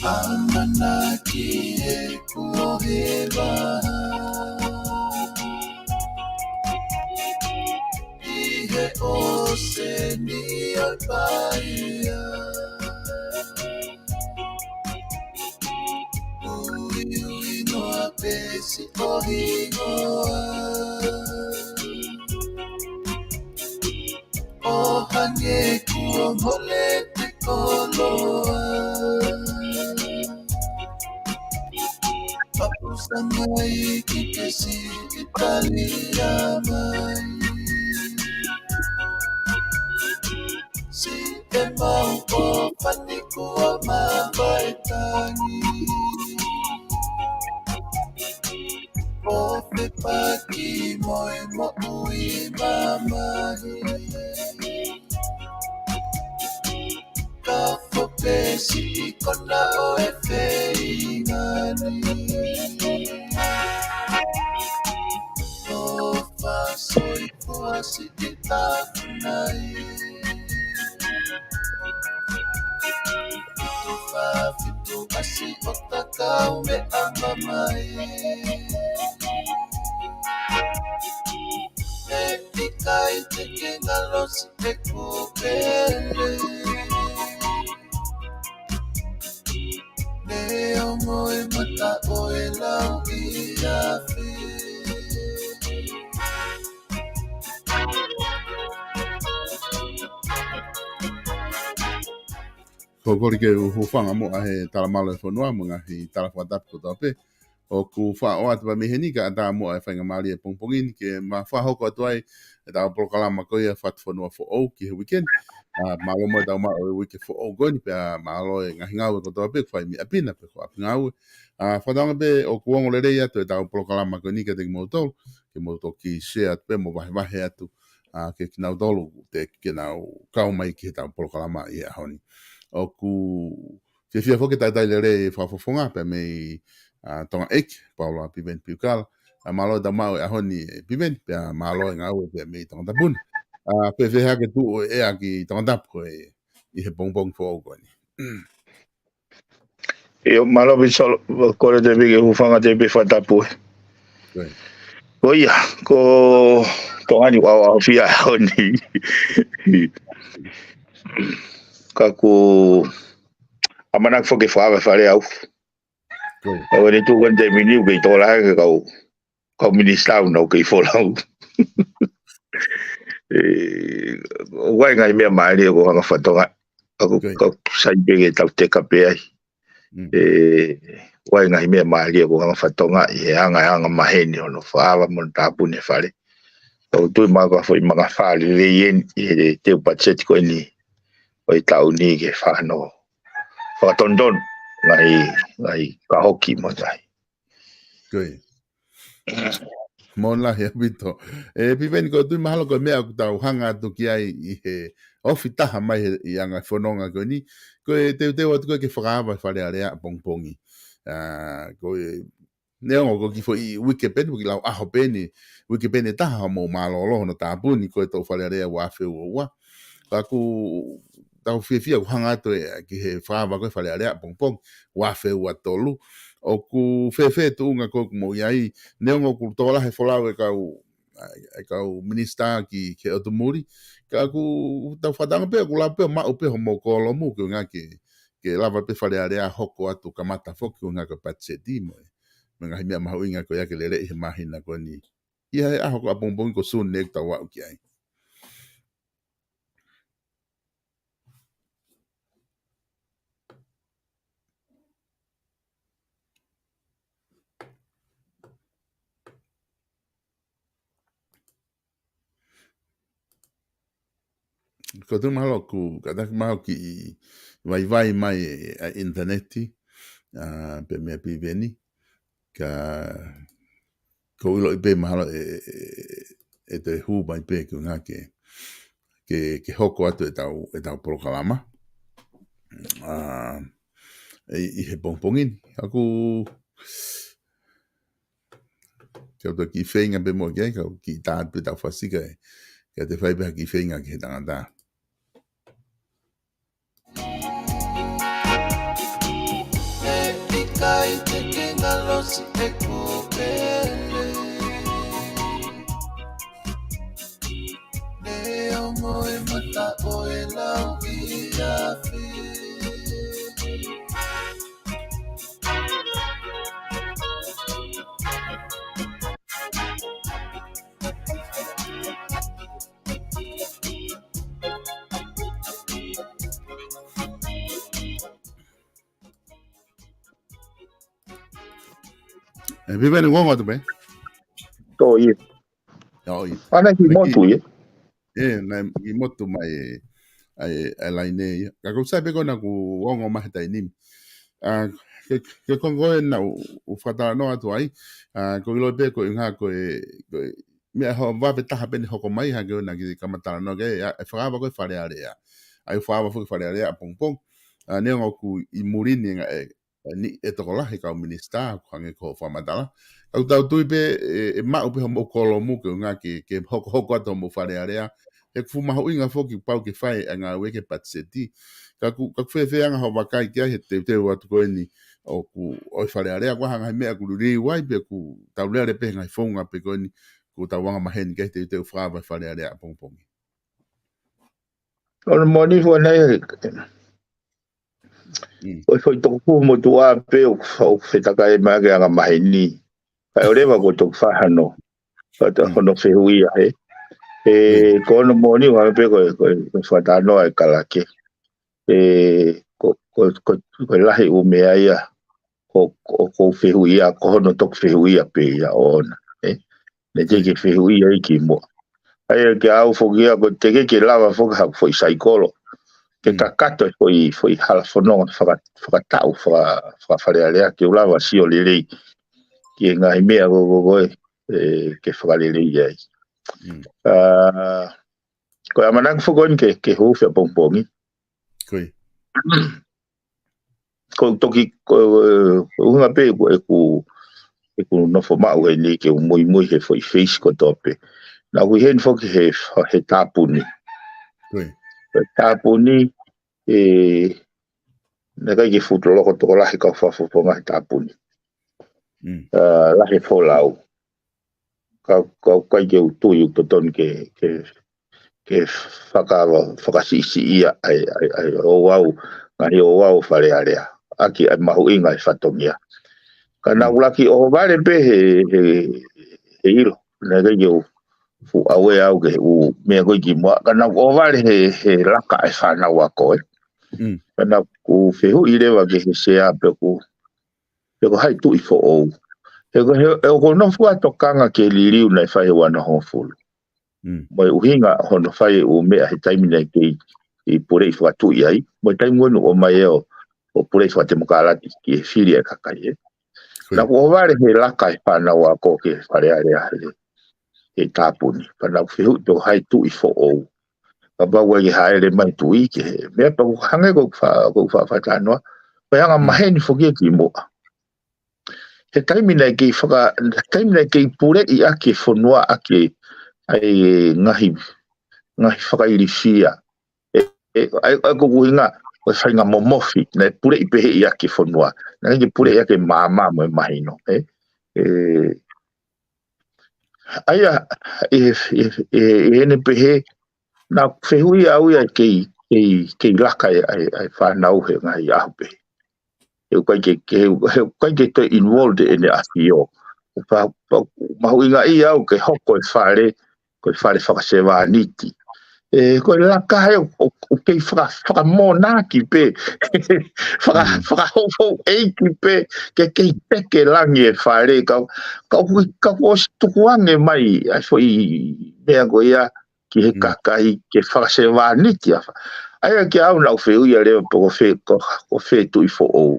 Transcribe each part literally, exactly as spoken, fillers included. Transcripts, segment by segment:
ʻAmanaki ʻe kuo hē vaha ʻi he ʻōseni ʻo e Paia. Uiui noa pē siʻo hingoa, ʻo hangē kuo mole te koloa. Papusa mai ki ke siʻi talia mai. Siʻemau ʻo fani kuo mavae tangi. ʻO fepaki mo e moʻui mamahi. Ka fo pē siʻi kona ʻo e feinga ni. ʻO fasoifua siʻi tafunai. Fitu fā fitu ʻasi ʻo takau meʻa mai. ʻE ʻikai te ke ngalo siʻeku pele. Neongo e mata ʻo e lau ʻi afe. Ko e kole ke u hūfanga muʻa he talamalu ʻo e fonua mo e ngaahi tala fakatapu kotoa pē. ʻOku faʻa ʻoatu pē mei heni kae ʻatā muʻa e faingamālie ʻo e pongipongi ni ke ma fakahoko atu ai ʻetau polokalama ko ia Fatufonua Foʻou ki he weekend. ʻA, mālō muʻa ʻetau maʻu e uike foʻou ko eni pea mālō e ngaahi ngāue kotoa pē ʻoku fai mei ʻapi na pe ko ʻapi ngāue. ʻA, fakatauange pē ʻoku ongo lelei atu ʻetau polokalama ko eni kiate kimoutolu, ke mou toki share atu pē mo vahevahe atu ʻa, ke kinautolu te ke nau kau mai ki heʻetau polokalama ʻi he ʻaho ni. ʻOku fiefia foki ke talitali lelei e fakafofonga pea mei, ʻa, Tonga ʻEiki, Paula Piveni Piukala. ʻA, mālō ʻetau maʻu e ʻaho ni e Piveni, pea mālō e ngāue pea mei Tongatapu ni. ʻA, fēfē hake tuʻu e ʻea ki Tongatapu ko e ʻi he pongipongi foʻou ko eni? ʻIo, mālō Pisolo, kole te piki hūfanga te piki fakatapu ē. Ko ia, ko Tonga ni ʻoku ʻaoʻaofia ʻaho ni. Ka ʻoku ʻamanaki foki ke fakaava e fale au. ʻOku ne tuʻu ko eni te mini u kei tō lahi ke kau kau minisitā ʻoku nau kei folau. ʻE, ʻoku ʻi ai e ngaahi meʻa mālie ʻoku hanga fakatonga. ʻOku, ʻoku sai pē ke tau teka pē ai. ʻE, ʻoku ʻi ai e ngaahi meʻa mālie ʻoku hanga fakatonga ʻi he anga, anga maheni hono fakaava mo hono tāpuni e fale. ʻOku tui mai ko e foʻi manga fale lelei eni ʻi he teu patiseti ko eni ʻo e taʻu ni ke fano fakatonutonu ngaahi, ngaahi kahoki mo e ngaahi. Mālō lahi ʻaupito. ʻE, Piveni, ko e tui mahalo ko e meʻa ʻoku tau hanga atu ki ai ʻi he ofi taha mai he, ʻi he anga fononga ko eni, ko e teuteu atu ko ē ke fakaava e Fale Alea ʻapongipongi. ʻA, ko e, neongo ko e kiʻi foʻi uike pē eni, kiʻi lau ʻaho pē eni, uike pē eni ʻe taha hoʻomou mālōlō hono tāpuni ko ē ʻetau Fale Alea ua afe ua ua. Ka ʻoku tau fiefia ʻoku hanga atu ē ki he fakaava ko ē Fale Alea ʻapongipongi ua afe ua tolu. ʻOku fēfē e tuʻunga ko ē ʻoku mou ʻi ai, neongo ʻoku tō lahi e folau e kau, e kau minisitā ki, ki he ʻotu muli. Ka ʻoku tau fakatauange pē ʻoku lava pē ʻo maʻu pē hoʻomou kōlomu ke ʻuhinga ke, ke lava pē Fale Alea hoko atu kamata foki ʻuhinga ko e patiseti mo e, mo e ngaahi meʻa mahuʻinga ko ia ke lele ʻi he māhina ko eni. ʻI he ʻaho ko ē ʻapongipongi ko Sune ʻoku tau aʻu ki ai. Ko e tui mahalo ʻoku kātaki mahalo kiʻi vaivai mai ʻa e ʻinitaneti, ʻa, pea mei Piveni. Ka ʻoku ou ʻiloʻi pē mahalo ʻe, ʻe, ʻe toe hū mai pē ke ʻuhinga ke, ke, ke hoko atu ʻetau, ʻetau polokalama. ʻA, ʻi, ʻi he pongipongi ni. ʻOku, ke u toe kiʻi feinga pē mo ke, ka u kiʻi tā pē ʻetau fasi kae, ke te fai pē ha kiʻi feinga ki he tangata. Siʻeku pele, neongo e mata ʻo e lau ia pē. ʻE, Viveni, ongo atu pē. Tō ia. ʻIo, ʻio. Ana ki motu ia. ʻE, naʻe ki motu mai e, ʻa e, ʻa e laine ia. Ka ʻoku sai pē ko ena kuo ongo mai he taimi ni. ʻA, ke, ke kongoe naʻa ku, ku fakatalanoa atu ai. ʻA, ʻoku ou ʻilo pē ko e ʻuhinga ko e, ko e, meʻa hoʻo vave taha pē ʻeni hoko mai hangē ko ena ki he kamata talanoa ki ai, ʻa, ʻe fakaava ko e Fale Alea. ʻA e fakaava foki Fale Alea ʻapongipongi. ʻA, neongo ʻoku ʻi muli ni ngaahi, ʻe, ʻe niʻihi e tokolahi kau minisitā, ʻoku hangē ko hoʻo fakamatala. Ka ʻoku tau tui pē, ʻe, ʻe maʻu pē hoʻomou kōlomu ke ʻuhinga ke, ke hokohoko atu hoʻomou Fale Alea. He ʻoku fuʻu mahuʻinga foki pau ke fai e ngāue ki he patiseti. Ka ʻoku, ka ʻoku fēfē anga hoʻo vakai ki ai he teuteu atu ko eni ʻoku ʻo e Fale Alea, ko e hā e ngaahi meʻa ʻoku liliu ai pe ʻoku tau lele pē he ngaahi founga pē ko eni ʻoku tau anga maheni ki ai he teuteu fakaava e Fale Alea ʻapongipongi. ʻOku moʻoni foki ʻa e, Mm. ʻo e foʻi tokofuʻu motuʻa pē ʻoku fa-, ʻoku fetakai mai ʻaki anga maheni. Kae ʻoua leva kuo toki fai hano, fata-, Mm. hono fehuʻia he. ʻE, Mm. ko hono moʻoni ʻoku hangē pē ko e, ko e, ko e fakatalanoa ʻa e Kalake. ʻE, ko, ko, ko, ko e lahi ʻū meʻa ia ʻoku, ʻoku ou fehuʻia, ko hono toki fehuʻia pē ia ʻoʻona, ʻe? Naʻe teʻeki ke fehuʻia ia kimuʻa. ʻA ia ke ʻau foki ia ʻoku teʻeki ke lava foki haku foʻi saikolo ke Mm. kakato e foʻi, foʻi hala fononga faka-, fakataʻu, faka-, faka-Fale Alea ke u lava sio lelei ki he ngaahi meʻa ko, ko, ko ē, ʻe, ke fakalelei ai. Mm. ʻA, ko e ʻamanaki foki ko eni ke, ke hū fia pongipongi. Ko ia. Ko e toki, ko, ʻe, ko e ʻuhinga pē ʻeku, ʻeku, ʻeku nofo maʻu heni ke u muimui he foʻi feisi kotoa pē. Naʻa ku ʻi heni foki he, he tāpuni. Ko ia. He tāpuni, ʻe, naʻe ʻikai ke fuʻu loko tokolahi kau fakafofonga he tāpuni. Mm. ʻA, lahi e folau. Ka, ka ʻoku ʻikai ke u tui ʻoku totonu ke, ke, ke faka-, fakasiʻisiʻia ʻa e, ʻa e, ʻa e ouau, ngaahi ouau Fale Alea. ʻAki ʻa e mahuʻinga e fatongia. Ka naʻa Mm. ku laki ʻohovale pē he, he, he ʻilo. Naʻe ʻikai ke u fuʻu ʻave au ki he ʻū meʻa ko ē kimuʻa. Ka naʻa ku ʻohovale he, he laka e fānau ako, ʻe. Mm. Ka naʻa ku fehuʻi leva ki he sea pe ʻoku, pe ko hai tuʻi foʻou. He ko e, he, he ʻoku ou nofo ʻo tokanga ki he liliu naʻe fai he ua noa hongofulu. Mm. Mo e ʻuhinga hono fai e ʻū meʻa he taimi naʻe kei, ʻi puleʻi fakatuʻi ai. Mo e taimi ko eni ʻoku ʻomai ʻe ʻo, ʻo puleʻi fakatemokalati ki he fili e kakai, ʻe. Ko ia. Naʻa ku ʻohovale he laka e fānau ako ki he Fale Alea he, he tāpuni. Pea naʻa ku fehuʻi pe ko hai tuʻi foʻou. Kapau ʻe ʻikai ke hāʻele mai tuʻi ki he meʻa pea ʻoku hangē ko ʻeku fa-, ko ʻeku fa-, fakatalanoa. Ko e anga Mm. maheni foki ia kimuʻa. He taimi naʻe kei faka-, taimi naʻe kei puleʻi ʻaki e fonua ʻaki ʻa e ngaahi, ngaahi fakailifia. ʻE, ʻe, ʻa e, ʻa e ko ʻeku ʻuhinga, ko e faʻahinga momofi, naʻe puleʻi pehē ʻaki e fonua. Naʻe ʻikai ke puleʻi ʻaki e maama mo e mahino, ʻe. ʻE, ʻa ia, ʻi he, ʻi he, ʻi he, ʻi heʻene pehē, naʻa ku fehuʻi au ia kei, kei, kei laka e, ʻa e, ʻa e fānau he ngaahi ʻaho pehē. He ʻoku ʻikai ke, ke, he ʻoku ʻikai ke toe involved ʻene ʻafio. ʻOku fa-, fa-, mahuʻingaʻia au ke hoko e fale, ko e fale fakasevāniti. ʻE, ko e laka he ʻo, ʻo, ʻo kei faka-, fakamōnaki pē. Faka-, Mm. fakahouhouʻeiki pē. Ke kei teke langi e fale. Ka, ka, ka ʻosi tukuange mai ʻa e foʻi meʻa ko ia ki he Mm. kakai ke fakasevāniti ʻa e fale. ʻA ia ke ʻau naʻa ku fehuʻia leva pe ko fē, ko, ko fē tuʻi foʻou.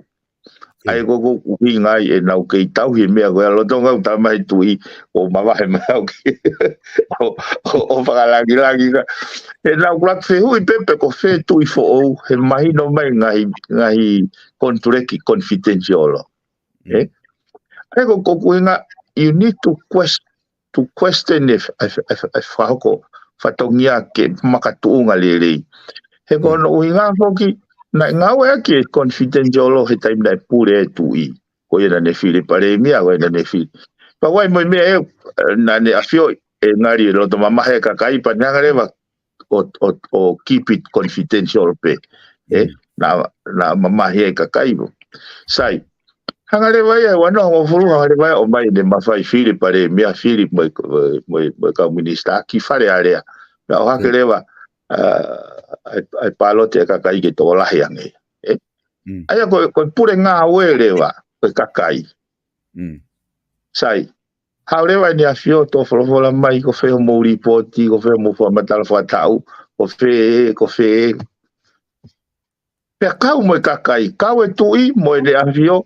ʻA ia ko ʻeku ʻuhinga ai ʻenau kei tauhi e meʻa ko ia lolotonga ʻeku tamahi tuʻi ʻo mavahe mai au ki ʻo, ʻo, ʻo fakalāngilangi ka. ʻEnau kulaki fehuʻi pē pe ko fē tuʻi foʻou he mahino mai ngaahi, ngaahi konituleki confidential. Mm. ʻE? ʻA ia ko, ko ʻeku ʻuhinga, you need to quest-, to question e, e, e, e fakahoko fatongia ke makatuʻunga lelei. He ko Mm. hono ʻuhinga foki, naʻe ngāueʻaki e confidential he taimi naʻe pule e tuʻi. ko ia naʻa ne fili palēmia, ko ia naʻa ne fili. Pea ʻoku ʻi ai mo e meʻa ʻe, naʻa ne ʻafioʻi, ʻe ngali loto mamahi e kakai pea ne hanga leva ʻo, ʻo, ʻo keep it confidential pē. ʻE, naʻa, naʻa mamahi e kakai mo. Sai, hanga leva ia, ua noa ngofulu, hanga leva ia ʻo ʻomai ʻene mafai fili palēmia, fili mo e, mo e, mo e kau minisitā ki Fale Alea. Naʻe ʻohake leva, ʻa, ʻa e, ʻa e pālote e kakai ke tokolahi ange. ʻE? ʻA ia ko e, ko e pule ngāue leva, ko e kakai. Sai, haʻu leva ʻEne ʻAfio ʻo folofola mai, ko fē hoʻomou lipooti, ko fē hoʻomou fakamatala fakataʻu, ko fē, ko fē. Pea kau mo e kakai, kau e tuʻi mo ʻEne ʻAfio,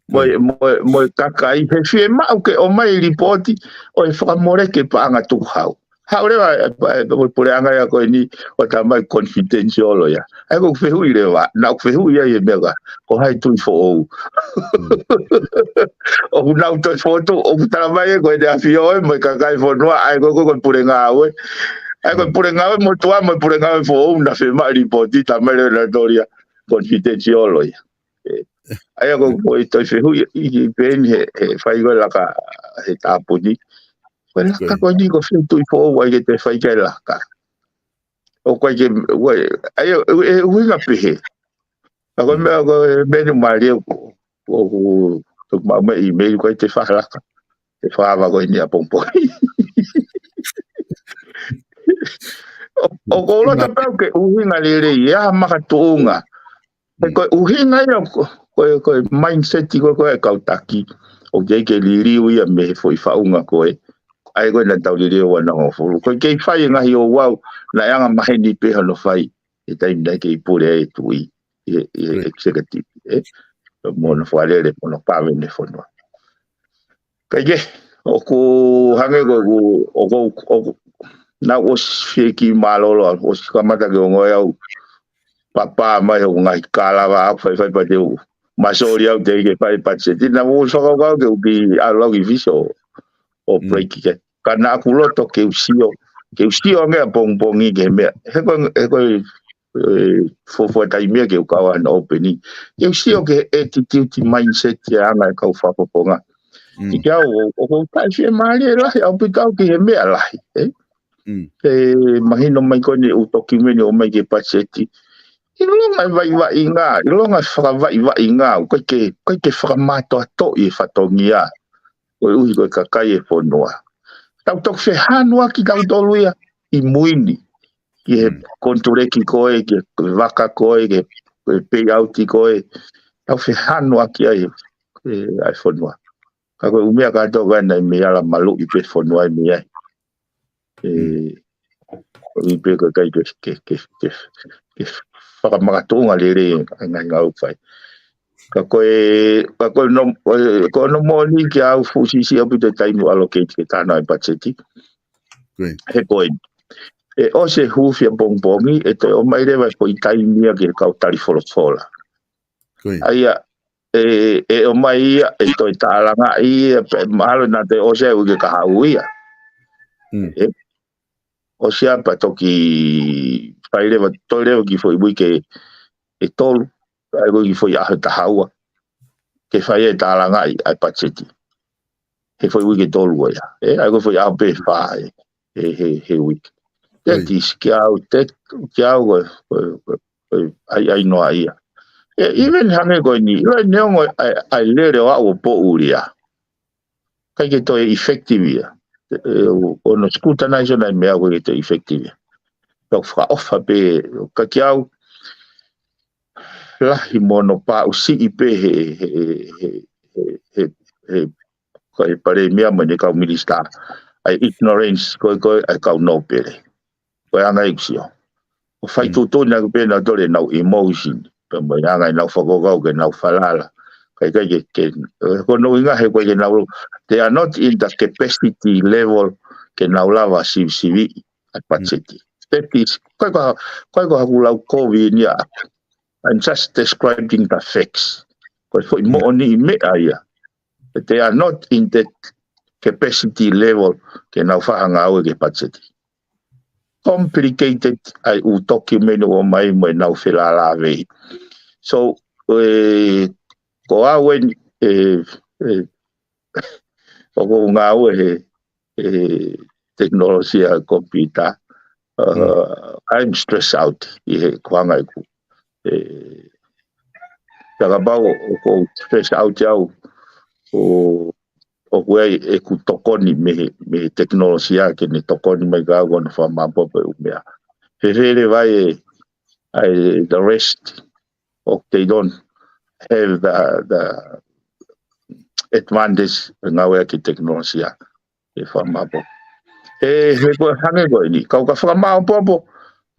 mo e, mo e, mo e kakai, he fiemaʻu ke ʻomai e lipooti ʻo e fakamole ke paʻanga tukuhau. Haʻu leva e, e, e, puleʻanga ia ko eni ʻo talamai confidential ia. ʻA ia ko ʻeku fehuʻi leva, naʻa ku fehuʻi ai e meʻa ka, ko hai tui foʻou. ʻOku nau toe fotu, ʻoku talamai ʻe ko ʻEne ʻAfio ē, mo e kakai e fonua, ʻa ia ko, ko, ko e pule ngāue. ʻA ia ko e pule ngāue motuʻa, mo e pule ngāue foʻou, naʻe fiemaʻu lipooti, talamai leva naʻe tōlia confidential ia. ʻE, ʻa ia ko, ko e toe fehuʻi, ʻi, ʻi peni he, he fai ko e laka, he tāpuni. Ko e laka ko eni ko fē tui foʻou ʻai ke toe fai ki ai e laka. ʻOku ʻikai ke, ʻoku ʻikai, ʻa ia, ʻe, ʻe ʻuhinga pehē. Ka ko e meʻa, ko e meʻa ni mālie ʻoku, ʻoku, ʻoku maʻu mei he ʻīmeili ko e te fakalaka. Te fakaava ko eni ʻapongipongi. ʻO, ʻoku ou loto pē au ke ʻuhinga lelei, ʻe ʻi ai ha makatuʻunga. He ko e ʻuhinga ia ko, ko e, ko e mindset ko, ko e kau taki. ʻOku ʻikai ke liliu ia mei he foʻi faʻunga ko ē. ʻA ia ko ē naʻa tau liliu ua noa ngofulu. ʻOku ʻikai ke fai e ngaahi ouau, naʻe anga maheni pē hono fai. He taimi naʻe kei pule ai e tuʻi, ʻi he, ʻi he executive, ʻe? Mo hono fakalele, mo hono kave ʻene fonua. Kae kehe, ʻoku hangē ko ʻeku, ʻoku, ʻoku, naʻa ku ʻosi fie kiʻi mālōlō, ʻosi kamata ke ongoʻi au papa mai hoku ngaahi kalava ʻaku faifai pea te u masoli au teʻeki ke fai patiseti, naʻa ku ʻosi fakakaukau ke u kiʻi ʻalu au ki Fisi ʻo break ke. Ka naʻa ku loto ke u sio, ke u sio ange ʻapongipongi ki he meʻa. He ko e, he ko e, e, fuofua taimi ia ke u kau ai hono opening. Ke u sio ki he attitude, mindset, ʻa e anga e kau fakafofonga. ʻIkai au, ʻo, ʻoku ou taʻefiemālie lahi ʻaupito au ki he meʻa lahi, ē? He mahino mai ko eni ʻū tokimeni ʻomai ki he patiseti. ʻIlonga e vaʻivaʻinga, ʻilonga e fakavaʻivaʻinga, ʻoku ʻikai ke, ʻikai ke fakamātoatoʻi e fatongia. Koeʻuhi ko e kakai e fonua. Tau toki fehānuaki tautolu ia ʻi mui ni. Ki he konituleki ko ē, ki he vaka ko ē, ki he payout ko ē. Tau fehānuaki ai, ē, ʻa e fonua. Ka ko e ʻū meʻa kātoa ko ē naʻe mei ala maluʻi pē fonua ʻi mui ai. ʻE, ʻoku ʻi ai pē ko e ʻikai ke, ke, ke, ke, ke fakamakatuʻunga lelei e ngaahi ngāue ʻoku fai. Ka ko e, ka ko e nom-, ko e, ko hono moʻoni ke u fuʻu siʻisiʻi ʻaupito e taimi ʻoku allocate ke tānaki e patiseti. He ko eni. ʻE ʻosi e huufi ʻapongipongi, ʻe toe ʻomai leva e foʻi taimi ia ki he kau tali folofola. ʻA ia, ʻe, ʻe ʻomai ia, ʻe toe tālangaʻi ia, pea mahalo naʻa toe ʻosi e uike kahaʻu ia. ʻE, ʻosi ia pea toki fai leva, toe leva ki he foʻi uike ʻe tolu, ʻa ia ko e kiʻi foʻi ʻaho ʻe taha ua. Ke fai e tālangaʻi ʻa e patiseti. He foʻi uike ʻe tolu ko ia. ʻE, ʻa ia ko e foʻi ʻaho pē ʻe fā ʻe, ʻe, he, he uike. That is, kiate au, te, kiate au ko e, ko e, ko e, ko e ʻaiʻainoa ia. ʻE, even hangē ko eni, ʻilo neongo ʻa e, ʻa e lele ʻo aʻu ʻo poʻuli ia. ʻIkai ke toe effective ia. ʻE, ʻo, ʻo no scrutinize ʻo nai meʻa ʻoku ʻikai ke toe effective ia. Pea ʻoku fakaʻofa pē, ka kiate au, lahi mo hono paʻusiʻi pē he, he, he, he, he, he, ko e palēmia mo ʻene kau minisitā. ʻA e ignorance, ko e, ko e, ʻa e kau nōpele. Ko e anga ʻeku sio. ʻO fai tuʻutuʻuni ʻaki pē nautolu ʻenau emotion. Pea mo e anga ʻenau fakakaukau ke nau falala. Kae ʻikai ke, ke, ʻe, ko hono ʻuhinga he ʻoku ʻikai ke nau, they are not in the capacity level ke nau lava sivisiviʻi ʻa e patiseti. That is, ʻikai ko ha, ʻikai ko haku lau kovi eni ia. I'm just describing the facts. Ko e foʻi moʻoni e meʻa ia. But they are not in that capacity level ke nau fai ha ngāue ki he patiseti. Complicated ʻa e ʻū tokimeni ʻoku ʻomai mo ʻenau felālāveʻi. So, ʻe, ko au eni, he, he, ʻoku ou ngāue he, he tekinolosia computer, uh, I'm stressed out ʻi he kuanga ʻeku. E, tā kapau ʻoku ou stressed out au, ʻo, ʻoku ʻi ai ʻeku tokoni mei he, mei he tekinolosia ke ne tokoni mai kiate au ʻo ne fakamāʻopoʻopo e ʻū meʻa. He fēfē leva e, ʻa e, the rest, ʻoku they don't have the, the advantage ʻo e ngāue ʻaki e tekinolosia. ʻE fakamāʻopoʻopo. E, he ko e hangē ko eni. Kau ka fakamāʻopoʻopo.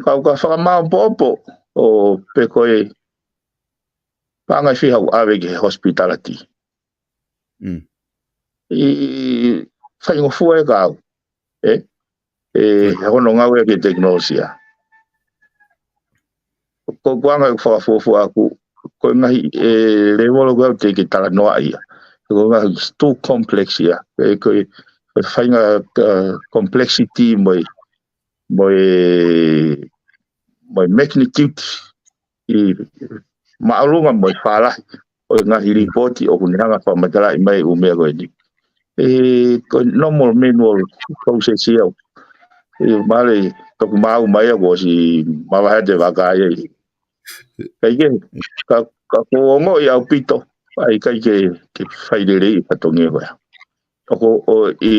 Kau ka fakamāʻopoʻopo. ʻO pe ko e paʻanga ʻe fiha ʻoku ʻave ki he hospitality. Mm. ʻI, faingofua ʻe kau. E? E, he hono ngāue ʻaki e tekinolosia. Ko e kuanga ʻeku fakafuofua ʻaku, ko e ngaahi, e, levolo ko ē ʻoku teʻeki ke talanoa ia. Ko e ngaahi too complex ia. E, ko e, ko e faʻahinga, uh, complexity mo e, mo e, mo e magnitude ʻi māʻolunga mo e fālahi ʻo e ngaahi lipoti ʻoku ne hanga fakamatalaʻi mai e ʻū meʻa ko eni. E, ko e normal manual process ia. E, mahalo ʻe toki maau mai ia kuo ʻosi mavahe atu e vaka ia. Kae kehe, ka, ka ko e ongoʻi ʻaupito, ʻa e ʻikai ke, ke fai lelei e fatongia ko ia. ʻOku, ʻo, i,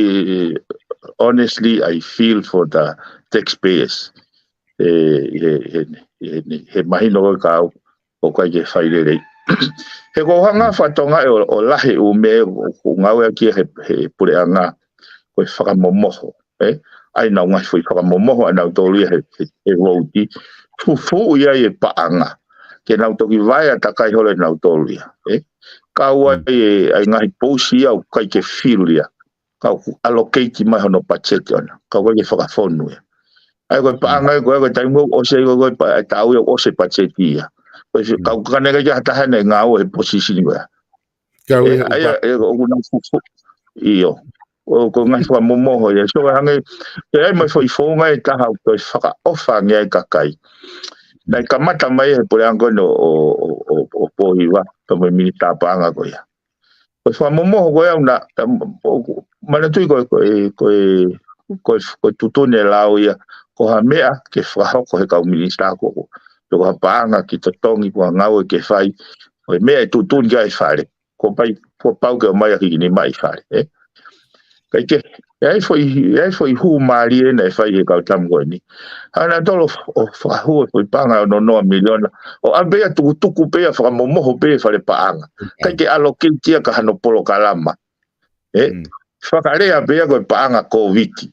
honestly, I feel for the taxpayers. E, he, he, he, he mahino ko e kau, ʻoku ʻikai ke fai lelei. He ko e hanga fatongia ʻo, ʻo lahi e ʻū meʻa ʻoku ngāueʻaki he, he puleʻanga, ko e fakamomoho. E? ʻA e ngaahi foʻi fakamomoho ʻa nautolu ia he, he, he vouti. Fufuuʻi ai e paʻanga. Ke nau toki vaea takai holo ʻe nautolu ia. E? Kau ai e, ʻa e ngaahi pousi ia ʻoku ʻikai ke fill ia. Kau ku allocate mai hono patiseti ʻona. Kau ʻikai ke fakafonu ia. ʻA e ko e paʻanga ia ko e, ko e taimi ʻoku ʻosi ai ko e, ko e pa-, e taʻu ia ʻoku ʻosi e patiseti ia. Ko e fi-, kau ka ne ʻikai ke ha taha ʻe ngāue he position ko ia. Kau E, ia ʻa ia, e, ʻoku nau fufu. ʻIo. ʻOku ngaahi fakamomoho ia. So, hangē, ʻe ʻi ai mai foʻi founga ʻe taha ʻoku toe fakaʻofa ange ai kakai. Naʻe kamata mai he puleʻanga ko eni ʻo, ʻo, ʻo, ʻo, ʻo Pōhiva, pea mo e minita paʻanga ko ia. Ko e fakamomoho ko ia ʻoku na, ʻoku, manatuʻi ko e, ko e, ko e, ko e, ko e tuʻutuʻuni e lao ia, ko ha meʻa ke fakahoko he kau minita ko, ko, pe ko ha paʻanga ke totongi ko ha ngāue ke fai, ko e meʻa ʻe tuʻutuʻuni ki ai e fale. Kuo pau, kuo pau ke ʻomai ʻaki kinautolu ʻi fale, e? Kae kehe, ʻe ʻi ai foʻi, ʻe ʻi ai foʻi hū mālie naʻe fai he kau tama ko eni. Hanga nautolu ʻo fakahū e foʻi paʻanga ʻe ono noa miliona. ʻO ʻave pē ia tukutuku pē ia fakamomoho pē ia he fale paʻanga. ʻIkai ke allocate ia ki hano polokalama. E? Fakalea pē ia ko e paʻanga Kōviti.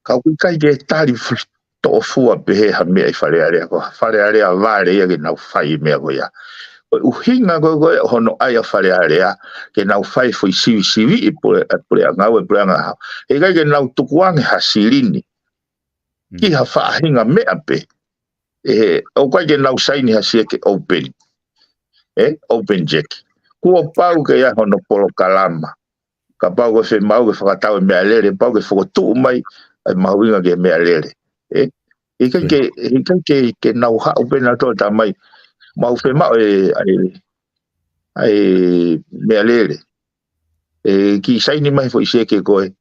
Ka ʻoku ʻikai ke tali f-, toʻofua pehē ha meʻa ʻi Fale Alea, ko Fale Alea vale ia ke nau fai e meʻa ko ia. Ko e ʻuhinga ko ē, ko ē hono ʻai ʻa Fale Alea, ke nau fai foʻi sivisiviʻi pule, ʻa puleʻanga, ʻa puleʻanga hau. He ʻikai ke nau tukuange ha silini. Ki ha faʻahinga meʻa pē. ʻE, ʻoku ʻikai ke nau saini ha sieke open. E, open check. Kuo pau ke ʻi ai hono polokalama. Kapau ko e fiemaʻu ke fakatau e meʻalele, pau ke fokotuʻu mai, ʻa e mahuʻinga ki he meʻalele. E, ʻikai ke, ʻikai ke, ke nau haʻu pē nautolu ʻo tala mai, mau fiemaʻu e, ʻa e, ʻa e meʻalele. E, kiʻi saini mai foʻi sieke ko ē.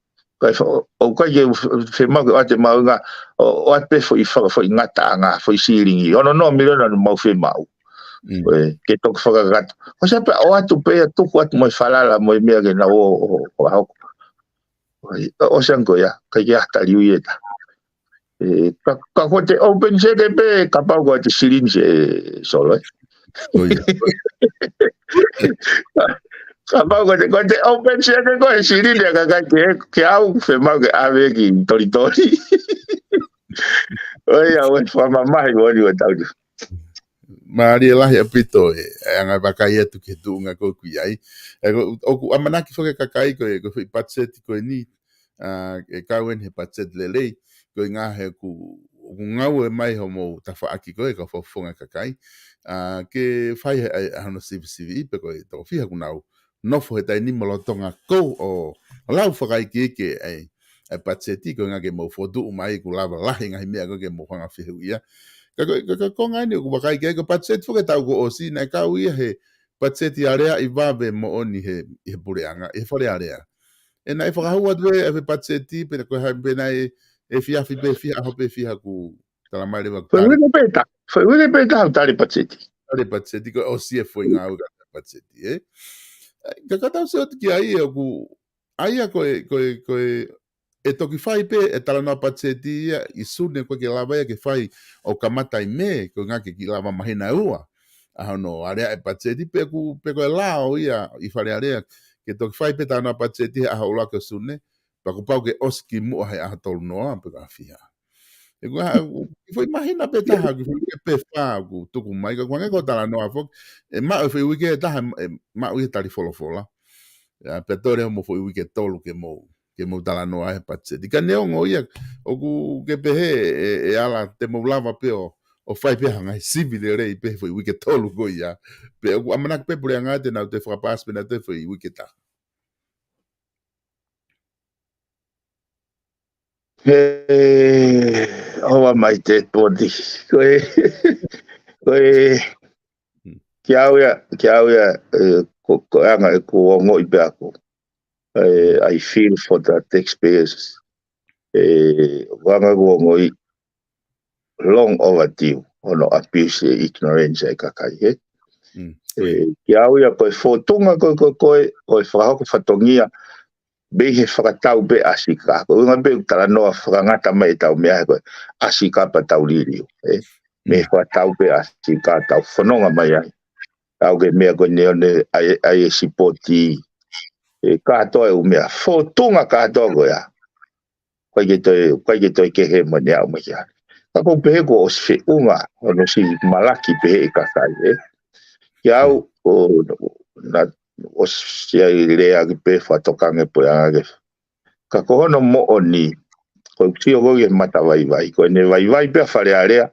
Kae fa-, ʻoku ʻikai ke f-, fiemaʻu ke ʻoatu e mahuʻinga, ʻo, ʻoatu pē foʻi fa-, foʻi ngataʻanga, foʻi silingi. Ono noa miliona ʻoku mau fiemaʻu. Ko e, ke toki fakakakato. Ko e sai pē ʻoatu pē ia tuku atu mo e falala mo e meʻa ke nau ō, ō, ō, ō, ō. ʻOsi ange ko ia, ʻikai ke ʻi ai ha tali ui ʻe taha. E, ka, ka ko e open check pē, kapau ko e silini se, Solo, e. Kapau ko e, ko e open check ko e silini ʻa e kakai ke, ke ʻau, fiemaʻu ke ʻave ki Tolitoli. ʻOiauē, fakamamahi ko eni ʻo e taʻu ni. Mālie lahi ʻaupito e, e anga e vakai atu ki he tuʻunga ko ē ʻoku ʻi ai. E, ko, ʻoku ʻamanaki foki e kakai ko e, ko e foʻi patiseti ko eni, ʻa, ʻe kau eni he patiseti lelei, koeʻuhinga he ʻoku, ʻoku ngāue mai hoʻomou tafaʻaki ko ē, kau fakafofonga kakai, ʻa, ke fai he, ʻa, ʻa hono sivisiviʻi pe ko e toko fiha ʻoku nau nofo he taimi ni mo lolotonga ʻoku, ʻo, ʻo lau fakaikiiki e, e patiseti, koeʻuhinga ke mou fokotuʻu mai ʻoku lava lahi e ngaahi meʻa ko ē ke mou hanga fehuʻia. Ka ko, ka, ka, ko e konga eni ʻoku vakai ki ai, ko e patiseti foki e taʻu kuo ʻosi, naʻe kau ia he, patiseti alea ʻi vave moʻoni he, he puleʻanga, he Fale Alea. ʻE naʻe fakahū atu ʻe he patiseti, pe ko e hā, pe naʻe, ʻe fiha afe pe fiha ʻaho pe fiha kuo tala mai leva kuo Foʻi tali. uike pē taha, foʻi uike pē taha ʻo tali patiseti. Tali patiseti, ko e ʻosi e foʻi ngāue ka patiseti, ē? Ka ka tau sio atu ki ai ʻoku, ʻa ia ko e, ko e, ko e, ʻe toki fai pē, ʻe talanoa patiseti ia, ʻi Sune ko e ke lava ia ke fai ʻo kamata ʻi Mē, ko e ngaahi ke kiʻi lava māhina ʻe ua. ʻA hono alea e patiseti pe ku, pe ko e lao ia ʻi Fale Alea, ke toki fai pē talanoa patiseti he ʻaho ʻuluaki ʻo Sune, pea kuo pau ke ʻosi kimuʻa he ʻaho tolu noa, pe ko e fiha. ʻE ko e, kiʻi foʻi māhina pē taha, kiʻi foʻi uike pē fā, kuo tuku mai, ka kuo hangē ko e talanoa foki, ʻe maʻu e foʻi uike ʻe taha, ʻe maʻu ia tali folofola. ʻIa, pea toe leva mo e foʻi uike ʻe tolu ke mou, ke mou talanoa he patiseti. Ka neongo ia, ʻoku ke pehē, ʻe, ʻe ala te mou lava pē ʻo, ʻo fai pē ha ngaahi sivi lelei pē foʻi uike ʻe tolu ko ia. Pea ʻoku ʻamanaki pē puleʻanga te nau toe fakapaasi pē nautolu e foʻi uike ʻe taha. He, ʻoua mai te poti. Ko e, ko e, Hmm. kia au ia, kia au ia, ē, ko, ko e anga ʻeku ongoʻi pē ʻaku. Ē, I feel for the taxpayers. Ē, ko e anga ʻeku ongoʻi long overdue, hono abuse e ignorance e kakai, ē. Mm. Ē, kia au ia ko e fōtunga ko e, ko e, ko e, ko e fakahoko fatongia, mei he fakatau pē ʻa Sika. Ko e ʻuhinga pē ʻoku talanoa fakangata mai ʻetau meʻa he ko e ʻa Sika pea tau liliu, ē. Mei he Mm. fakatau pē ʻa Sika tau fononga mai ai. Tau ke meʻa ko e neone ai, ai e sipoti. Ē, kātoa e ʻū meʻa. Fōtunga kātoa ko ia. ʻIkai ke toe, ʻikai ke toe kehe mo ʻene aʻu mai ki ai. Ka ʻoku ou pehē kuo ʻosi feʻunga, hono siʻi malaki pehē ʻe kakai, ē. Kia au, ʻo, na, ʻosi ai lea ki pē fakatokangaʻi puleʻanga ke. Ka ko hono moʻoni, ko e sio ko e mata vaivai, ko ʻene vaivai pē ʻa Fale Alea,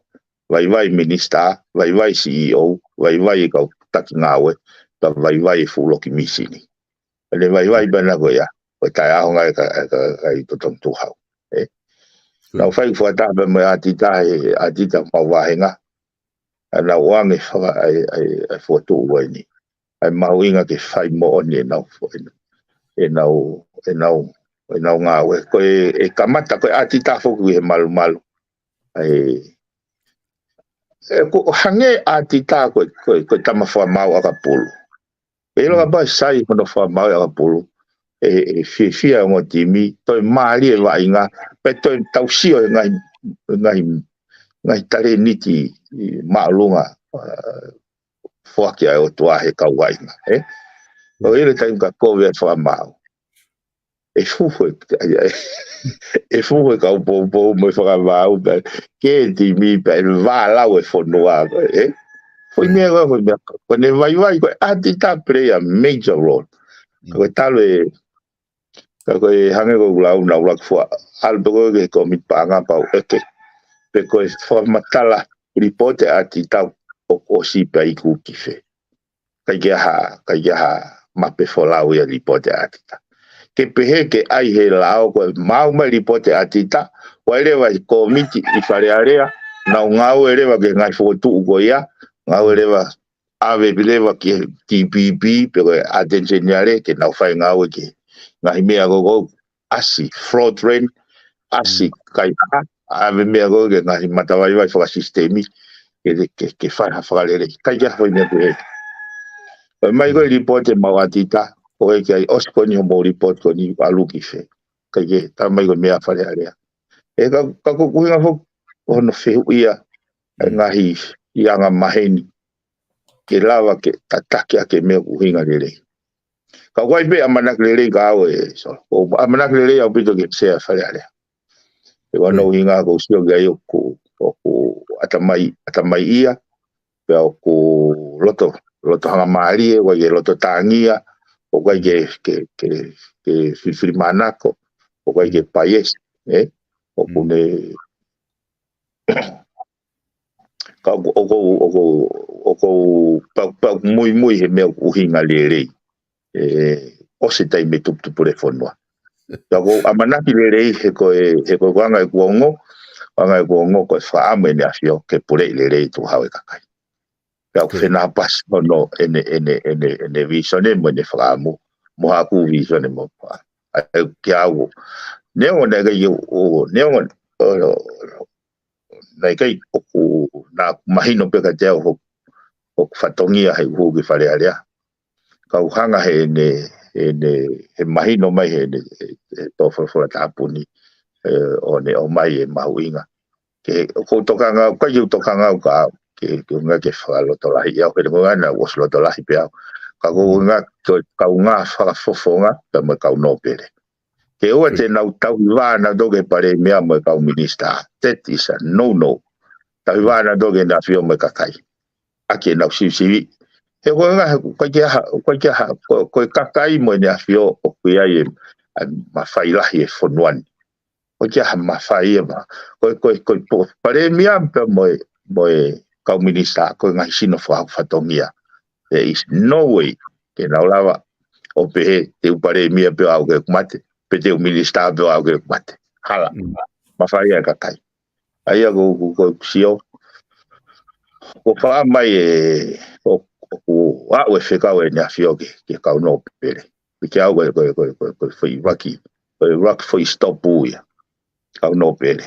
vaivai minisitā, vaivai C E O, vaivai e kau taki ngāue, pea vaivai e fuʻu loki mīsini. ʻEne vaivai pē ʻana ko ia, ko e taʻeʻaho ngaahi ka, ka, ka, ka ʻi Totongi Tuʻi Hau. Ē? Ko ia. Naʻa ku fai fakataha pē mo e ʻatita, ʻe ʻatita mau vāhenga. ʻA naʻa ku ʻoange faka, ʻai, ʻai, ʻai fokotuʻu ko eni. ʻAi mahuʻinga ke fai moʻoni ʻenau, ʻenau, ʻenau, ʻenau ngāue. Ko e, ʻe kamata, ko e ʻatita foki he malumalu. ʻAi, ʻe ko hangē ʻatita ko e, ko e, ko e tama fakamaau ʻakapulu. ʻE ʻilo Mm. kapau ʻe sai hono fakamaau ʻakapulu. ʻE, ʻe fiefia ongo timi, toe mālie vaʻinga, pea toe tau sio he ngaahi, ngaahi, ngaahi talēniti māʻolunga, ā, foaki ʻa e ʻOtua he kau vaʻinga, ē? ʻO ʻilo taimi ka kovi ʻa e fakamaau. ʻE fuhe, ʻe fuhe kau poupou mo e fakamaau, pea ke timi, pea ʻe vālau e fonua, ē? Foʻi Mm. meʻa ko, foʻi meʻa ko, ko ʻene vaivai ko e ʻatita play a major role. Mm. Ko e talu e, ka ko e hangē ko ʻeku lau naʻa ku ʻuluaki fua, ʻalu pē ko e ke komiti paʻanga pea u ʻeke. Pe ko e fakamatala lipooti ʻatita ʻoku ʻosi pea ʻiku ki fē. ʻIkai ke ʻi ai ha, ʻikai ke ʻi ai ha mape folau ia lipooti ʻatita. Ke pehē ke ʻai he lao ko e maau mai lipooti ʻatita, ʻoku ʻi ai leva e komiti ʻi Fale Alea, nau ngāue leva ki he ngaahi fokotuʻu ko ia, ngāue leva ʻave pē leva ki he D P P, pe ko e ʻAteni Seniale, ke nau fai ngāue ki he ngaahi meʻa ko ē, ʻasi fraud rent, ʻasi Mm. kaihaʻa, ʻave meʻa ko ē ki he ngaahi matavaivai fakasisitemi, ke, ke, ke fai ha fakalelei. ʻIkai ke ʻi ai ha foʻi meʻa pehē. Ko e mai ko e Mm. lipooti ʻemau ʻatita, ʻoku ʻikai ʻosi ko eni hoʻomou lipooti ko eni ʻalu ki fē. ʻIkai ke, tā mai ko e meʻa Fale Alea. ʻE ka, ka ko e ʻuhinga foki, ko hono fehuʻia, e Mm. ngaahi anga maheni. Ke lava ke tataki ʻaki e meʻa ʻoku ʻuhinga lelei. Ka ʻoku ʻi ai pē ʻamanaki lelei ka au ē, so, ʻoku ʻamanaki lelei ʻaupito ke sea Fale Alea. ʻE ʻoku ʻi ai hono Mm. ʻuhinga ʻoku ou sio ki ai ʻoku, ʻoku ʻatamai, ʻatamai ia, pea ʻoku loto, loto hangamālie, ʻoku ʻikai ke loto tāngia, ʻoku ʻikai ke, ke, ke, ke filifilimānako, ʻoku ʻikai ke Mm. paiesi, ē? ʻOku Mm. ne Ka ʻoku, ʻoku, ʻoku, ʻoku, pea, pea muimui he meʻa ʻoku ʻuhinga lelei. ʻE, ʻosi e taimi e tuputupu lelei fonua. Ka ʻoku ou ʻamanaki lelei he ko e, he ko e anga ʻeku ongo, anga ʻeku ongo ko e fakaʻamu ʻEne ʻAfio ke puleʻi lelei Tuʻi Hau e kakai. Ke au fenāpasi hono ʻene, ʻene, ʻene, ʻene vīsone mo ʻene fakaʻamu. Mo haʻaku vīsone mo fa. ʻA ia kia au. Neongo naʻe ʻikai ke u, neongo, ʻo, naʻe ʻikai ʻoku, naʻa mahino pē kiate au hoku, hoku fatongia he ʻuhu ki Fale Alea. Kau hanga heʻene, heʻene, he mahino mai heʻene, he, he tō folofola tāpuni, ʻe, ʻo ne ʻomai e mahuʻinga. Ke, ʻoku ou tokanga, ʻikai ke u tokanga au ka, ke, ke unga ke fakalotolahi au, he ko ngana ʻosi lotolahi pē au. Ka ko unga, ko, kau ngā fakafofonga, pea mo e kau nōpele. Ke ʻoua te nau tauhi vā nautolu ki he palēmia mo e kau minisitā. That is a no-no. Tauhi vā nautolu ki heʻene ʻafio mo e kakai. ʻA ke nau sivisivi. He ko e ngā, he ko e kia ha, ko e kia ha, ko, ko e kakai mo ʻene ʻafio ʻoku ʻi ai e, ʻa e mafai lahi e fonua ni. Ko e kia ha mafai e ma. Ko e, ko e, ko e po, palēmia pea mo e, mo e kau minisitā, ko e ngaahi sino fakafatongia. There is no way ke nau lava ʻo pehē te u palēmia pea u aʻu ke u mate, pe te u minisitā pea u aʻu ke u mate. Hala. Mm. Mafai e kakai. ʻA ia ko, ko, ko sio. Ko fā mai e, ko, ko aʻu e fekau ʻene ʻafio ki he, ki he kau nōpele. Ki au ko, ko, ko, ko, ko foʻi vaki. Ko e vaki foʻi stop ia. Kau nōpele.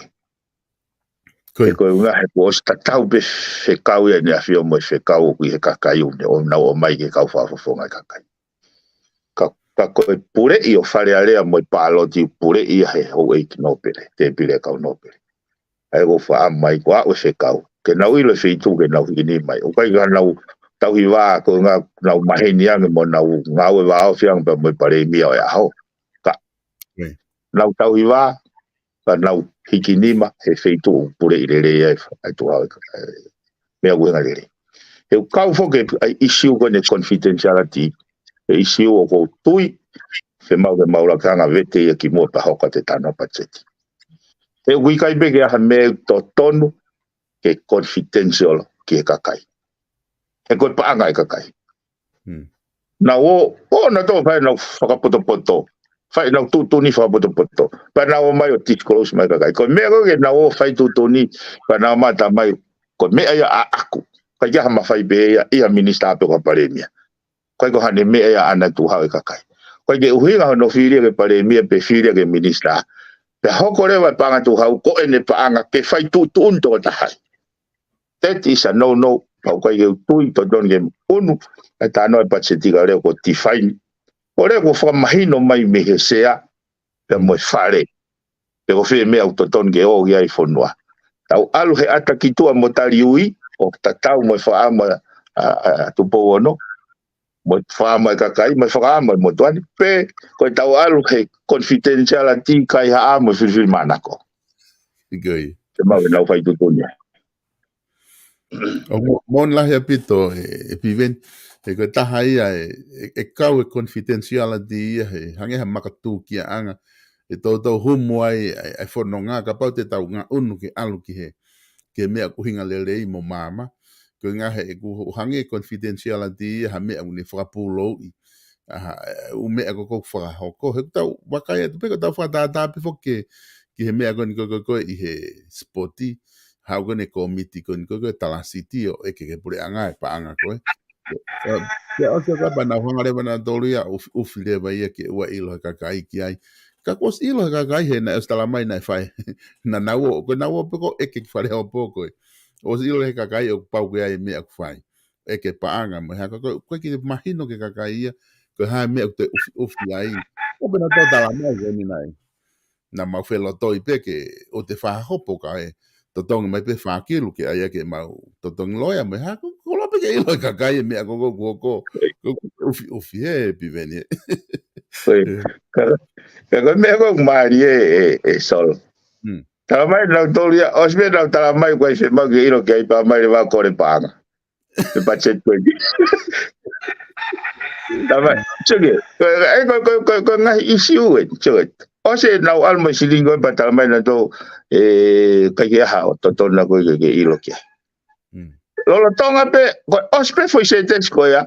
Ko e. He ko e unga he kuo ʻosi tatau pē fekau ia ʻene ʻafio mo e fekau ʻoku ʻi he kakai ʻoku ne ʻo nau ʻomai ki he kau fakafofonga e kakai. Ka, ka ko e puleʻi ʻo Fale Alea mo e pāloti puleʻi ia he houʻeiki nōpele, tēpile kau nōpele. ʻA ia ko fā mai ko aʻu e fekau. Ke nau ʻilo e feituʻu ke nau hiki nima ai. ʻOku ʻikai ke nau tauhi vā ko e ngā nau maheni ange mo nau ngāue vāofi ange pea mo e palēmia ʻo e ʻaho. Ka. Right. Nau tauhi vā, ka nau hiki nima he feituʻu puleʻi lelei ai, ʻa e tuʻu hau e, e, meʻa ʻuhinga lelei. He ʻoku kau foki ʻa e ʻisiū ko eni confidentiality, he ʻisiū ʻoku ou tui, ke mau ke mau laka anga vete ia kimuʻa pea hoko atu e talanoa patiseti. He ʻoku ʻikai pē ke ʻi ai ha meʻa ʻoku totonu, ke confidential ki he kakai. He ko e paʻanga e kakai. Hmm. Nau ō, ō nautolu fai ʻenau fakapotopoto. Fai ʻenau tuʻutuʻuni fakapotopoto. Pea nau ō mai ʻo disclose mai kakai. Ko e meʻa ko ē ke nau ō fai tuʻutuʻuni, pea nau mata mai, ko e meʻa ia ʻaʻaku. ʻIkai ke ʻi ai ha mafai pē ia, ʻi ha minisitā pe ko ha palēmia. ʻIkai ko haʻane meʻa ia ʻaʻana tuʻu hau e kakai. ʻIkai ke ʻuhinga hono fili ia ke palēmia pe fili ia ke minisitā. Pea hoko leva e paʻanga tuʻu hau ko ʻene paʻanga ke fai tuʻutuʻuni toko taha ai. That is a no-no. Pau ʻikai ke u tui totonu ke unu. ʻA e talanoa e patiseti ka leo ko e define. Ko leo ko e fakamahino mai mei he sea. Pea mo e fale. Pe ko fē meʻa ʻoku totonu ke ō ki ai fonua. Tau ʻalu he ʻata ki tuʻa mo tali ui. ʻO tatau mo e fakaʻamu ʻa, ʻa, ʻa Tupou Ono. Mo e fakaʻamu e kakai, mo e fakaʻamu e motuʻa ni. Pe, ko e tau ʻalu he confidentiality kaihaʻa mo e filifilimānako. ʻIkai. Ke mau ke nau fai tuʻutuʻuni ai. ʻO mo, mo lahi ʻaupito e, e Piveni, he ko e taha ia e, e, e kau e confidentiality ia he, hangē ha makatūkiaʻanga, ʻe toutou humu ai, ʻa e, ʻa e fononga, kapau te tau ngaʻunu ke ʻalu ki he, ki he meʻa ʻoku ʻuhinga lelei mo māmā, ko e ngaahi ʻeku hangē confidentiality ia ha meʻa ʻoku ne fakapūlouʻi, ʻa ha, ʻū meʻa ko ē ʻoku fakahoko. He ʻoku tau vakai atu pē, ʻoku tau fakatātā pē foki ki he meʻa ko eni ko ē, ko ē, ko ē ʻi he sipoti, haʻu ko eni e kōmiti ko eni ko ē, ko ē talasiti ʻo ʻeke ki he puleʻanga e paʻanga ko ē. Pea, pea ʻosi ʻo ka pea nau hanga leva nautolu ia ʻo ʻufi, ʻufi leva ia ke ʻoua ʻilo he kakai ki ai. Ka kuo ʻosi ʻilo he kakai he naʻe ʻosi talamai naʻe fai. Naʻa nau ō, ko e nau ō pē ko ē ʻeke ki Falehopo ko ē. ʻOsi ʻilo he kakai ʻoku pau ke ʻi ai e meʻa ʻoku fai. ʻEke paʻanga mo e hā ka ko e, ko e ʻikai ke mahino ki he kakai ia, ko e hā e meʻa ʻoku te ʻufiʻufi ai. ʻO pē naʻa tau talamai ko eni nai. Naʻa mau felotoi pē ke ʻoua te fakahopo ka ʻe totongi mai pē fā kilu ke ʻai ke mau totongi loea mo e hā, ko, ko lo pē ke ʻilo e kakai e meʻa ko ē ʻoku hoko, ko, ko ʻufiʻufi he Piveni he. Ko e, ka, ka ko e meʻa ko ē ʻoku mālie e, e, e Solo. Hmm. Talamai nautolu ia, ʻosi pē nau talamai ko e fiemaʻu ke ʻilo ke ʻai pē mai leva ko e paʻanga. He patiseti ko ē. Talamai, sio ki he, ko e, ko e, ko e, ko e ngaahi ʻisiū ē, sio ki he. ʻOsi ʻenau ʻalu mai silingi ko ē pea talamai nautolu, ʻe, ʻikai ke ʻi ai ha ʻoku totonu ko ē ke, ke ʻilo ki ai. Hmm. Lolotonga pē, ko e ʻosi pē foʻi sētesi ko ia,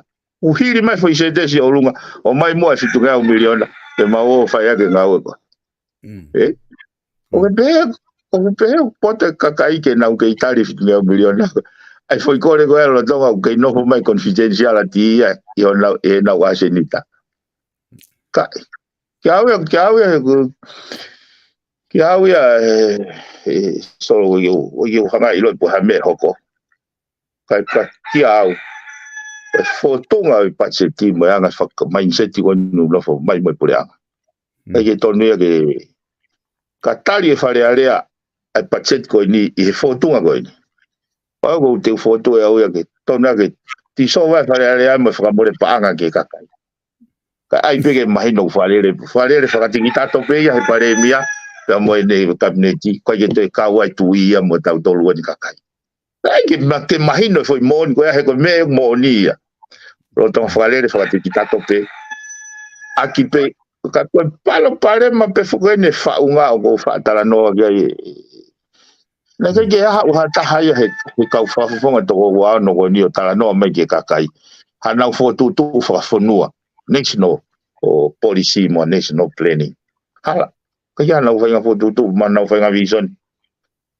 ʻo hili mai foʻi sētesi ʻo ʻolunga, ʻomai muʻa e fitungeau miliona, ke mau ō fai ʻaki e ngāue ko ē. Mm. Ē? ʻOku pehē, ʻoku pehē, poto e kakai ke nau kei tali fitungeau miliona. ʻa e foʻi kole ko ē ʻa Lolotonga ʻoku kei nofo mai confidentiality ia ʻi honau, ʻenau ʻasenita. Ka, ke au ia, ke au ia, he ko, ke au ia, e, e, solo, ʻoku, ʻoku hanga ʻilo pe ko e hā e meʻa ʻe hoko. Ka, ka, kia au. ʻE fōtunga ʻa e patiseti mo e anga faka-, mindset ko eni ʻoku nofo mai mo e puleʻanga. Mm. ʻIkai ke tonu ia ke, ka tali ʻe Fale Alea ʻa e patiseti ko eni ʻi he fōtunga ko eni. Pau ko e teu fōtunga ʻe au ia ke tonu ia ke tīsova ʻe Fale Alea mo e fakamole paʻanga ki he kakai. Ka ʻai pē ke mahino ʻoku fakalele, fakalele fakatikitato pē ia he palēmia, pea mo ʻene kapineti, ʻikai ke toe kau ai e tui ia mo tautolu ʻeni kakai. ʻAi ke ma-, ke mahino e foʻi moʻoni ko ia he ko e meʻa moʻoni ia. Lolotonga fakalele fakatikitato pē. ʻAki pē, ka ko e palopalema pē foki ʻeni e faʻunga ʻoku ou faʻa talanoa ki ai. Naʻe ʻikai ke ʻi ai ha taha ia he, he kau fakafofonga toko ua ono ko eni ʻo talanoa mai ki he kakai. Hanau fokotuʻutuʻu fakafonua. National, ʻo policy mo national planning. Hala. ʻIkai ke ʻi ai hanau faʻahinga fokotuʻutuʻu, mo hanau faʻahinga vision.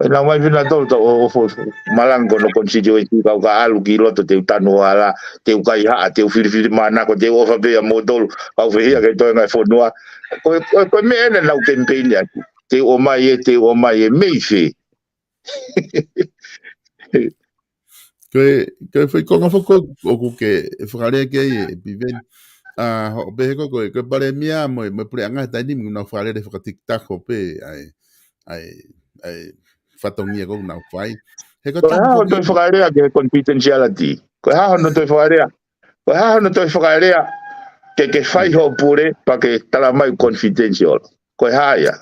ʻE nau mai pē nautolu ʻo, ʻo, ʻo malanga ko hono constituency, kau ka ʻalu ki loto te u tanu hala, te u kaihaʻa, te u filifilimānako, te u ʻofa pē ʻia moutolu, kau fehia ki he toenga e fonua. Ko e, ko e, ko e meʻa ʻena ʻoku nau kemipeini atu. Te u ʻomai ē, te u ʻomai ē, mei fē. Ko e, ko e foʻi konga foki ʻoku ke fakalea ki ai ē, Piveni. ʻA, hoʻo pehē ko e, ko e palēmia mo e, mo e puleʻanga he taimi ni ʻoku nau fakalele fakatikitato pē, ʻa e, ʻa e, ʻa e fatongia ko ē ʻoku nau fai. He ko e Ko e taha hā hono foki toe fakalea ki he confidentiality? Ko e hā hono toe fakalea? Ko e hā hono toe fakalea ke ke fai hoʻo pule pea ke tala mai confidential? Ko e hā ia?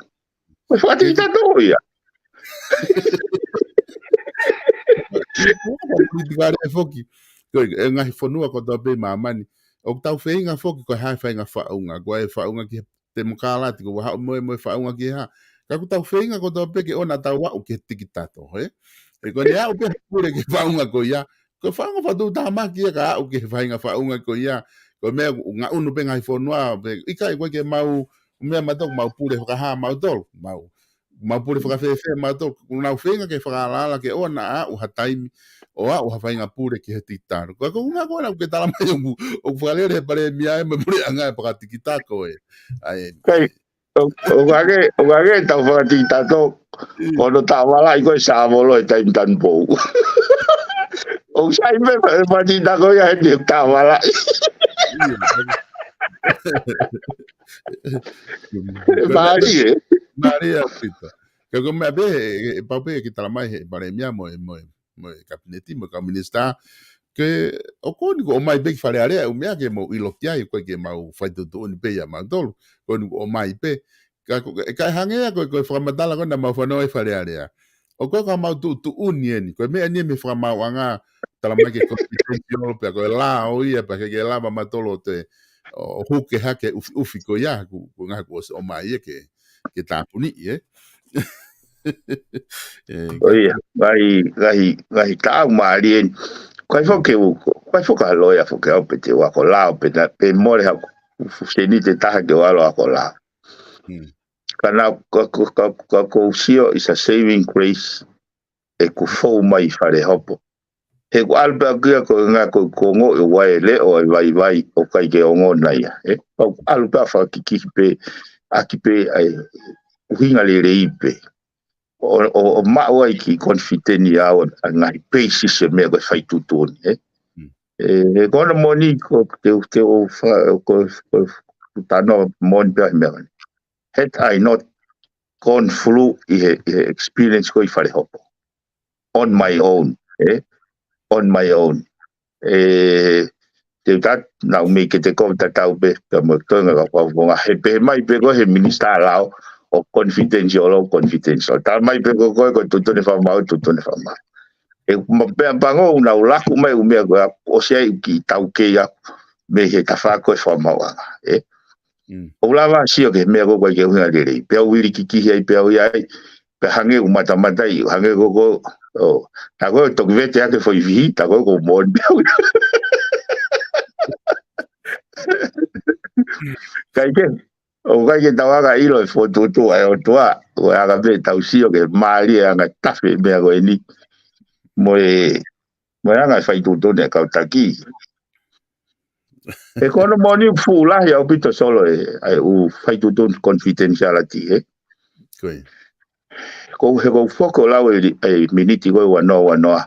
Ko e fakatikitato ia. Politikale foki. Ko e, e ngaahi fonua kotoa pē ʻi māmani. ʻOku tau feinga foki ko e hā e faʻahinga faʻunga. Ko e faʻunga ki he temokalati, ko e haʻu mo e, mo e faʻunga ki he hā. Ka ʻoku tau feinga kotoa pē ke ʻoua naʻa tau aʻu ki he tikitato, hē? He ko ʻene aʻu pē ha pule ki he faʻunga ko ia. Ko e faʻunga fakatuʻutāmaki ia ka aʻu ki he faʻahinga faʻunga ko ia. Ko e meʻa ʻoku ngaʻunu pē ngaahi fonua, pē ʻikai ko e ke mau, meʻa mautolu, mau pule fakahā mautolu, mau, mau pule fakafēfē mautolu, ʻoku nau feinga ke fakaalaala ke ʻoua naʻa aʻu ha taimi, ʻo aʻu ha faʻahinga pule ki he tikitato. Ko e ko e ʻuhinga ko ē ʻoku ke tala mai ʻoku, ʻoku fakalele he palēmia ē mo e puleʻanga e fakatikitato ē. ʻA e, Kai, ʻo, ʻo kake, ʻo kake tau fakatikitato, Mm. ko hono taʻovala ʻi ko e Savolo he taimi tanupou. ʻOku sai pē, fakatikitato ia he ni taʻovala. Mālie, ē? Mālie ʻaupito. Ka ko e meʻa pē, ʻe, ʻe pau pē ke tala mai he palēmia mo e, mo e, mo e kapineti, mo e kau minisitā. Ke, ʻoku ʻi ai ʻeni kuo ʻomai pē ki Fale Alea, ʻū meʻa ke mau ʻilo ki ai, ko e ke mau fai tuʻutuʻuni pē ʻia mautolu. Ko ʻi ai ʻeni kuo ʻomai pē. Ka ko, ʻe ʻikai hangē ia ko e, ko e fakamatala ko ē naʻa mau fanongo ai Fale Alea. ʻOku ʻikai ko haʻamau tuʻutuʻuni ʻeni. Ko e meʻa ʻeni mei he fakamaauʻanga, tala mai ke confidential pea ko e lao ia, pea ʻikai ke lava mautolu ʻo toe, ʻo huke hake ʻufiʻufi ko ia, ʻoku, ʻoku ngaahi kuo ʻosi ʻomai ia ke, ke tāpuniʻi, ē? ʻE, ʻO ia, ngaahi, ngaahi, ngaahi taʻau mālie ʻeni. Ko e foki ʻoku, ko e foki ha loea foki au pe te u ako lao, pe na, pe mole haʻaku seniti ʻe taha ke u ʻalu ʻo ako lao. Hmm. Ka naʻa, ka, ka, ka, ka ʻoku ou sio is a saving grace ʻeku fou mai Falehopo. He ʻoku ʻalu pē ʻaku ia ko e ngaahi ko, ko e ongoʻi ʻoku ʻi ai e leʻo ʻa e vaivai ʻoku ʻikai ke ongona ia. He ʻoku ʻalu pē ʻo fakakikihi pē, ʻaki pē ʻa e ʻuhinga lelei pē. ʻO, ʻo, ʻo maʻu ai ki confident ia ʻo ʻa e ngaahi basis e meʻa ko e fai tuʻutuʻuni, ē? Hmm. ʻE, he ko hono moʻoni ko, te, te u fa-, ko, ko, ko tano moʻoni pē ʻa e meʻa ko eni. Had I not gone through ʻi he, ʻi he experience ko ē ʻi Falehopo. On my own, ē? On my own. ʻE, te u tat, naʻa ku mei ke te ko tatau pē, pea mo e toenga ka kau fonga. He pehē mai pē ko ē he minisitā lao, ʻoku confidential, ʻoku confidential. Tala mai pē ko ē ko e, ko e tuʻutuʻuni fakamaau, tuʻutuʻuni fakamaau. ʻE, ma pea pango, naʻa ku laku mai ʻū meʻa ko ē, ʻosi ai ki taukei aku, mei he tafaʻaki ko ē fakamaauʻanga, ē? Mm. ʻOku lava sio ki he meʻa ko ē ʻoku ʻikai ke ʻuhinga lelei. Pea u vili kikihi ai, pea u ʻi ai, pea hangē ʻoku matamata ʻi, hangē ko ē ko, ʻo, tā ko ē toki vete hake foʻi vihi, tā ko ē ʻoku moʻoni pē au. ʻIkai ke, ʻoku ʻikai ke tau anga ʻilo e fokotuʻutuʻu ʻa e ʻOtua, ʻoku anga pē tau sio ki he mālie anga tafe meʻa ko eni. Mo e, Mo e anga e faituʻutuʻuni ʻa e kau taki. He ko hono moʻoni ʻoku fuʻu lahi ʻaupito Solo e, ʻa e ʻū faituʻutuʻuni confidentiality, ē. Ko ia. Ko e, he ʻoku ou foki ʻo lau e li-, e miniti ko e ua noa ua noa.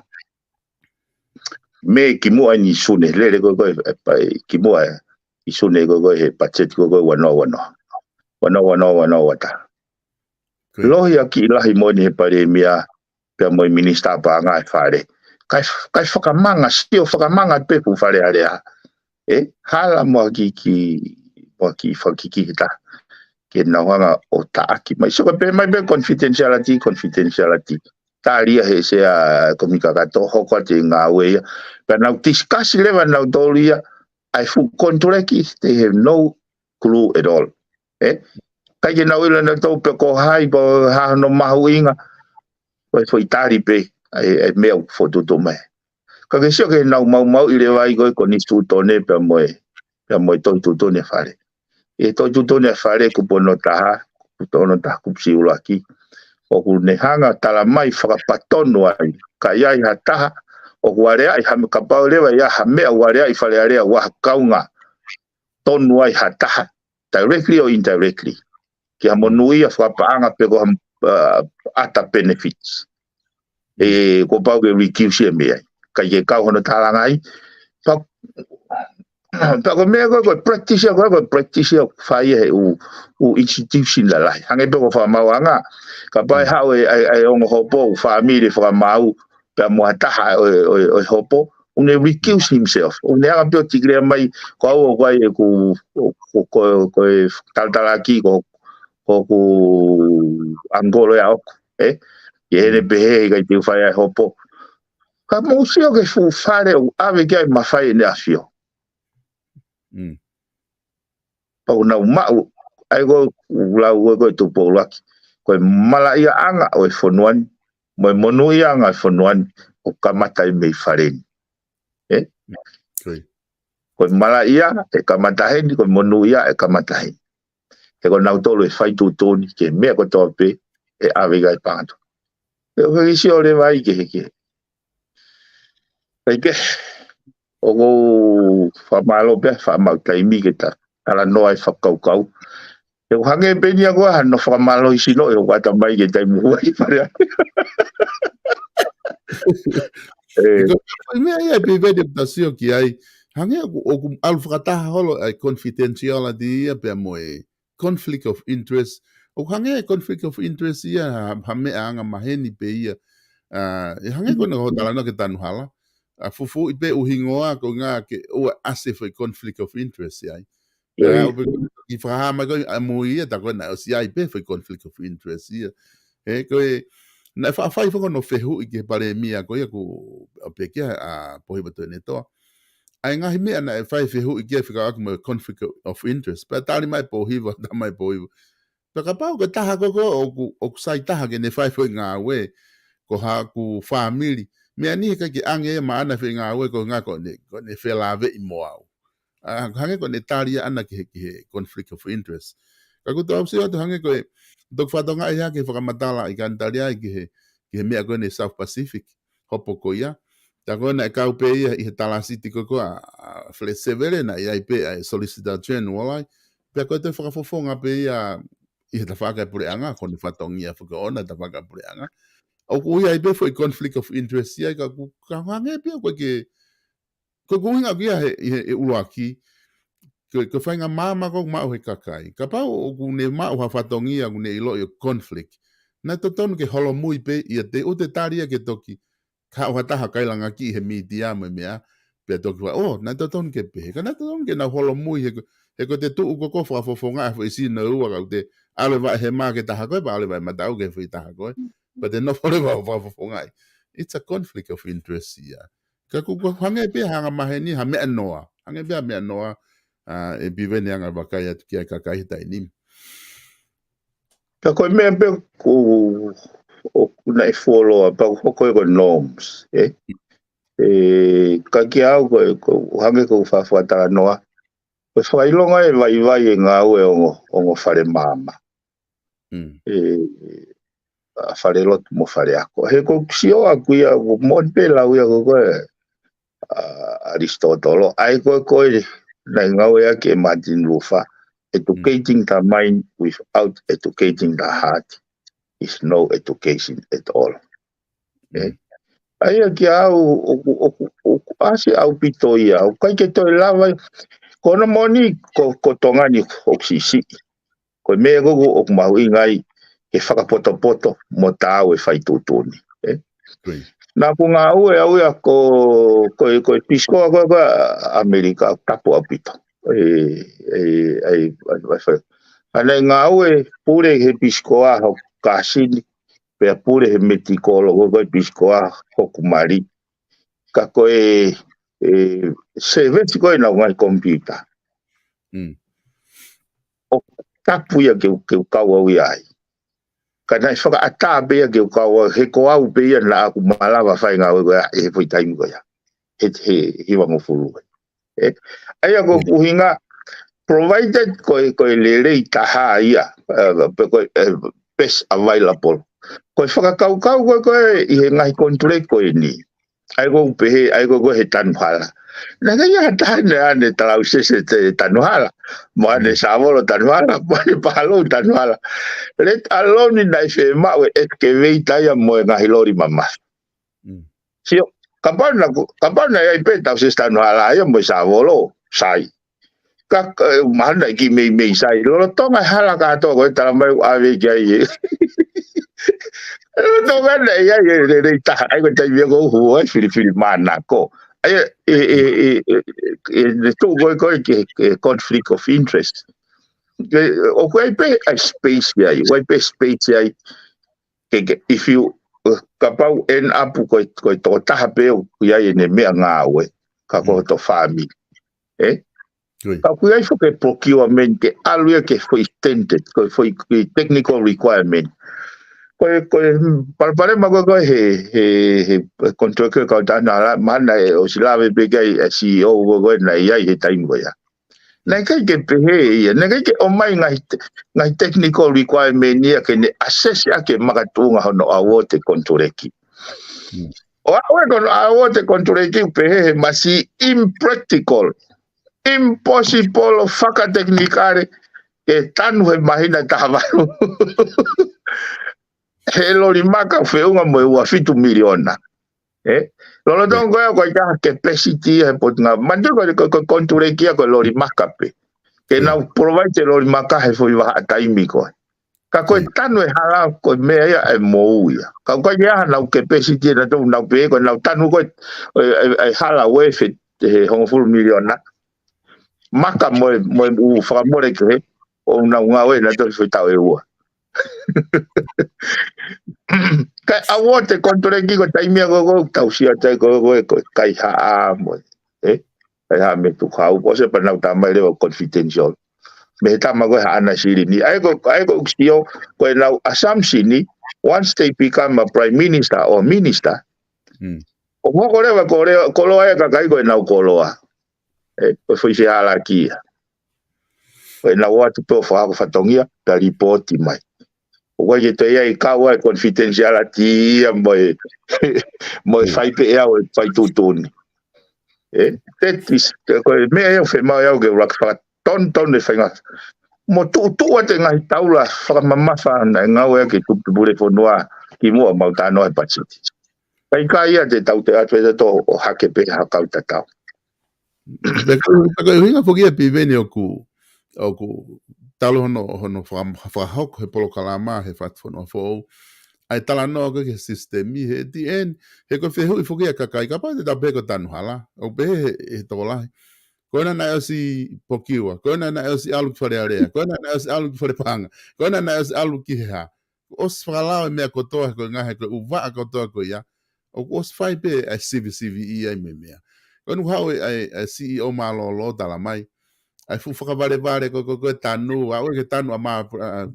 Mei kimuʻa eni ʻi Sune, lele ko e, ko e, e, pa-, e, kimuʻa ʻi Sune ko e, ko e, he patiseti ko e, ko e ua noa ua noa. Ua noa ua noa ua noa ua taha. Ko ia. Lohiakiʻi lahi moʻoni he Palēmia, pea mo e Minisitā Paʻanga ʻa e Fale. Kae, kae fakamanga, sio fakamanga pē ʻoku Fale Alea. Ē, hala mo e kiʻi, mo e kiʻi fakakikita. Ke nau hanga ʻo taʻaki mai. Sio ko e pehē mai pē confidentiality, confidentiality. Tali ia he Sea Komiti Kakato, hoko atu e ngāue ia. Pea nau discuss leva nautolu ia, ʻa e fuʻu konituleki, they have no clue at all. Ē? ʻIkai ke nau ʻilo nautolu pe ko hai, pe ko e hā hono mahuʻinga, ko e foʻi tali pē, ʻa e, ʻa e meʻa ʻoku fokotuʻutuʻu mai. Ka ke sio ki heʻenau maumauʻi leva ai ko e konisitūtone pea mo e, pea mo e toʻu tuʻutuʻuni ʻa e Fale. ʻI he toʻu tuʻutuʻuni ʻa e Fale kupu ono taha, kupu ono taha kupu siʻi ʻuluaki. ʻOku ne hanga ʻo tala mai fakapatonu ai, ka ʻi ai ha taha, ʻoku aleaʻi ha meʻa, kapau leva ʻi ai ha meʻa ʻoku aleaʻi Fale Alea ʻi ha kaunga, tonu ai ha taha, directly or indirectly. Ki ha monūʻia fakapaʻanga pe ko ha, uh, other benefits. Ē, kuo pau ke recuse ia mei ai. ʻIkai ke kau hono tālanga ai. Pea, pea ko e meʻa ko e, ko e practice ia, ko e, ko e practice ia ʻoku fai ia he ʻū, ʻū institution lalahi. Hangē pē ko e fakamaauʻanga. Kapau ʻe haʻu e, e, e ongo hopo, fāmili fakamaau, pea mo ha taha ʻo e, ʻo e, ʻo e hopo, ʻoku ne recuse himself. ʻOku ne hanga pē ʻo declare mai, ko au ʻoku ʻi ai ʻeku, ko, ko, ko e talatalaki, ko, ko ʻeku uncle ia ʻoku, ē? ʻI heʻene pehē he ʻikai te u fai ʻa e hopo. Ka mou sio ki he fuʻu Fale ʻoku ʻave ki ai e mafai ʻEne ʻAfio. Mm. Pea ʻoku nau maʻu, ʻa ia ko e lau ko e, ko e Tupou ʻUluaki. Ko e malaʻiaʻanga ʻo e fonua ni, mo e monūʻiaʻanga ʻo e fonua ni, ʻoku kamata ia mei Fale ni. Ē? Ko ia. Ko e malaʻia, ʻe kamata heni, ko e monūʻia, ʻe kamata heni. He ko nautolu ʻe fai tuʻutuʻuni ki he meʻa kotoa pē ʻe ʻave ki ai e paʻanga tuʻi. Pea ʻoku ke sio leva ai ki he, ki he. Pea ke, ʻoku ou fakamālō pē, fakamālō taimi ke ta talanoa e fakakaukau. ʻE hangē pē eni ia ko e hano fakamālohisino ʻe hoku ʻatamai ki he taimi ʻoku ʻi ai Fale Alea. Ē. Ko e meʻa ia ʻe Piveni ʻoku ta sio ki ai. Hangē ʻoku, ʻoku ʻalu fakataha holo ʻa e confidentiality ia pea mo e conflict of interest. ʻOku hangē e conflict of interest ia ha, ha meʻa angamaheni pē ia. ʻA, ʻe hangē ko ena ko hoʻo talanoa ki he tanu hala. ʻA, fufuuʻi pē ʻū hingoa ko e ʻuhinga ke ʻoua ʻe ʻasi e foʻi conflict of interest ia ai. Pea ʻoku pē ʻi he fakahā mai ko ē ʻamui ia, tā ko ē naʻe ʻosi ʻi ai pē foʻi conflict of interest ia. He ko e, naʻe faʻa fai foki hono fehuʻi ki he Palēmia ko ia ʻoku, ʻa, pekia ʻa Pōhiva Tuʻiʻonetoa. ʻA e ngaahi meʻa naʻe fai fehuʻi ki ai fekauʻaki mo e conflict of interest. Pea tali mai Pōhiva, tā mai Pōhiva. Pea kapau ko e taha ko ē ko ē ʻoku, ʻoku sai taha ke ne fai e foʻi ngāue, ko haʻaku fāmili. Meʻa ni he ʻikai ke ʻange ia maʻana e foʻi ngāue ko e ʻuhinga ko ʻene, ko ʻene felāveʻi mo au. ʻA, hangē ko ʻene tali ia ʻana ki he, ki he conflict of interest. Ka ʻoku tau sio atu hangē ko e, toki fakatokangaʻi hake e fakamatala ʻi he ʻene tali ai ki he, ki he meʻa ko eni South Pacific, hopo ko ia. Tā ko ē naʻe kau pē ia ʻi he talāsiti ko ē ko ē ʻa, ʻa Feleti Sevele naʻe ʻi ai pē ʻa e Solicitor General ai. Pea ko e toe fakafofonga pē ia ʻi he tafaʻaki ʻa e puleʻanga, ko hono fatongia foki ʻoʻona tafaʻaki ʻa e puleʻanga. ʻOku ʻi ai pē foʻi conflict of interest ia, ka ʻoku, ka hangē pē ia ko e ke, ko ʻeku ʻuhinga ʻaku ia he, he, he ʻuluaki, ko, ko e faʻahinga maama ko ē ʻoku maʻu he kakai. Kapau ʻoku ne maʻu ha fatongia ʻoku ne ʻiloʻi ʻoku conflict. Naʻe totonu ke holomui pē ia te u te tali ia ke toki, ka ʻoku ha taha kailanga ki he mītia mo e meʻa, pea toki fai, ʻō, naʻe totonu ke pehē. Ka naʻe totonu ke nau holomui he ko, he ko e te tuʻu ko ē ko e fakafofongaʻi e foʻi sino ʻe ua ka ʻoku te ʻalu e vaʻe hema ki he taha ko ē, pea ʻalu e vaʻe mataʻu ki he foʻi taha ko ē. Pea te nofo leva ʻo fakafofongaʻi. It's a conflict of interest ia. Ka ʻoku, ʻoku hangē pē ha angamaheni, ha meʻa noa. Hangē pē ha meʻa noa, ʻa, ʻe Piveni anga vakai atu ki ai kakai he taimi ni. Ka ko e meʻa pē ʻoku, ʻoku naʻe fuoloa, pea ʻoku hoko ia ko e norms, ē? Ē, ka kiate au ko e, ko e hangē ko e fakatalanoa. Ko e fakaʻilonga e vaivai e ngāue ongo, ongo fale maama. Mm. Ē, ʻa e falelotu mo e faleako. He ko e sio ʻaku ia, ʻoku moʻoni pē lau ia ko e, ko e, ʻa ʻAlisitōtolo, ʻa ia ko e, ko e naʻe ngāueʻaki ʻe Martin Luther, educating the mind without educating the heart is no education at all. ʻE? ʻA ia kia au, ʻoku, ʻoku, ʻoku ʻasi ʻaupito ia, ʻoku ʻikai ke toe lava, ko hono moʻoni, ko, ko Tonga ni ʻoku siʻisiʻi. Ko e meʻa ko ē ʻoku mahuʻinga ai ke fakapotopoto mo taau e fai tuʻutuʻuni. ʻE? Naʻa ku ngāue au ia ko, ko, ko e Pisikoa ko, ko ʻAmelika, tapu ʻaupito. ʻE, ʻe, ʻe, ʻe, ʻe, ʻe, ʻa ia naʻe ngāue pule he Pisikoa hoku kāsini, pea pule he Metikolo ko, ko e Pisikoa hoku mali. Ka ko e, e, sevesi ko ē ʻenau ngaahi komipiuta. ʻOku tapu ia ke, ke kau au ia ai. Ka naʻe fakaʻatā pē ia ke kau au, he ko au pē ia naʻa ku malava fai ngāue ko ia, ʻi he foʻi taimi ko ia. He, he, he hiva ngofulu. ʻE, ʻa ia ko e ʻuhinga, provided ko e, ko e lelei taha ia, ʻe, pe ko e, ʻe, best available. Ko e fakakaukau ko e, ko e, ʻi he ngaahi contract ko eni. ʻA ia ko u pehē, ʻa ia ko e, ko e he tanu hala. Naʻe ʻikai ha taha naʻe ʻane talausese te tanu hala. Mo ʻane sāvolo tanu hala, mo ʻane pālou tanu hala. Let alone naʻe fiemaʻu e excavator ia mo e ngaahi loli mamafa. Sio, kapau naʻa ku, kapau naʻe ʻi ai pē tausesi tanu hala ia mo e sāvolo, sai. Ka, ka, mahalo naʻe kiʻi meimei sai. Lolotonga e hala kātoa ko e tala mai ʻoku ʻave ki ai. Lolotonga naʻe ʻi ai e lelei taha. ʻA ia ko e taimi ia ko u hū ai filifili mānako. ʻA ia, e, e, e, e, e, e tuʻu ko e, ko e, ke, ke conflict of interest. Ke, ʻoku ʻi ai pē ʻa e space ia, ʻoku ʻi ai pē space ia. Ke, ke, if you, uh, kapau end up ko e, ko e tokotaha pē ʻoku ʻi ai ʻene meʻa ngāue, ka ko hoto family. ʻE? Ka ʻoku ʻi ai foki e procurement ke ʻalu ia ke foʻi standard, ko e foʻi, ko e technical requirement. Ko e, ko e, hmm, palopalema ko e, ko e he, he, he contract ko e kau tanu hala, mahalo naʻe ʻosi lave pē ki ai e C E O ko e, ko e naʻe ʻi ai he taimi ko ia. Naʻe ʻikai ke pehē ia, naʻe ʻikai ke ʻomai ngaahi te-, ngaahi technical requirement ia ke ne assess ʻaki e makatuʻunga hono award e contract. ʻO aʻu ē ko hono award e contract ʻoku pehē he masiʻi impractical, impossible ʻo fakatekinikale ke tanu he māhina ʻe taha valu. He loli maka feʻunga mo e ua fitu miliona. ʻE? Lolotonga ko e, ko e ʻikai ha capacity he potungāue. Manatu ko e, ko e, ko e contract ia ko e loli maka pē. Ke nau provide e loli maka he foʻi vahaʻa taimi ko ē. Ka ko e tanu e hala ko e meʻa ia ʻe mou ia. Ka ʻoku ʻikai ke ʻi ai hanau capacity ʻe nautolu nau pehē ko e nau tanu ko e, e, e, e hala ʻe he hongofulu miliona. Maka mo e, mo e ʻū fakamole kehe, ʻo nau ngāue ʻe nautolu foʻi taʻu ʻe ua. Ka award e contract ko e taimi ia ko e, ko e tausia tai ko e, ko e, ko e kaihaʻa mo e, ʻe? Kaihaʻa mei Tuʻakau, ʻosi pea nau tā mai leva confidential. Mei he tama ko e haʻana silini. ʻA ia ko, ʻa ia ko ʻeku sio, ko ʻenau assumption ni, once they become a prime minister or minister, ʻoku hoko leva ko e, koloa ia kakai ko ʻenau koloa. ʻE, ko e foʻi fehālaaki ia. Ko ʻenau ō atu pē ʻo fakahoko fatongia, pea lipooti mai. ʻOku ʻikai ke toe ʻi ai kau ai confidentiality ia mo e, mo e fai pē ʻe au e fai tuʻutuʻuni. ʻE, that is, ko e meʻa ia ʻoku fiemaʻu ʻe au ke u laki fakatonutonu e fainga. Mo tuʻutuʻu atu e ngaahi taula fakamamafa naʻe ngāueʻaki ʻe he tupu pule fonua kimuʻa mau talanoa he patiseti. Ka ʻikai ia te tau te atu e tō ʻo hake pē ha kau tatau. Pea ko, pea ko e ʻuhinga foki ia Piveni ʻoku, ʻoku talu hono, hono faka-, fakahoko he polokalama he Fatufonua Foʻou. ʻA e talanoa ko ē ki he sisitemi he T N, he ko e fehuʻi foki ia ʻa e kakai, kapau te tau pehē ko e tanu hala, ʻoku pehē he, he tokolahi. Ko ena naʻe ʻosi procure, ko ena naʻe ʻosi ʻalu ki Fale Alea, ko ena naʻe ʻosi ʻalu ki Fale Paʻanga, ko ena naʻe ʻosi ʻalu ki he hā. ʻOsi fakalao e meʻa kotoa ko e ngaahi ko e ʻū vaʻa kotoa ko ia. ʻOku ʻosi fai pē ʻa e sivisiviʻi ai mo e meʻa. Ko ena ʻoku haʻu e, ʻa e, ʻa e C E O mālōlō tala mai. ʻA e fuʻu fakavalevale ko, ko, ko e tanu, ʻa ʻoku ke tanu ʻa mā, ʻa,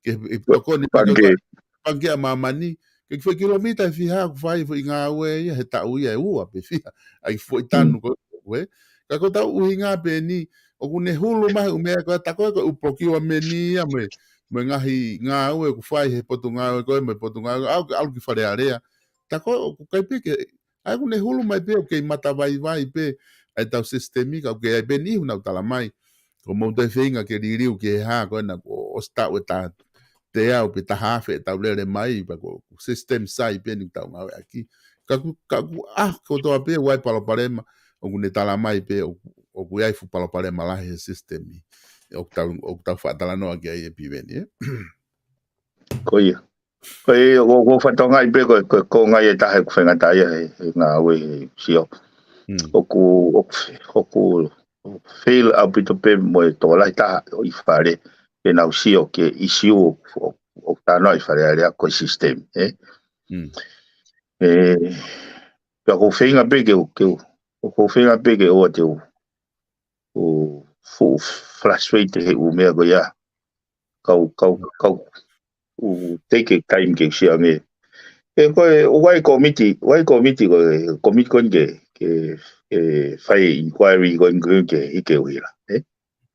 ke, ʻe tokoni pē ko, ko, pangikē ʻa māmani. Ke foʻi kilomita ʻe fiha ʻoku fai foʻi ngāue ia, he taʻu ia ʻe ua pe fiha. ʻA e foʻi tanu ko, ko e. Ka ko ʻetau ʻuhinga pē eni, ʻoku ne hulu mai ʻū meʻa ko e tā ko ē ko e ʻū procurement ia mo e, mo e ngaahi ngāue ʻoku fai he potungāue ko ē, mo e potungāue, ʻalu ki, ʻalu ki Fale Alea. Tā ko ē ʻoku ʻikai pē ke, ʻA ia ʻoku ne hulu mai pē ʻoku kei matavaivai pē ʻa e tau sisitemi ka ʻoku kei ʻi ai pē niʻihi ʻoku nau tala mai. Ko mou toe feinga ke liliu ki he hā ko ena kuo ʻosi taʻu ʻe taha teau pe taha afe ʻetau lele mai pea ko e sisitemi sai pē eni ʻoku tau ngāueʻaki. Ka ʻoku, ka ʻoku ʻaho kotoa pē ʻoku ʻi ai palopalema ʻoku ne tala mai pē ʻoku, ʻoku ʻi ai fuʻu palopalema lahi he sisitemi. ʻOku tau, ʻoku tau faʻa talanoa ki ai ʻe Piveni, ē? Ko ia. Ko ia, ko, ko fatongia pē ko, ko, ko e ngaahi ʻe taha ʻoku faingataʻaʻia he, he ngāue he sio. Mm. ʻOku, ʻoku, ʻoku fail ʻaupito pē mo e tokolahi taha ʻo e fale ke nau sio ki he ʻisiū ʻoku, ʻoku, ʻoku talanoa ʻi Fale Alea ko e sisitemi, ē? Mm. Ē, pea ʻoku ou feinga pē ke u, ke u, ʻoku ou feinga pē ke ʻoua te u, u fuʻu frustrate he ʻū meʻa ko ia. Kau, kau, kau, u take e time ke u sio ange. Ē, ko e, ʻoku ʻi ai e kōmiti, ʻoku ʻi ai e kōmiti ko e, kōmiti ko eni ke, ke, ke fai inquiry ko eni ke hiki e ʻuhila, ē?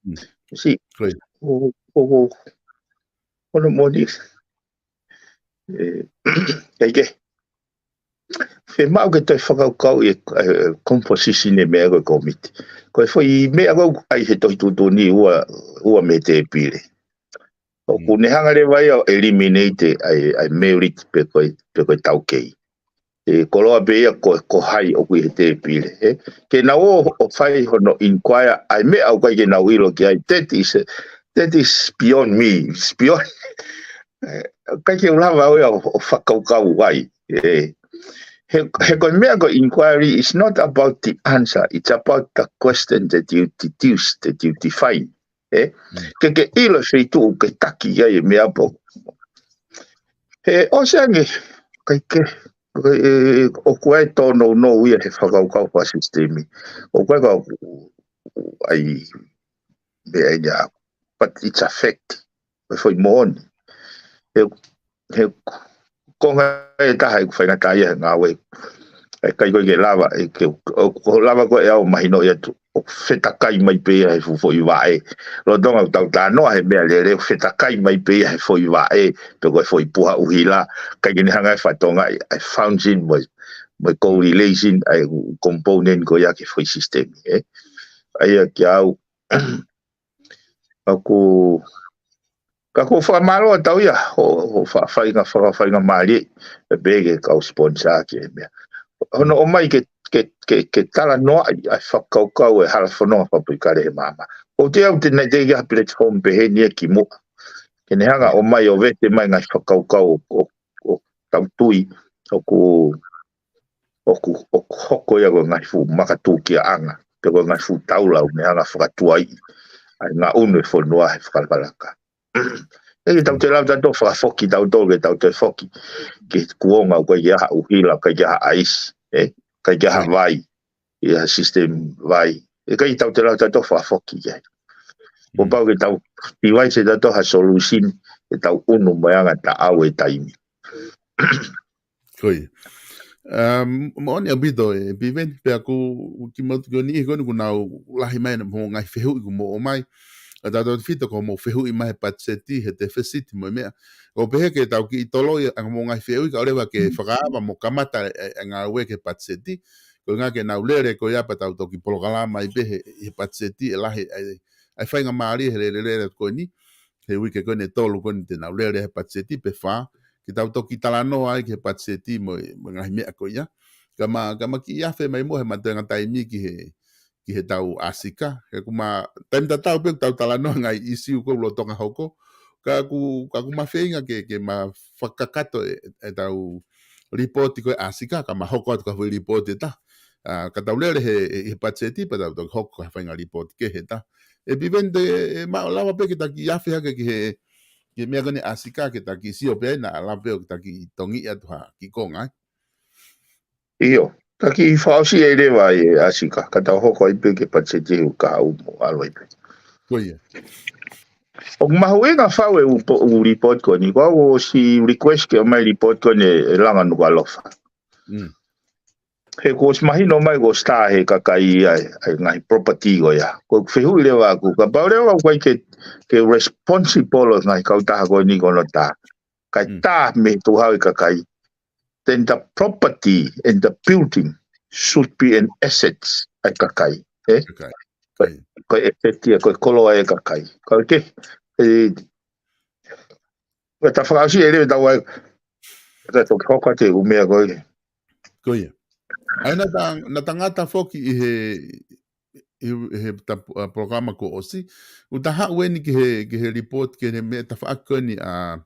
Mm. Sio. Ko ia. ʻO, ʻo, ʻo, ʻo no moni. Ē, ʻai ke. Fiemaʻu ke toe fakakaukau ʻi he, ē, composition e meʻa ko e kōmiti. Ko e foʻi meʻa ko ē ʻai he tohi tuʻutuʻuni ua, ua mei he tēpile. ʻOku Mm. ne hanga leva ia ʻo eliminate ʻa e, ʻa e merit pe ko e, pe ko e taukei. Ē, koloa pē ia ko, ko hai ʻoku ʻi he tēpile, ē. Ke nau ō ʻo fai hono inquire ʻa e meʻa ʻoku ʻikai ke nau ʻilo ki ai. That is, that is beyond me. It's beyond. Ē, ʻikai ke u lava ʻo ia ʻo, ʻo fakakaukau ai. Ē. He, he ko e meʻa ko e inquiry is not about the answer. It's about the question that you deduce, that you define. Ē? Mm. Ke ke ʻilo e feituʻu ke taki ai e meʻa pē. He ʻosi ange, ʻikai ke, ē, ʻoku ʻi ai e tōnounou ia he fakakaukau fakasisitemi. ʻOku ʻikai ko e ʻai meʻa ia, but it's a fact. Ko e foʻi moʻoni. He, he konga ʻe taha ʻoku faingataʻaʻia he ngāue. ʻIkai ko e ke lava, ʻe ke, ʻo, ʻo lava ko e ʻai ʻo mahinoʻi atu. ʻOku fetakai mai pē ia he fuʻu foʻi vaʻe. Lolotonga ʻoku tau talanoa he meʻalele, ʻoku fetakai mai pē ia he foʻi vaʻe, pe ko e foʻi puha ʻuhila, ʻikai ke ne hanga ʻe he fatongia, ʻa e function mo e, mo e correlation, ʻa e component ko ia ki he foʻi sisitemi, ē. ʻA ia kiate au, ʻoku, ka ʻoku ou fakamālō atu au ia, ʻo, ʻo fa-, fainga, fa-, faingamālie, ʻe pehē ki he kau sponsor ki he meʻa. Hono ʻomai ke, ke, ke, ke talanoaʻi ʻa e fakakaukau e hala fononga fakapolitikale he māmani. ʻOku ou tui au te nau teʻeki ai ha platform pehē ni ia kimuʻa. Ke ne hanga ʻo ʻomai ʻo vete mai ngaahi fakakaukau ʻo, ʻo, ʻo tau tui, ʻoku, ʻoku, ʻoku hoko ia ko e ngaahi fuʻu makatuʻunga ʻanga, pe ko e ngaahi fuʻu taula ʻoku ne hanga ʻo fakatuaiʻi ʻa e ngaʻunu e fonua he fakalakalaka. ʻIkai ke tau te lava tautolu ʻo fakafoki tautolu ke tau toe foki ki he kuonga ʻoku ʻikai ke ʻi ai ha ʻuhila, ʻikai ke ʻi ai ha ʻaisi, ē? ʻIkai ke ʻi ai ha vai, ʻi ai ha sisitemi vai. ʻIkai ke tau te lava tautolu ʻo fakafoki ki ai. Kuo Mm. pau ke tau tivai se tautolu ha solution ke tau ʻunu mai ʻa e ngataʻau e taimi. Ko ia. Um, moʻoni ʻaupito ē Piveni, pea ʻoku kimuʻa ko e niʻihi ko eni ʻoku nau lahi mai ʻenau ngaahi fehuʻi ʻoku mou ʻomai. ʻA tautautefito ko hoʻomou fehuʻi mai he patiseti, he tefisiti mo e meʻa. ʻOku pehē ke tau kiʻi toloi ʻa hoʻomou ngaahi fehuʻi kae ʻoua leva ke Mm. fakaava mo kamata e, e, e ngāue ki he patiseti. Ko e ʻuhinga ke nau lele ko ia pea tau toki polokalama ai pē he, he patiseti ʻe lahi, ʻa e, ʻa e faingamālie he lele, lele ko eni. He uike ko eni ʻe tolu ko eni te nau lele he patiseti pe fā. Ke tau toki talanoa ai ki he patiseti mo e, mo e ngaahi meʻa ko ia. Ka ma, ka ma kiʻi afe mai muʻa he ma toenga taimi ki he, ki he tau ʻAsika. He ʻoku ma, taimi tatau pē ʻoku tau talanoa ngaahi ʻisiū ʻoku lolotonga hoko. Ka ʻoku, ka ʻoku ma feinga ke, ke ma fakakakato e, e tau lipooti ko e ʻAsika, ka ma hoko atu ki ha foʻi lipooti ʻe taha. ʻA, ka tau lele he, he, he patiseti, pea tau toki hoko ki ha faʻahinga lipooti kehe ʻe taha. ʻE Piveni te, ʻe, ʻe ma lava pē ke ta kiʻi afe hake ki he, ki he meʻa ko eni ʻAsika, ke ta kiʻi sio pē ai naʻa lava pē ʻo ke ta kiʻi tongiʻi atu ha kiʻi konga, ē? ʻIo, ta kiʻi fakaʻosi ʻe leva ʻi he ʻAsika, ka tau hoko ai pē ki he patiseti ʻe ua ka ʻoku mou ʻalu ai pē. Ko ia. ʻOku mahuʻinga fau e ʻū po-, ʻū lipooti ko eni, ko au ʻosi request ke ʻomai lipooti ko eni ʻe Langa Nukuʻalofa. Mm. He kuo ʻosi mahino mai kuo ʻosi tā he kakai ʻa e, ʻa e ngaahi property ko ia. Ko e fehuʻi leva ʻaʻaku, kapau leva ʻoku ʻikai ke, ke responsible ʻa e ngaahi kautaha ko eni ko hono tā. Kae Mm. tā mei he Tuʻi Hau e kakai. then the property and the building should be an asset ʻa e kakai. Eh? Kakai. Ko e, ko e asset ia, ko e koloa ʻa e kakai. Ko e ke, e, ko e ta fakaʻosi e leo tau ai, ka toki hoko atu e ʻū meʻa ko ē. Ko ia. ʻA ia naʻa ta, naʻa ta ngata foki ʻi he, ʻi he, he ta, ʻa, polokalama kuo ʻosi. ʻOku ta haʻu eni ki he, ki he report, ki he meʻa tafaʻaki ko eni ʻa,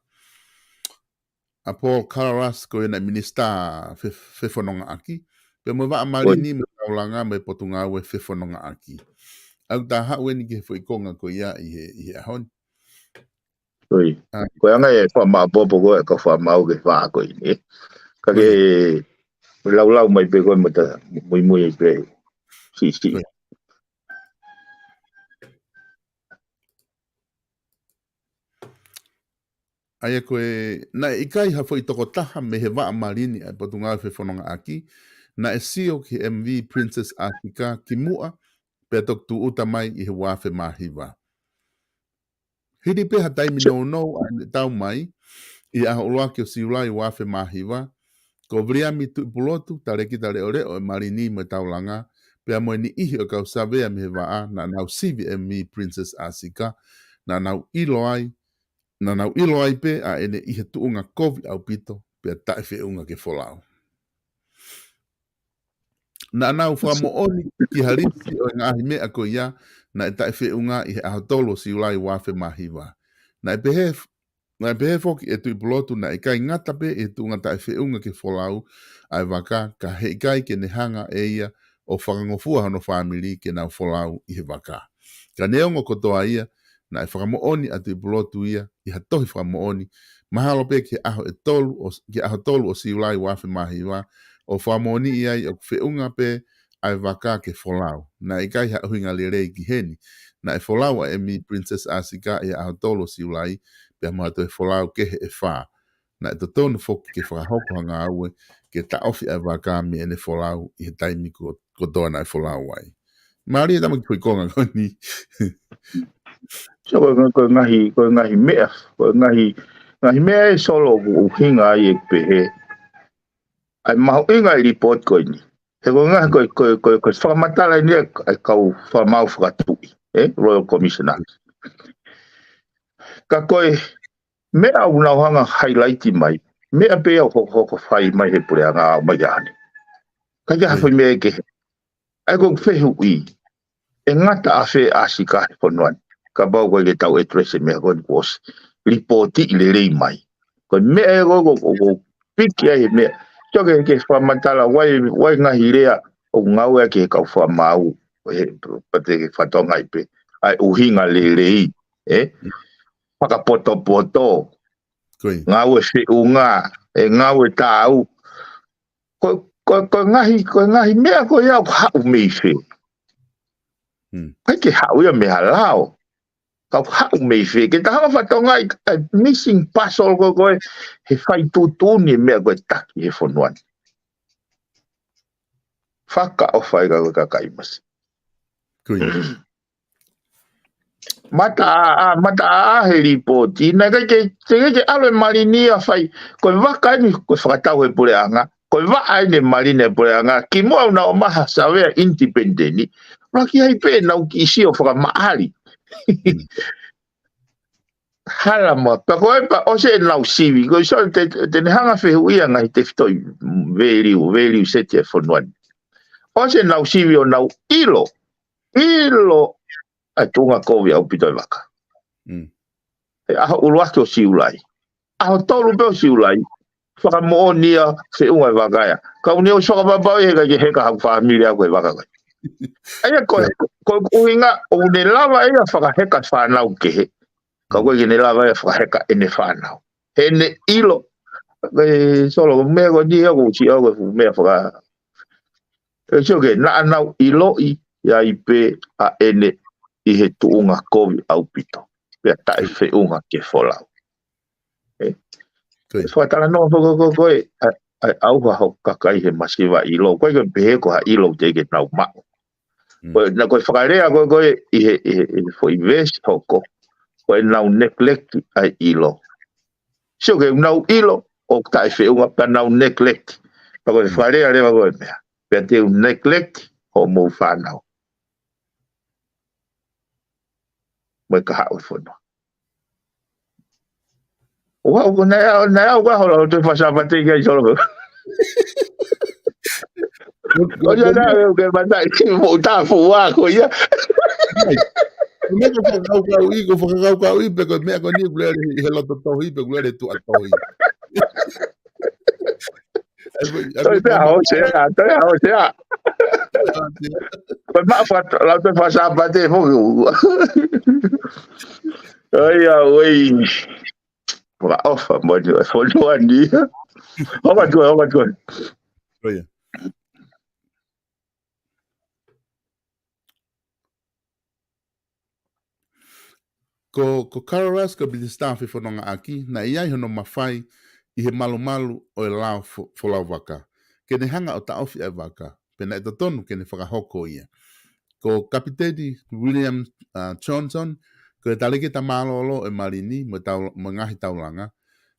ʻa Paul Kalaras ko ia naʻe minisitā fe-, fefonongaʻaki. Pea mo e vaʻa malini mo e taulanga mo e potungāue fefonongaʻaki. ʻOku ta haʻu eni ki he foʻi konga ko ia ʻi he, ʻi he ʻaho ni. Oi. ʻA. Ko e anga e fakamāʻopoʻopo ko e kau fakamāu ke fā ko eni. Ka ke laulau mai pē ko e mata muimui ai pē. Si, si. ʻA ia ko e, naʻe ʻikai ha foʻi tokotaha mei he vaʻa malini ʻa e potungāue fefonongaʻaki, naʻe sio ki he M V Princess Asika kimuʻa, pea toki tūʻuta mai ʻi he ua afe mā hiva. Hili pē ha taimi nounou ʻa ʻene tau mai, ʻi he ʻaho ʻuluaki ʻo Siulai ua afe mā hiva, ko Viliami Tuʻipulotu, talēkita leʻoleʻo ʻo e malini mo e taulanga, pea mo e niʻihi ʻo e kau savea mei he vaʻa, naʻa nau sivi M V Princess Asika, naʻa nau ʻilo ai, naʻa nau ʻilo ai pē ʻa ʻene ʻi he tuʻunga kovi ʻaupito, pea taʻefeʻunga ke folau. Naʻa nau fakamoʻoni ki ha lisi ʻo e ngaahi meʻa ko ia naʻe taʻefeʻunga ʻi he ʻaho tolu ʻo Siulai ua afe mā hiva. Naʻe pehē, naʻe pehē foki ʻe Tuʻipulotu naʻe ʻikai ngata pē ʻi he tuʻunga taʻefeʻunga ke folau ʻa e vaka, ka heʻikai ke ne hanga ʻe ia ʻo fakangofua hono fāmili ke nau folau ʻi he vaka. Ka neongo kotoa ia, naʻe fakamoʻoni ʻa Tuʻipulotu ia ʻi ha tohi fakamoʻoni, mahalo pē ki he ʻaho ʻe tolu ʻo, ki he ʻaho tolu ʻo Siulai ua afe mā hiva, ʻo fakamoʻoniʻi ai ʻoku feʻunga pē ʻa e vaka ke folau. Naʻe ʻikai ha ʻuhinga lelei ki heni. Naʻe folau ʻa e M V Princess Asika ʻi he ʻaho tolu ʻo Siulai, pea mo ha toe folau kehe ʻe fā. Naʻe totonu foki ke fakahoko ha ngāue ke taʻofi ʻa e vaka mei heʻene folau ʻi he taimi ko, kotoa naʻe folau ai. Mālie tama ki he foʻi konga ko eni. So, ko e, ko e ngaahi, ko e ngaahi meʻa, ko e ngaahi, ngaahi meʻa ē Solo ʻoku ʻuhinga ai ʻeku pehē. ʻA e mahuʻinga ʻa e report ko eni. He ko e ngaahi, ko e, ko e, ko e, ko e fakamatala eni ʻa e, ʻa e kau fakamāu fakatuʻi, eh? Royal Commissioners. Ka ko e meʻa ʻoku nau hanga highlight mai, meʻa pē ia ʻoku hokohoko fai mai he puleʻanga ʻo aʻu mai ki he ʻaho ni. ʻIkai ke ha foʻi meʻa kehe. ʻA ia ko e fehuʻi, ʻe ngata ʻafē ʻa Asika he fonua ni, kapau ko e ke tau address e meʻa ko eni kuo ʻosi lipooti lelei mai. Ko e meʻa ē ko, ko, ko, ko piki ai he meʻa. So ke, ke fakamatala wai, wai ngaahi lea ʻoku ngāueʻaki he kau fakamāu, he, pea te ke fatongia ai pē ʻa e ʻuhinga lelei, eh? Fakapotopoto. Ko ia. Ngāue feʻunga, ʻe ngāue tāu. Ko, ko, ko e ngaahi, ko e ngaahi meʻa ko ia ʻoku haʻu mei fē. Hmm. ʻIkai ke haʻu ia mei ha lao. Ka ʻoku haʻu mei fē. Ke ta hanga fatongia ʻa e missing puzzle ko, ko e he fai tuʻutuʻuni e meʻa ko e taki he fonua ni. Fakaʻofa ʻi he kakai Masi. Ko ia. Mataʻāʻā, mataʻāʻā he lipooti, naʻe ʻikai ke, te ke, ke ʻalu e malini ia fai, ko e vaka eni, ko e fakatau he puleʻanga, ko e vaʻa eni e malini e puleʻanga, kimuʻa ʻoku nau ʻomai ha savea independent, ʻuluaki ai pē ʻenau kiʻi sio fakamaʻali. Hala ma, pea ko e pā, ʻosi ʻenau sivi, ko e so, te, te ne hanga fehuʻia ngaahi tefitoʻi value, value set e fonua ni. ʻOsi ʻenau sivi ʻo nau ʻilo, ʻilo ʻa e tuʻunga kovi ʻaupito e vaka. Mm. He ʻaho ʻuluaki ʻo Siulai. ʻAho tolu pē ʻo Siulai, fakamoʻoni ia feʻunga e vaka ia. Ka ʻoku ne ʻosi fakapapauʻi he ʻikai ke heka haku fāmili au ko e vaka ko ē. ʻA ia ko e, ko e ʻuhinga, ʻoku ne lava ia fakaheka fānau kehe. Ka ʻoku ʻikai ke ne lava ia fakaheka ʻene fānau. He ne ʻilo, e Solo, meʻa ko eni ia ʻoku ou sio ko e fuʻu meʻa faka-, e sio ke, naʻa nau ʻiloʻi ai pē ʻa ʻene ʻi he tuʻunga kovi ʻaupito. Pea taʻefeʻunga ke folau. E. Ko ia. Fakatalanoa foki ko, ko e, ʻa, ʻa, ʻauha hoku kakai he masiva ʻilo. ʻIkai ke pehē ko ha ʻilo te ke nau maʻu. Mm. Ko e, naʻa ko e fakalea ko, ko e, ʻi he, ʻi he, ʻi he foʻi veesi hoko. Ko ʻenau neglect ʻa e ʻilo. Sio ke nau ʻilo, ʻoku taʻefeʻunga pea nau neglect. Pea ko e fakalea leva ko e meʻa. Pea te u neglect hoʻomou fānau. Mo e kahaʻu e fonua. ʻOua, ʻoku nai au, nai au ka hola o te fai Sāpate ki ai solo. ʻO ia na e uke mata i mo ta fua ko ia. Ko e meʻa ko fakakaukauʻi, ko fakakaukauʻi pe ko e meʻa ko eni ʻoku lele he loto tohi pe ʻoku lele tuʻa tohi. Ai, ai, Toi ai, pea ai, hao sea, toi hao sea. Ko e maʻa fa, lau te fai Sāpate foki. Ai, a, oi. Wa ofa, mo ni, fonua ni. Homa tue, homa tue. Ko ia. Ko, ko Carl Rusk ko e Minisitā Fefonongaʻaki, naʻe ʻi ai hono mafai ʻi he malumalu ʻo e lao fo, folau vaka. Ke ne hanga ʻo taʻofi ʻa e vaka, pea naʻe totonu ke ne fakahoko ia. Ko Kapiteni William, uh, Johnson, ko e talēkita mālōlō ʻo e Malini mo e tau, mo e ngaahi taulanga,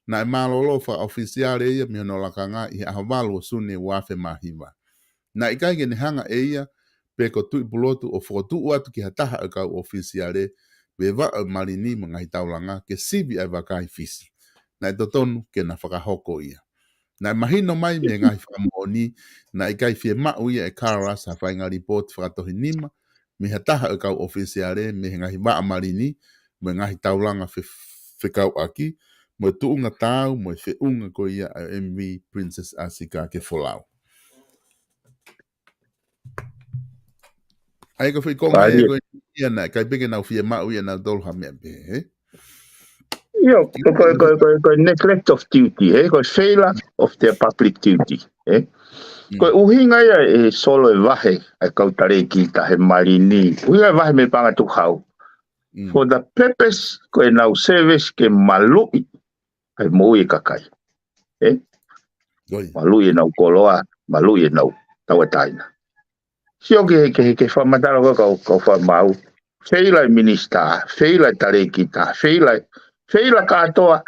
naʻe mālōlō fakaʻofisiale ia mei hono lakanga ʻi he ʻaho valu ʻo Sune ua afe mā hiva. Naʻe ʻikai ke ne hanga ʻe ia pe ko Tuʻipulotu ʻo fokotuʻu atu ki ha taha ʻo e kau ʻofisiale veʻe vaʻa ʻo e Malini mo e ngaahi taulanga ke sivi ʻa e vaka ʻi Fisi. Naʻe totonu ke na fakahoko ia. Naʻe mahino mai mei he ngaahi fakamoʻoni, naʻe ʻikai fiemaʻu ia ʻe Carl Rusk ha faʻahinga lipooti fakatohi nima mei ha taha ʻo e kau ʻofisiale mei he ngaahi vaʻa Malini mo e ngaahi taulanga fe, fekauʻaki mo e tuʻunga taau mo e feʻunga ko ia ʻa e M V Princess Asuka ke folau. ʻA ia ko e foʻi konga ia ko ia naʻe ʻikai pē ke nau fiemaʻu ia nautolu ha meʻa pē, he? ʻIo, ko, ko, ko, ko, ko e neglect of duty, he? Ko e failure of their public duty, he? Mm. Ko e ʻuhinga ia e solo e vahe ʻa e kau talēkita he Malini. ʻUhinga e vahe mei Paʻanga Tukuhau. Mm. For the purpose, ko ʻenau service ke maluʻi ʻa e moʻui e kakai. He? Ko ia. Maluʻi ʻenau koloa, maluʻi ʻenau tauʻatāina. Sio ki he, ki he, ki he fakamatala ko e kau, kau fakamaau. Failure e minisitā, failure e talēkita, failure, failure kātoa,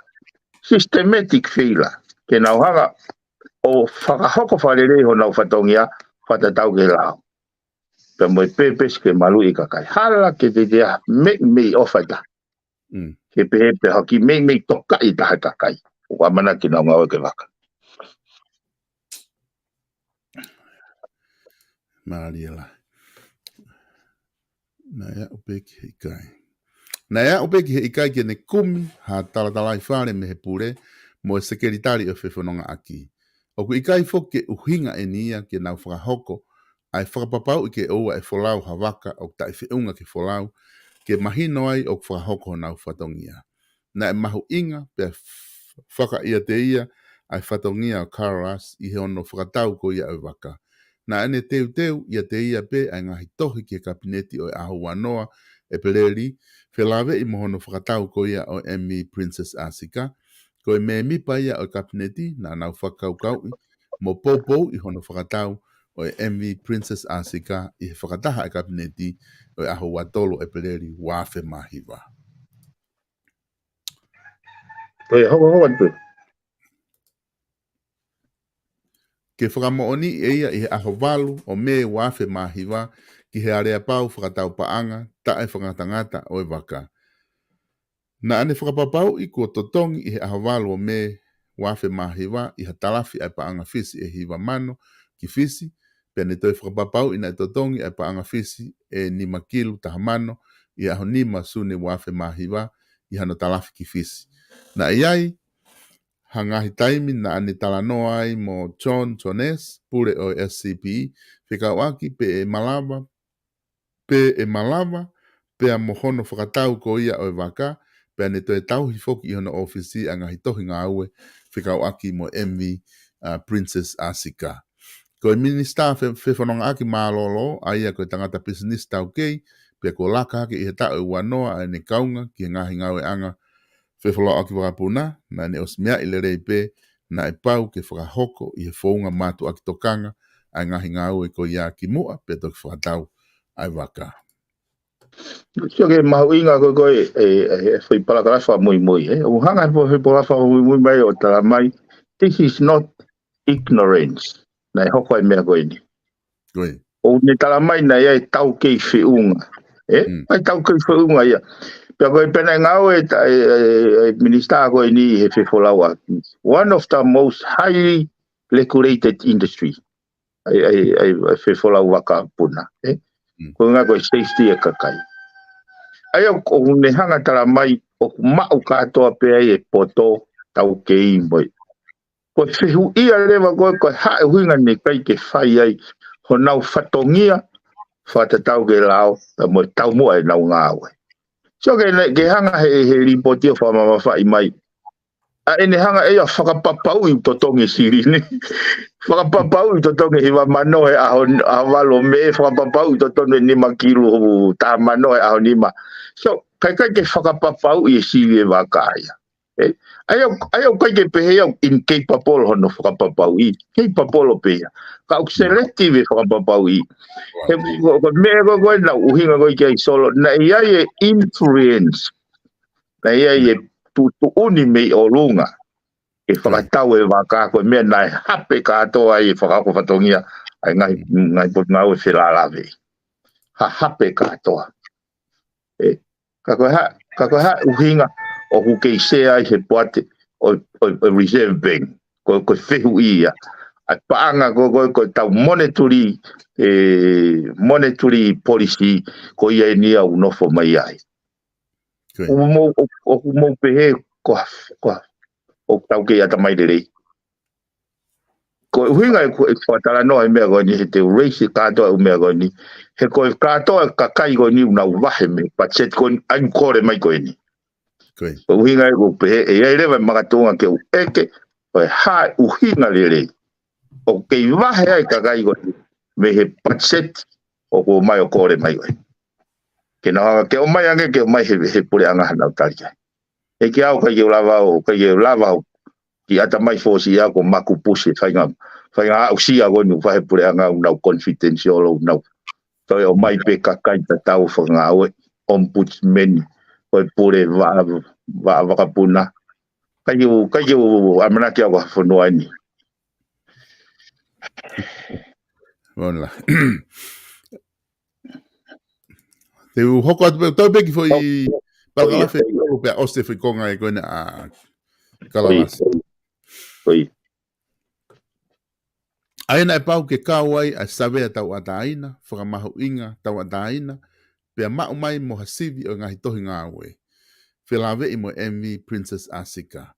systematic failure. Ke nau hanga ʻo fakahoko fakalelei honau fatongia, fakatatau ki he lao. Pea mo e purpose ke maluʻi e kakai. Hala ke te tea, mei, mei ʻofa ʻe taha. Mm. Ke pehē pē haki mei, mei tokaʻi ʻe taha e kakai. ʻOku ʻamanaki ke nau ngāue ki he vaka. Mālie lahi. Naʻe aʻu pē ki he ʻikai. Naʻe aʻu pē ki he ʻikai ke ne kumi ha talatalaifale mei he pule mo e sekelitali ʻo e fefonongaʻaki. ʻOku ʻikai foki ke ʻuhinga eni ia ke nau fakahoko ʻa e fakapapauʻi ke ʻoua ʻe folau ha vaka ʻoku taʻefeʻunga ke folau, ke mahino ai ʻoku fakahoko honau fatongia. Naʻe mahuʻinga pea f-, fakaʻiate ia ʻa e fatongia ʻo Carl Rusk ʻi he ono fakatau ko ia ʻo e vaka. Naʻa ne teuteu ʻiate ia pē ʻa e ngaahi tohi ki he kapineti ʻo e ʻaho ua noa ʻEpeleli, felāveʻi mo hono fakatau ko ia ʻo e M V Princess Asuka. Ko e mēmipa ia ʻo e kapineti naʻa nau fakakaukauʻi mo poupouʻi hono fakatau ʻo e M V Princess Asuka ʻi he fakataha ʻa e kapineti ʻo e ʻaho ua tolu ʻEpeleli ua afe mā hiva. Ko ia, hoko, hoko atu. Ke fakamoʻoniʻi ʻe ia ʻi he ʻaho valu ʻo Mē ua afe mā hiva ki he aleapau fakatau paʻanga taʻefakangatangata ʻo e vaka. Naʻa ne fakapapauʻi kuo totongi ʻi he ʻaho valu ʻo Mē ua afe mā hiva ʻi ha talafi ʻa e paʻanga Fisi ʻe hiva mano ki Fisi, pea ne toe fakapapauʻi naʻe totongi ʻa e paʻanga Fisi ʻe nima kilu taha mano ʻi he ʻaho nima Sune ua afe mā hiva ʻi hano talafi ki Fisi. Naʻe ʻi ai ha ngaahi taimi naʻa ne talanoa ai mo John Jones, pule ʻo e S C P, fekauʻaki pe ʻe malava, pe ʻe malava, pea mo hono fakatau ko ia ʻo e vaka, pea ne toe tauhi foki ʻi hono ʻōfisi ʻa e ngaahi tohi ngāue fekauʻaki mo M V, uh, Princess Asuka. Ko e minisitā fe-, fefonongaʻaki mālōlō, ʻa ia ko e tangata pisinisi taukei, pea kuo laka hake ʻi he taʻu ʻe ua noa ʻa ʻene kaunga ki he ngaahi ngāueʻanga fefolauʻaki vakapuna, naʻa ne ʻosi meaʻi lelei pē, naʻe pau ke fakahoko ʻi he founga mātuʻaki tokanga ʻa e ngaahi ngāue ko ia kimuʻa pea toki fakatau ʻa e vaka. Sio ki he mahuʻinga ko ē ko e, e, e, e foʻi palakalafi fakamuimui, ē. ʻOku hanga he foʻi palakalafi fakamuimui mai ʻo tala mai, This is not ignorance. Naʻe hoko ai e meʻa ko eni. ʻOku ne tala mai naʻe ʻi ai e taukei feʻunga. ʻE? ʻAi taukei feʻunga ia. Pea ko e pehē naʻe ngāue e, e, e, e minisitā ko eni he fefolauʻaki. One of the most highly regulated industry. ʻAi, ʻai, ʻai, ʻai fefolau vakapuna. ʻE? Ko e ngaahi ko e safety e kakai. ʻA ia ʻoku ne hanga tala mai ʻoku maʻu kātoa pē ai e poto taukei mo e Ko e fehuʻia leva ko e, ko e hā e ʻuhinga naʻe ʻikai ke fai ai honau fatongia fakatatau ki he lao, pea mo e taumuʻa ʻenau ngāue. So ke, ke hanga he, he lipooti ʻo fakamamafaʻi mai. ʻA ʻene hanga ʻe ia fakapapauʻi ʻoku totongi e sili ni. Fakapapauʻi ʻoku totongi e hiva mano he ʻaho, ʻaho valu ʻo Mē, fakapapauʻi ʻoku totongi e nima kilu taha mano he ʻaho nima. So, ʻikai, ʻikai ke fakapapauʻi e sili e vaka ia. ʻE, ʻa ia, ʻa ia ʻoku ʻikai ke pehē au incapable hono fakapapauʻi. Capable pē ia. Ka ʻoku selective e fakapapauʻi. He ko, ko e meʻa ko, ko ena ʻuhinga ko ē ki ai Solo. Naʻe ʻi ai e influence. Naʻe ʻi ai e tuʻutuʻuni mei ʻolunga. ʻE fakatau e vaka ko e meʻa naʻe hape kātoa ai e fakahoko fatongia. ʻA e ngaahi, ngaahi potungāue felālave. Ha hape kātoa. ʻE, ka ko e hā, ka ko e hā ʻuhinga ʻoku kei sea ai he poate ʻo, ʻo, ʻo Reserve Bank. Ko, ko e fehuʻi ia. ʻA e paʻanga ko, ko, ko e tau monetary, e, monetary policy ko ia eni ʻoku nofo mai ai. ʻOku mou, ʻo, ʻoku mou pehē ko, ko, ʻoku tau kei ʻatamai lelei. Ko e ʻuhinga ʻeku, ʻeku fakatalanoa e meʻa ko eni he te u raise kātoa e meʻa ko eni. He ko e kātoa e kakai ko eni ʻoku nau vahe mei he patiseti ko eni ʻa e kole mai ko eni. Ko e ʻuhinga ʻeku pehē, ʻe ʻi ai leva e makatuʻunga ke u ʻeke, ko e hā e ʻuhinga lelei. ʻOku kei vahe ai e kakai ko eni, mei he patiseti ʻoku ʻomai ʻo kole mai ko eni. Ke nau hanga, ke ʻomai ange, ke ʻomai he, he puleʻanga hanau tali ai. ʻE ke au ʻikai ke u lava ʻo, ʻikai ke u lava ʻo ki ʻatamai fosi ia ko maku pusi, fainga, fainga aʻusia ko eni, fahe puleʻanga ʻoku nau confidential ʻoku nau. Toe ʻomai pē kakai tatau fakangāue, ombudsman, ko e pule va, va, vakapuna. ʻIkai ke u, ʻikai ke u ʻamanaki au ka fonua eni. Te u hoko atu pē, tau pē ki foʻi palakalafe ʻe tolu pea ʻosi e foʻi konga ē ko ena ʻa Kalalasi. ʻA ia naʻe pau ke kau ai ʻa e savea tauʻatāina, fakamahuʻinga tauʻatāina, pea maʻu mai mo ha sivi ʻo e ngaahi tohi ngāue. Felāveʻi mo e M V Princess Asika.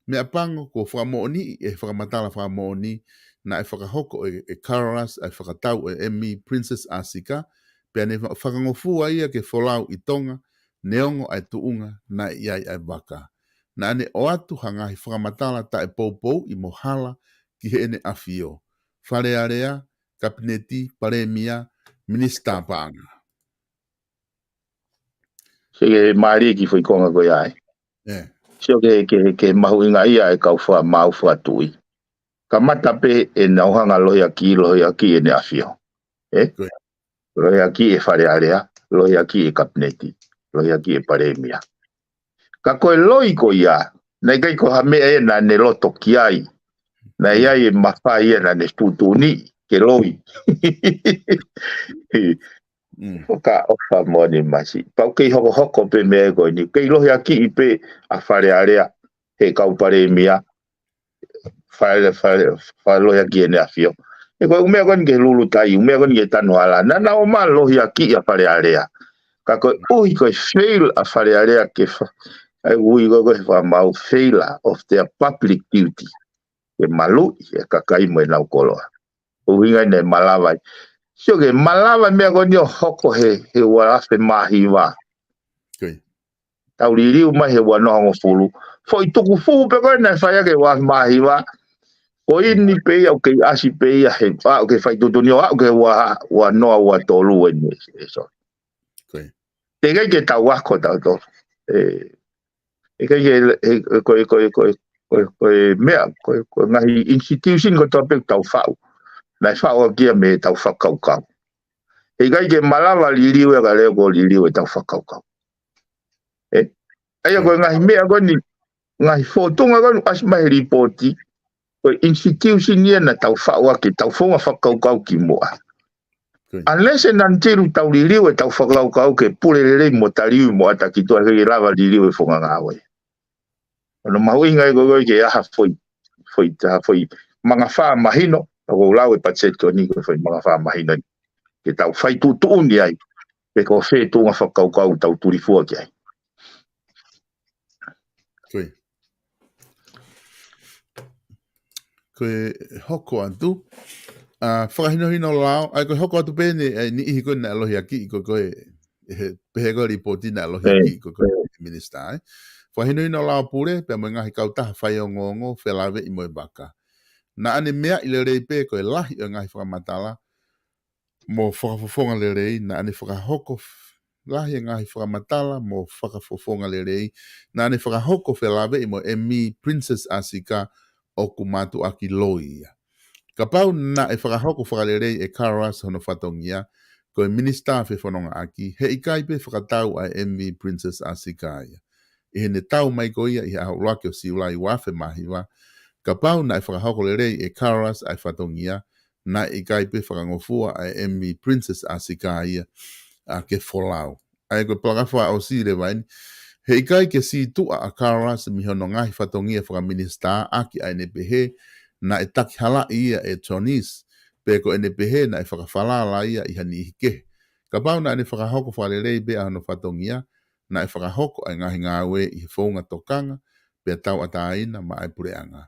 Meʻapango kuo fakamoʻoniʻi ʻe he fakamatala fakamoʻoni naʻe fakahoko ʻe, ʻe Carlos ʻa e fakatau ʻo e M V Princess Asika, pea ne fa, fakangofua ia ke folau ʻi Tonga, neongo ʻa e tuʻunga naʻe ʻi ai ʻa e vaka. Naʻa ne ʻoatu ha ngaahi fakamatala taʻepoupouʻi mo hala ki heʻene ʻafio, Fale Alea, Kapineti, Palēmia, Minisitā Paʻanga. Sio ke mālie e kiʻi foʻi konga ko ia ē. Sio ke, ke, ke mahuʻinga ia e kau fakamaau fakatuʻi. Kamata pē ʻenau hanga lohiakiʻi, lohiakiʻi ʻene ʻafio. ʻE? Lohiakiʻi e Fale Alea, lohiakiʻi e Kapineti, lohiakiʻi e Palēmia. Ka ko e loi ko ia, naʻe ʻikai ko ha meʻa ia naʻa ne loto ki ai. Naʻe ʻi ai e mafai ia naʻa ne tuʻutuʻuni ke loi. Fakaʻofa moʻoni masi. Pau kei hokohoko pē meʻa ko eni. Kei lohiakiʻi pē ʻa Fale Alea he kau Palēmia. Fale, fale, fale lohiakiʻi ʻene ʻafio. ʻE ko e ʻū meʻa ko eni ke lulutai, ʻū meʻa ko eni ke tanu hala. Naʻa nau ō mai lohiakiʻi ʻa Fale Alea. Ka koeʻuhi ko e fail ʻa Fale Alea ke fa, ʻa e ui ko e ko e fakamaau failure of their public duty. Ke maluʻi e kakai mo ʻenau koloa. ʻUhinga ʻene malava ai. Sio ke malava e meʻa ko eni ʻo hoko he, he ua afe mā hiva. Tau liliu mai he ua noa hongofulu. Foʻi tukufuhu pē ko ē naʻe fai ʻaki he ua afe mā hiva. Ko eni pē ia ʻoku kei ʻasi pē ia he, ʻa, ʻoku kei fai tuʻutuʻuni ʻo aʻu ki he ua, ua noa ua tolu eni, ē, so. Teʻeki ke tau ako tautolu. ʻE, ʻikai ke, ʻe, ko e, ko e, ko e, ko e, ko e meʻa, ko e, ko e ngaahi institution kotoa pē ʻoku tau faʻu. Naʻe faʻu ʻaki ia mei heʻetau fakakaukau. ʻE ʻikai ke malava liliu ia ka leo ko liliu ʻetau fakakaukau. ʻE, ʻa ia ko e ngaahi meʻa ko eni, ngaahi fōtunga ko eni ʻasi mai he lipooti. Ko e institution ia naʻa tau faʻu ʻaki ʻetau founga fakakaukau ki muʻa. Unless and until tau liliu ʻetau fakakaukau ke pule lelei mo taliui mo ʻata ki tuʻa, heʻikai lava liliu e founga ngāue. Hono mahuʻinga ʻe ko ē ke ʻi ai ha foʻi, foʻi, ha foʻi mangafā mahino, ʻoku ou lau e patiseti ko eni ko e foʻi mangafā mahino. Ke tau fai tuʻutuʻuni ai, pe ko fē tuʻunga fakakaukau tau tulifua ki ai. Ko ia. Ko e hoko atu, ʻa, fakahinohino lao, ʻa ia ko e hoko atu pē eni, ʻa e niʻihi ko ē naʻe lohiakiʻi ko ē, ko e, he, pehē ko e lipooti naʻe lohiakiʻi ko ē, ko e minisitā, ē. Fakahinohino lao pule, pea mo e ngaahi kautaha faiongoongo, felāveʻi mo e vaka. Naʻa ne meaʻi lelei pē ko e lahi ʻo e ngaahi fakamatala, mo fakafofonga lelei, naʻa ne fakahoko f-, lahi e ngaahi fakamatala mo fakafofonga lelei, naʻa ne fakahoko felāveʻi mo e M V Princess Asika ʻoku mātuʻaki loi ia. Kapau naʻe fakahoko fakalelei ʻe Karas hono fatongia, ko e minisitā fefonongaʻaki, heʻikai pē fakatau ʻa e M V Princess Asika ia. ʻI heʻene tau mai ko ia ʻi he ʻaho ʻuluaki ʻo Siulai ua afe mā hiva, kapau naʻe fakahoko lelei ʻe Karas ʻa e fatongia, naʻe ʻikai pē fakangofua ʻa e M V Princess Asika ia, ʻa, ke folau. ʻA ia ko e palakalafi ʻosi leva eni, heʻikai ke sītuʻa ʻa Karas mei hono ngaahi fatongia fakaminisitā ʻaki ʻa ʻene pehē naʻe takihalaʻi ia ʻe Jonis, pe ko ʻene pehē naʻe fakafalala ia ʻi ha niʻihi kehe. Kapau naʻa ne fakahoko fakalelei pē ʻa hono fatongia, naʻe fakahoko ʻa e ngaahi ngāue ʻi he founga tokanga, pea tauʻatāina maʻa e puleʻanga.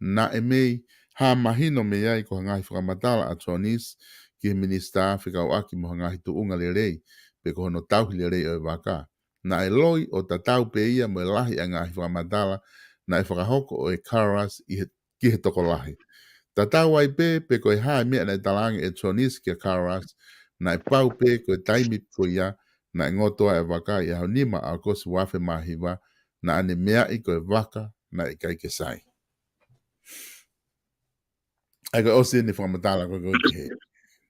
Naʻe mei hā mahino mei ai ko e ngaahi fakamatala ʻa Jonis ki he minisitā fekauʻaki mo e ngaahi tuʻunga lelei, pe ko hono tauhi lelei ʻo e vaka. Naʻe loi ʻo tatau pē ia mo e lahi ʻa e ngaahi fakamatala naʻe fakahoko ʻe Karas ʻi he, ki he tokolahi. Tatau ai pē, pe ko e hā e meʻa naʻe talaange ʻe Jonis kia Karas, naʻe pau pē ko e taimi ko ia naʻe ngoto ai e vaka ʻi he ʻaho nima ʻo ʻAokosi ua afe mā hiva, naʻa ne meaʻi ko e vaka naʻe ʻikai ke sai. ʻA ia ko e ʻosi eni fakamatala ko ē ko ē ki he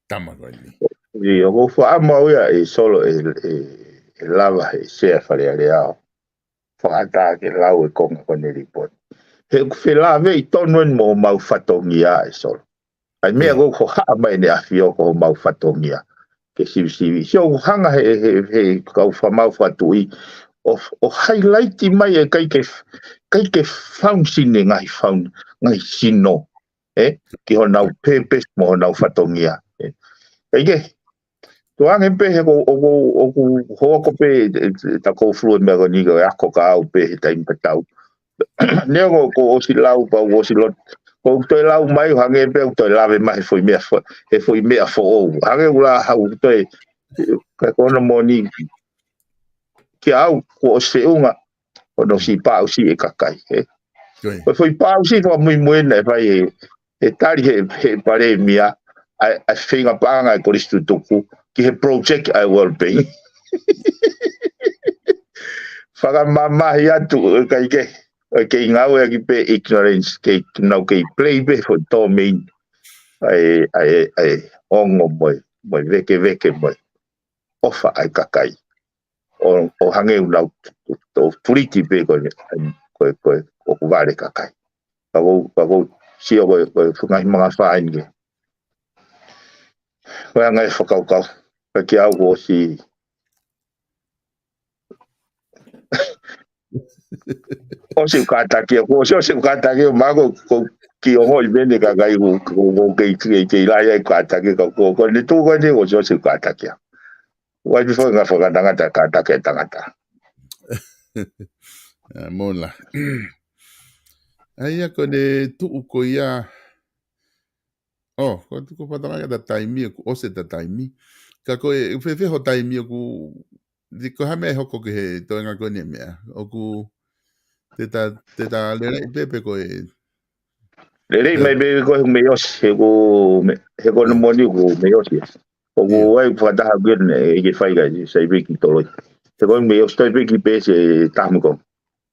tama ko eni. ʻIo, ʻoku ou faʻa mau ia ʻe Solo ʻe, ʻe, ʻe lava he Sea Fale Alea ʻo fakaʻatā ke lau e konga ko eni lipooti. He ʻoku felāveʻi tonu eni mo homau fatongia ʻe Solo. ʻA ia meʻa ko ē ʻoku haʻa mai ʻEne ʻAfio ko homau fatongia ke sivisiviʻi. Sio ʻoku hanga he, he, he kau fakamau fakatuʻi ʻo, ʻo highlight mai ʻe ʻikai ke, ʻikai ke function e ngaahi fun-, ngaahi sino, ē, ki honau purpose mo honau fatongia, ē. ʻIkai ke, tuange pē he ko, ʻoku, ʻoku hoko pē, ē, ē, ta ko flu e meʻa ko eni ko e ako ka au pē he taimi tatau. Neongo ko ʻosi lau pau ʻosi lot. Ko toe lau mai hangē pē toe lave mai he foʻi meʻa fo-, he foʻi meʻa foʻou. Hangē ʻoku la hau toe, ka ko hono moʻoni kia au ko ʻosi feʻunga, ko hono siʻi paʻusi e kakai, ē. Ko ia. Ko e foʻi paʻusi fakamuimui naʻe fai he, he tali he, he palēmia, ʻa e, ʻa e feinga paʻanga ʻa e kolisi tutuku, ki he project ʻa e World Bank. Fakamamahi atu, ʻikai ke, ʻikai ke ngāueʻaki pē ignorance, kei nau kei play pē foʻi tōmeni. ʻA e, ʻa e, ʻa e ongo mo e, mo e vekeveke mo e ʻofa ʻa e kakai. ʻO, ʻo hangē ʻoku nau t-, t-, t-, tuliti pē ko e, ko e, ko e, ʻoku vale kakai. Ka ʻoku, ka ʻoku sio ko e, ko e ngaahi mangafā eni ke. Ko e anga e fakakaukau. Ka kia au ʻoku ʻosi. ʻOsi ʻeku kātaki, ʻoku ʻosi, ʻosi ʻeku kātaki, ʻo mako, ko ki ongo i mene ka kai, ko, ko, ko kei, kei, kei lahi ai kātaki, ka ko, ko ne tuʻu ko eni, ʻosi, ʻosi ʻeku kātaki. Wai pifo ngā fakanangata kātaki e tangata. ʻA, mola. ʻA ia ko ʻene tuʻu ko ia. ʻO, ko tuku fatonga ke ta taimi, ʻoku ʻosi ta taimi. Ka ko e, fēfē ho taimi ʻoku, ti ko ha meʻa ʻe hoko ki he toenga ko eni meʻa. ʻOku, te ta, te ta lelei pē pe ko e. Lelei mai pē ko e mei ʻosi, he ko, me, he ko hono moʻoni ʻoku mei ʻosi. ʻOku ʻIo. ʻAi fakataha ki ʻene, ʻe ke fai kai, sai pē ki toloi. He ko e mei ʻosi toi pē ki pē se tamu ko.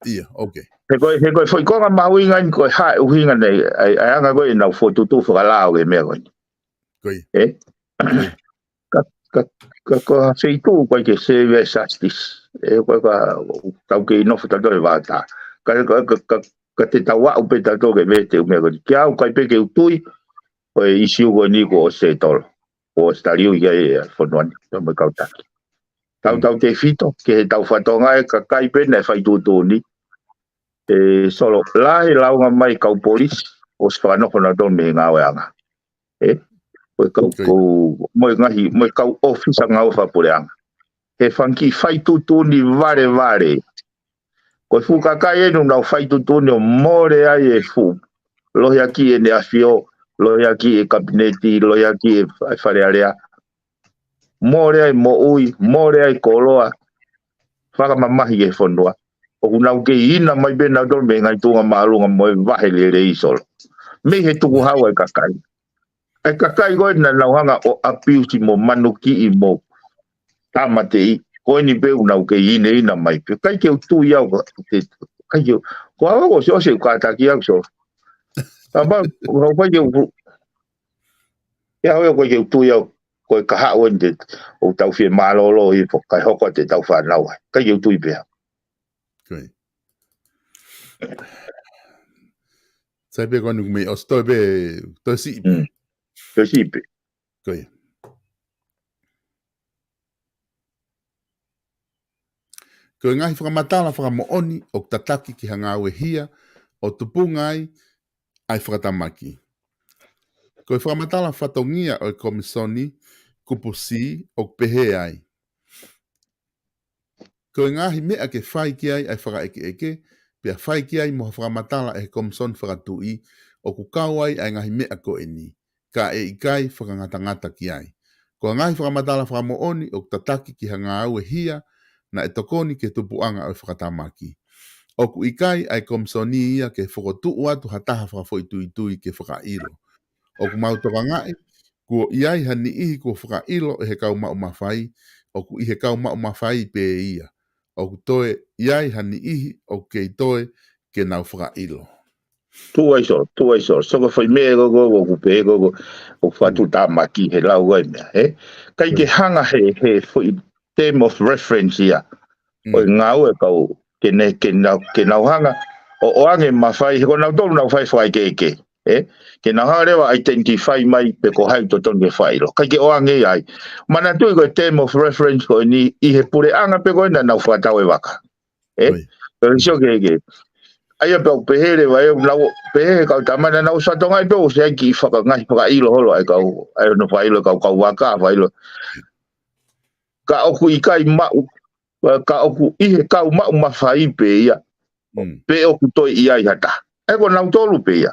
ʻIo, ok. He ko e, he ko e foʻi konga mahuʻinga eni ko e hā e ʻuhinga nei, ʻa e, ʻa e anga ko ē ʻenau fokotuʻutuʻu fakalao ke meʻa ko eni. Ko ia. Ē? Ko ia. Ka, ka, ka ko ha feituʻu ko e ke save justice. Ē, ko e ka, tau kei nofo tautolu he vaka. Ka, ka, ka, ka, Ka te tau aʻu pē tautolu ke vete ʻū meʻa ko eni. Kia au ʻikai pē ke u tui, ko e ʻisiū ko eni kuo ʻosi settle. Kuo ʻosi taliui ki ai e fonua ni, pea mo e kau taki. Tautautefito, ki he tau fatongia e kakai pē naʻe fai tuʻutuʻuni. ʻE Solo, lahi e lāunga mai kau polisi, ʻosi fakanofo nautolu mei he ngāueʻanga. ʻE, ko e kau, ko, mo e ngaahi, mo e kau ʻōfisa ngāue fakapuleʻanga. He fanga kiʻi fai tuʻutuʻuni valevale. Ko e fuʻu kakai eni ʻoku nau fai tuʻutuʻuni ʻo mole ai e fuʻu lohiakiʻi ʻEne ʻAfio, lohiakiʻi e Kapineti, lohiakiʻi e Fa-, Fale Alea. Mole ai moʻui, mole ai koloa, fakamamahi ki he fonua. ʻOku nau kei ina mai pē nautolu mei he ngaahi tuʻunga māʻolunga mo e vahe lelei, Solo. Mei he tukuhau ʻa e kakai. ʻA e kakai ko ē naʻa nau hanga ʻo abuse mo manukiʻi mo tāmateʻi, ko eni pē ʻoku nau kei ineina mai pē. ʻIkai ke u tui au ka, te, ʻikai ke u, ko au ko ʻosi ʻosi ʻeku kātaki au, Solo. Tapa, ʻikai ke u, ʻikai au ʻikai ke u tui au, ko e kahaʻu eni te, ʻoku tau fie mālōlō hifo, kae hoko atu e tau fānau ai. ʻIkai ke u tui pē au. Ko ia. Sai pē ko eni ʻoku mei ʻosi toe pē, toe siʻi pē. Mm. Toe siʻi pē. Ko ia. Ko e ngaahi fakamatala fakamoʻoni ʻoku tataki ki ha ngāue hia ʻo tupunga ai ʻa e fakatamaki. Ko e fakamatala fatongia ʻo e Komisoni Kupu C ʻoku pehē ai. Ko e ngaahi meʻa ke fai ki ai ʻa e fakaʻekeʻeke, pea fai ki ai mo ha fakamatala ʻe he Komisoni Fakatuʻi, ʻoku kau ai ʻa e ngaahi meʻa ko eni, ka ʻe ʻikai fakangatangata ki ai. Ko e ngaahi fakamatala fakamoʻoni ʻoku tataki ki ha ngāue hia naʻe tokoni ki he tupuʻanga ʻo e fakatamaki. ʻOku ʻikai ʻa e Komisoni ia ke fokotuʻu atu ha taha fakafoʻituitui ke fakaʻilo. ʻOku mau tokangaʻi, kuo ʻi ai ha niʻihi kuo fakaʻilo ʻe he kau maʻu mafai, ʻoku ʻi he kau maʻu mafai pē ia. ʻOku toe ʻi ai ha niʻihi ʻoku kei toe ke nau fakaʻilo. Tuʻu ai Solo, tuʻu ai Solo. Soko fai meʻa ko ko, ʻoku pehē ko ko, ʻoku fatu tāmaki he lau ai meʻa, ē? ʻIkai ke hanga he, he foʻi term of reference ia. ʻO e ngāue kau, ke ne, ke nau, ke nau hanga, ʻo, ʻo ange mafai, he ko nautolu nau fai fakaʻekeʻeke, ē? Ke nau hanga leva identify mai pe ko hai totonu ke fakaʻilo. ʻIkai ke ʻoange ai. Manatuʻi ko e term of reference ko eni, ʻi he puleʻanga pē ko ena nau fakatau e vaka. Ē? Ko e sio ke, ke. ʻA ia pea u pehē leva, ʻe nau, pehē he kau tamana nau satonga i pē ʻosi ai kiʻi faka-, ngaahi fakaʻilo holo ai kau, ai no fakaʻilo kau, kau vaka, fakaʻilo. Ka ʻoku ʻikai maʻu, ka ʻoku ʻi he kau maʻu mafai pē ia. Pe ʻoku toe ʻi ai ha taha. ʻE ko nautolu pē ia.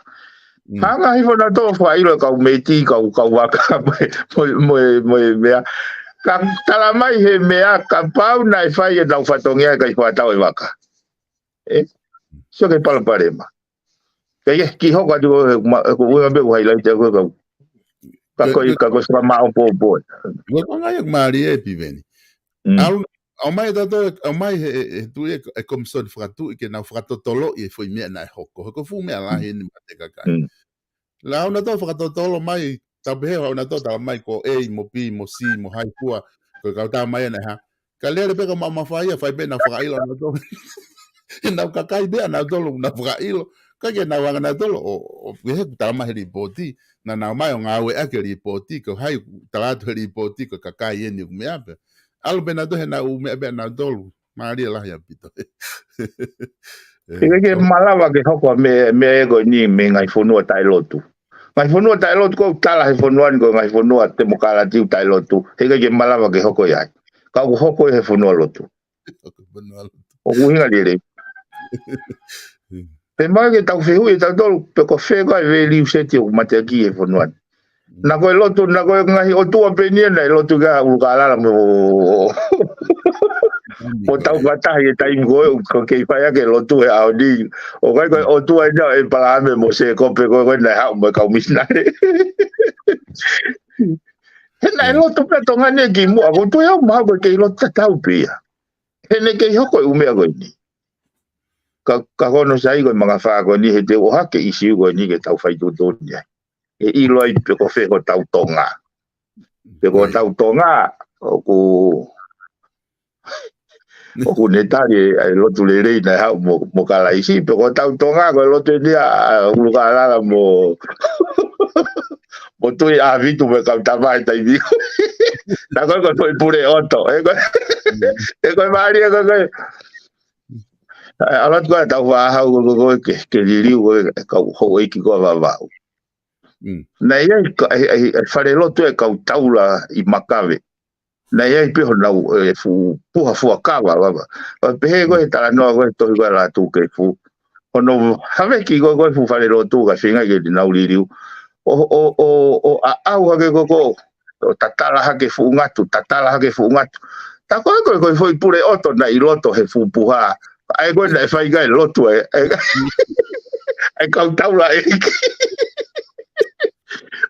Hanga hifo nautolu fakaʻilo kau mēti, kau, kau vaka, mo, mo, mo, mo e meʻa. Ka tala mai he meʻa, kapau naʻe fai e tau fatongia ʻikai fakatau e vaka. Ē? Sio ke palopalema. Ka ia, kiʻi hoko atu ko, ma, ko uinga pē ko highlight ko kau. Ka ko, ka ko saka mao po po. Ko, ko ngai ʻoku mālie ʻe Piveni. ʻAlu, ʻomai e tautolu, ʻomai he, he, he tuʻi e, e Komisoni Fakatuʻi ke nau fakatotoloʻi e foʻi meʻa naʻe hoko. He ko e fuʻu meʻa lahi eni mate kakai. Lau nautolu fakatotolo mai, tau pehē ʻau nautolu tala mai ko A mo B mo C mo hai fua, ko e kau tā mai ana ha. Ka lele pē ka maʻu mafai ia, fai pē nau fakaʻilo nautolu. He nau kakai pē ʻa nautolu, nau fakaʻilo. Ka ke nau hanga nautolu, ʻo, ʻo, he ku tala mai he lipooti, naʻa nau mai ʻo ngāueʻaki e lipooti, ko hai tala atu he lipooti, ko e kakai eni ʻoku meʻa pē. ʻAlu pē nautolu, he nau meʻa pē ʻa nautolu. Mālie lahi ʻaupito. ʻIkai ke malava ke hoko ʻa e meʻa, meʻa ko eni mei he ngaahi fonua taʻelotu. Ngaahi fonua taʻelotu ko e tala he fonua ni ko e ngaahi fonua temokalati ʻoku taʻelotu. ʻIkai ke malava ke hoko ia ai. Ka ʻoku hoko ia he fonua lotu. Hoko fonua lotu. ʻOku hinga lele. Pea ʻomai ke tau fehuʻi ʻe tautolu pe ko fē ko ā e value set ʻoku mateaki he fonua ni. Naʻa ko e lotu, naʻa ko e ngaahi ʻotua pē eni ia naʻe lotu ki ai ʻUlukālala mo, mo Taukatahi he taimi ko ē, ko e kei fai ʻaki e lotu he ʻaho ni. ʻOku ʻikai ko e ʻotua eni ʻo ʻĒpalahame mo Sēkope ko ē, ko ē naʻe haʻu mo e kau misinale. He naʻe lotu pē Tonga ni ki muʻa, ko e tuʻu ia ʻo mahalo ko e kei lotu tatau pē ia. He naʻe kei hoko e ʻū meʻa ko eni. Ka, ka ko hono sai ko e mangafā ko eni he te u ʻohake ʻisiū ko eni ke tau fai tuʻutuʻuni ai. ʻE ʻilo ai pe ko fē hotau Tonga. Pe ko hotau Tonga, ʻoku, ʻOku ne tali ʻa e lotu lelei naʻe haʻu mo, mo Kalaisi, pe ko hotau Tonga, ko e lotu eni ʻa, ʻa ʻUlukālala mo, mo Tuʻiʻāfitu mo e kau tama he taimi ko ē. Naʻa ko e, ko e foʻi pule ʻoto. ʻE ko e, ʻe ko e mālie, ʻe ko e, ko e. ʻAlu atu ko ē ʻetau faʻahi ko ē, ko e, ko e, ke, ke liliu ko ē, ʻe kau houʻeiki ko ē ʻa Vavaʻu. Mm. Naʻe ʻi ai ka, ʻe, ʻe, ʻe fale lotu ʻa e kau taula ʻi Makave. Naʻe ʻi ai pē honau, ʻe, fuʻu puha fuakava, vava. ʻO pehē ko e talanoa ko e tohi ko e Lātūkefu. Hono haveki ko e, ko e fuʻu fale lotu ka feinga ke nau liliu. ʻO, ʻo, ʻo, ʻo ʻaʻau hake ko ē, ʻo tatala hake fuʻu ngatu, tatala hake fuʻu ngatu. Tā ko e, ko e, ko e foʻi pule ʻoto naʻe ʻi loto he fuʻu puha. ʻA ē ko ē naʻe fai ki ai e lotu ʻa e, ʻa e, ʻa e kau taulaʻeiki.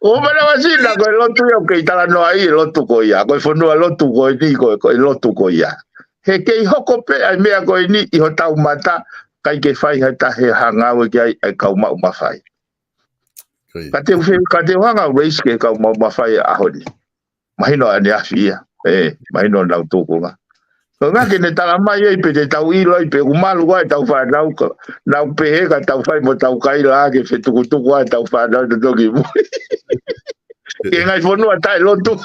ʻO manavahē naʻa ko e lotu ia ʻoku kei talanoa ai e lotu ko ia. Ko e fonua lotu ko eni, ko e, ko e lotu ko ia. He kei hoko pē ʻa e meʻa ko eni ʻi hotau mata, ʻikai ke fai ha taha ha ngāue ki ai ʻa e kau maʻu mafai. Ko ia. Ka te u fe-, ka te u hanga ʻo raise ki he kau maʻu mafai ʻaho ni. Mahino ʻaneafi ia. ʻE, mahino ʻenau tūkunga. Ko e ʻuhinga ke ne tala mai ai pe te tau ʻilo ai pe ʻoku malu ai ʻetau fānau ka, nau pehē ka tau fai mo tau kaila ke fetukutuku ai ʻetau fānau ʻo toki mui. Ke ngaahi fonua taʻelotu.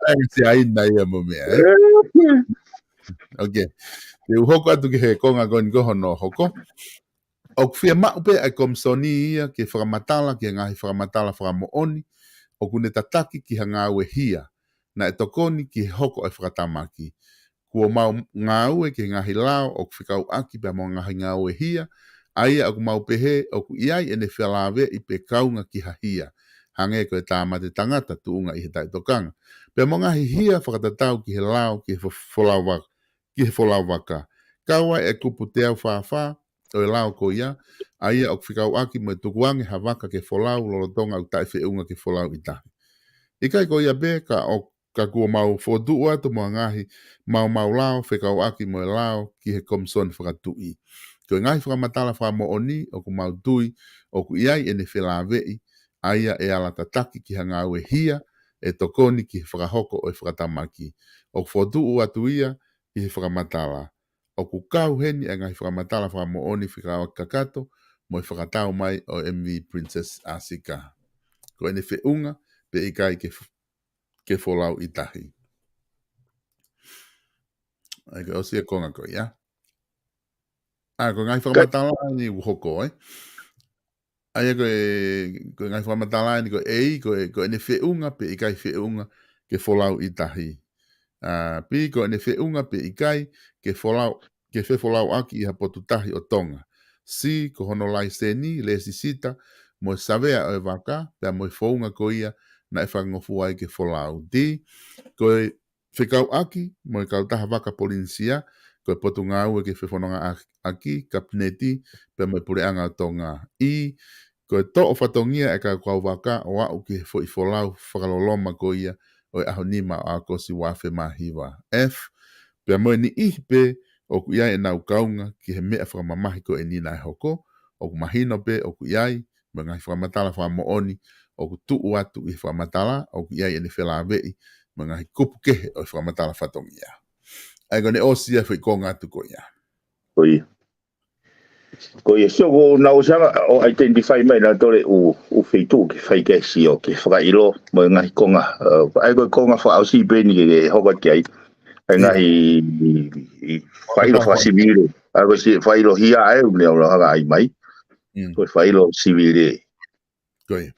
ʻAi, si ai na ia mo meʻa, ē? Ok. Te u hoko atu ki he konga ko eni ko hono hoko. ʻOku fiemaʻu pē ʻa e Komisoni ia ke fakamatala ki he ngaahi fakamatala fakamoʻoni ʻoku ne tataki ki ha ngāue hia, naʻe tokoni ki he hoko ʻa e fakatamaki. Kuo mau ngāue ki he ngaahi lao ʻoku fekauʻaki pea mo e ngaahi ngāue hia, ʻa ia ʻoku mau pehē ʻoku ʻi ai ʻene felāveʻi pe kaunga ki ha hia, hangē ko e tāmate tangata tuʻunga ʻi he taʻetokanga, pea mo e ngaahi hia fakatatau ki he lao ki he fo-, folau vaka, ki he folau vaka. Kau ai e kupu teau fāfā ʻo e lao ko ia, ʻa ia ʻoku fekauʻaki mo e tukuange ha vaka ke folau lolotonga ʻoku taʻefeʻunga ke folau ʻi tahi. ʻIkai ko ia pē, ka ʻo, ka kuo mau fokotuʻu atu mo e ngaahi maumau lao fekauʻaki mo e lao ki he Komisoni Fakatuʻi. Ko e ngaahi fakamatala fakamoʻoni ʻoku mau tui ʻoku ʻi ai ʻene felāveʻi, ʻa ia ʻe ala tataki ki ha ngāue hia ʻe tokoni ki he fakahoko ʻo e fakatamaki. ʻOku fokotuʻu atu ia ʻi he fakamatala. ʻOku kau heni ʻa e ngaahi fakamatala fakamoʻoni fekauʻaki kakato mo e fakatau mai ʻo M V Princess Asika. Ko ʻene feʻunga pe ʻikai ke f-, ke folau ʻi tahi. ʻA ia ko e ʻosi e konga ko ia. ʻA, ko e ngaahi fakamatala ni ʻoku hoko, ē? ʻA ia ko e, ko e ngaahi fakamatala ni ko e A, ko e, ko ʻene feʻunga pe ʻikai feʻunga ke folau ʻi tahi. ʻA, B, ko ʻene feʻunga pe ʻikai ke folau, ke fefolauʻaki ʻi ha potu tahi ʻo Tonga. C, ko hono laiseni, lēsisita, mo e savea ʻo e vaka, pea mo e founga ko ia naʻe fakangofua ai ke folau. D, ko e fekauʻaki mo e kautaha vaka Polinisia, ko e Potungāue ke fefonongaʻaki, Kapineti, pea mo e Puleʻanga ʻo Tonga. E, ko e toʻo fatongia e kau kau vaka ʻo aʻu ki he foʻi folau fakaloloma ko ia ʻo e ʻaho nima ʻo ʻAokosi ua afe mā hiva. F, pea mo e niʻihi pē ʻoku ʻi ai ʻenau kaunga ki he meʻa fakamamahi ko eni naʻe hoko, ʻoku mahino pē ʻoku ʻi ai mo e ngaahi fakamatala fakamoʻoni ʻoku tuʻu atu ʻi he fakamatala, ʻoku ʻi ai ʻene felāveʻi mo e ngaahi kupu kehe ʻo e fakamatala fatongia. ʻA ia ko ʻene ʻosi ia e foʻi konga atu ko ia. Ko ia. Ko ia, so ko ʻenau ʻosi anga ʻo identify mai nautolu e ʻū, ʻū feituʻu ke fai ki ai e sio, ke fakaʻilo mo e ngaahi konga. ʻA, ʻa ia ko e konga fakaʻosi pē eni ke, ke hoko atu ki ai. ʻA e ngaahi, ʻi, ʻi, fakaʻilo fakasivile. ʻA ia ko e si-, fakaʻilo hia ʻa ē ʻoku ne ʻalu hanga ʻai mai. Ko e fakaʻilo sivile. Ko ia.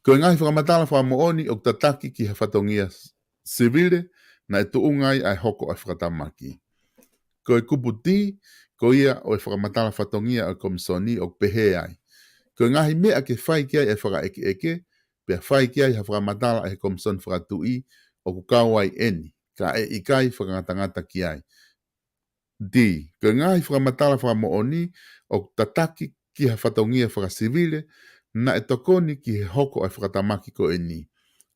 Ko e ngaahi fakamatala fakamoʻoni ʻoku tataki ki ha fatongia s-, sivile, naʻe tuʻunga ai ʻa e hoko ʻa e fakatamaki. Ko e kupu D, ko ia ʻo e fakamatala fatongia ʻo e Komisoni ʻoku pehē ai. Ko e ngaahi meʻa ke fai ki ai e fakaʻekeʻeke, pea fai ki ai ha fakamatala ʻe he Komisoni Fakatuʻi ʻoku kau ai eni, ka ʻe ʻikai fakangatangata ki ai. D, ko e ngaahi fakamatala fakamoʻoni ʻoku tataki ki ha fatongia fakasivile, naʻe tokoni ki he hoko ʻa e fakatamaki ko eni.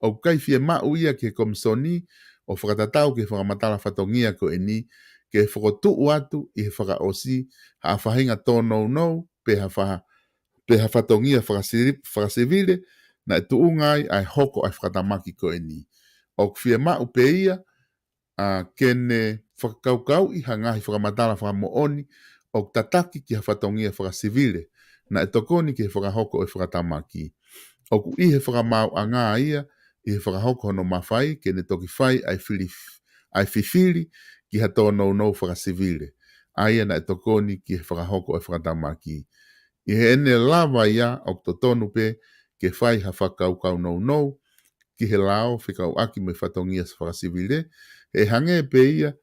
ʻOku ʻikai fiemaʻu ia ki he Komisoni ʻo fakatatau ki he fakamatala fatongia ko eni, ke fokotuʻu atu ʻi he fakaʻosi ha faʻahinga tōnounou, pe ha fa-, pe ha fatongia fakasi-, fakasivile, naʻe tuʻunga ai ʻa e hoko ʻa e fakatamaki ko eni. ʻOku fiemaʻu pē ia ʻa, ke ne fakakaukauʻi ha ngaahi fakamatala fakamoʻoni ʻoku tataki ki ha fatongia fakasivile naʻe tokoni ki he fakahoko ʻo e fakatamaki. ʻOku ʻi he fakamaauʻanga ia ʻi he fakahoko hono mafai ke ne toki fai ʻa e fili-, ʻa e fifili ki ha tōnounou fakasivile, ʻa ia naʻe tokoni ki he fakahoko ʻo e fakatamaki. ʻI heʻene lava ia, ʻoku totonu pē ke fai ha fakakaukau nounou ki he lao fekauʻaki mo e fatongia fakasivile, ʻe hangē pē ia,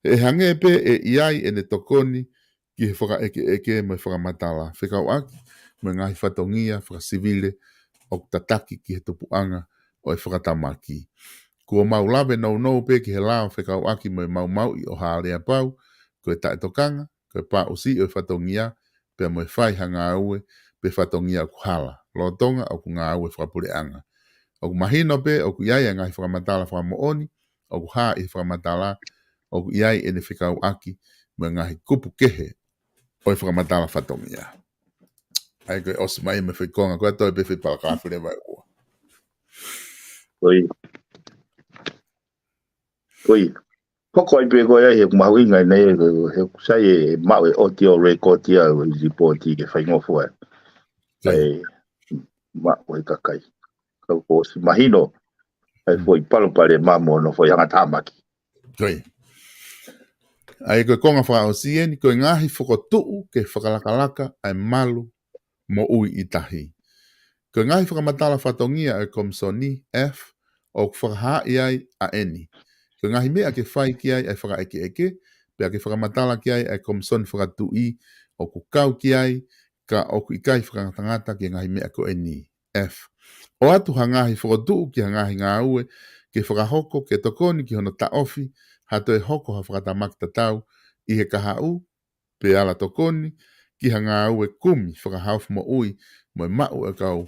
ʻe hangē pē ʻe ʻi ai ʻene tokoni ki he fakaʻekeʻeke mo e fakamatala fekauʻaki mo e ngaahi fatongia fakasivile ʻoku tataki ki he tupuʻanga ʻo e fakatamaki. Kuo mau lave nounou pē ki he lao fekauʻaki mo e maumauʻi ʻo ha aleapau, ko e taʻetokanga, ko e paʻusiʻi ʻo e fatongia, pea mo e fai ha ngāue pe fatongia ʻoku hala, lolotonga ʻoku ngāue fakapuleʻanga. ʻOku mahino pē ʻoku ʻi ai ʻa e ngaahi fakamatala fakamoʻoni ʻoku hā ʻi he fakamatala ʻoku ʻi ai ʻene fekauʻaki mo e ngaahi kupu kehe ʻo e fakamatala fatongia. ʻA ia ko e ʻosi mai mo e foʻi konga ko ē, toe pē foʻi palakalafi leva ʻe ua. Ko ia. Ko ia. Hoko ai pē ko ia he ʻoku mahuʻinga ʻeni, he ʻoku sai e maʻu e audio record ia ʻo e lipooti ke faingofua ai. Sai. Ai, maʻu e kakai. Ka kuo ʻosi mahino ʻa e foʻi palopalema mo hono foʻi hangatāmaki. Ko ia. ʻA ia ko e konga fakaʻosi ʻeni, ko e ngaahi fokotuʻu ke fakalakalaka ʻa e malu moʻui ʻi tahi. Ko e ngaahi fakamatala fatongia ʻo e Komisoni F ʻoku fakahaaʻi ai ʻa ʻeni. Ko e ngaahi meʻa ke fai ki ai ʻa e fakaʻekeʻeke, pea ke fakamatala ki ai ʻa e Komisoni Fakatuʻi ʻoku kau ki ai, ka ʻoku ʻikai fakangatangata ki he ngaahi meʻa ko ʻeni. F. ʻOatu ha ngaahi fokotuʻu ki ha ngaahi ngāue ke fakahoko ke tokoni ki hono taʻofi ha toe hoko ha fakatamaki tatau ʻi he kahaʻu, pe ala tokoni ki ha ngāue kumi fakahaofi moʻui mo e maʻu ʻa e kau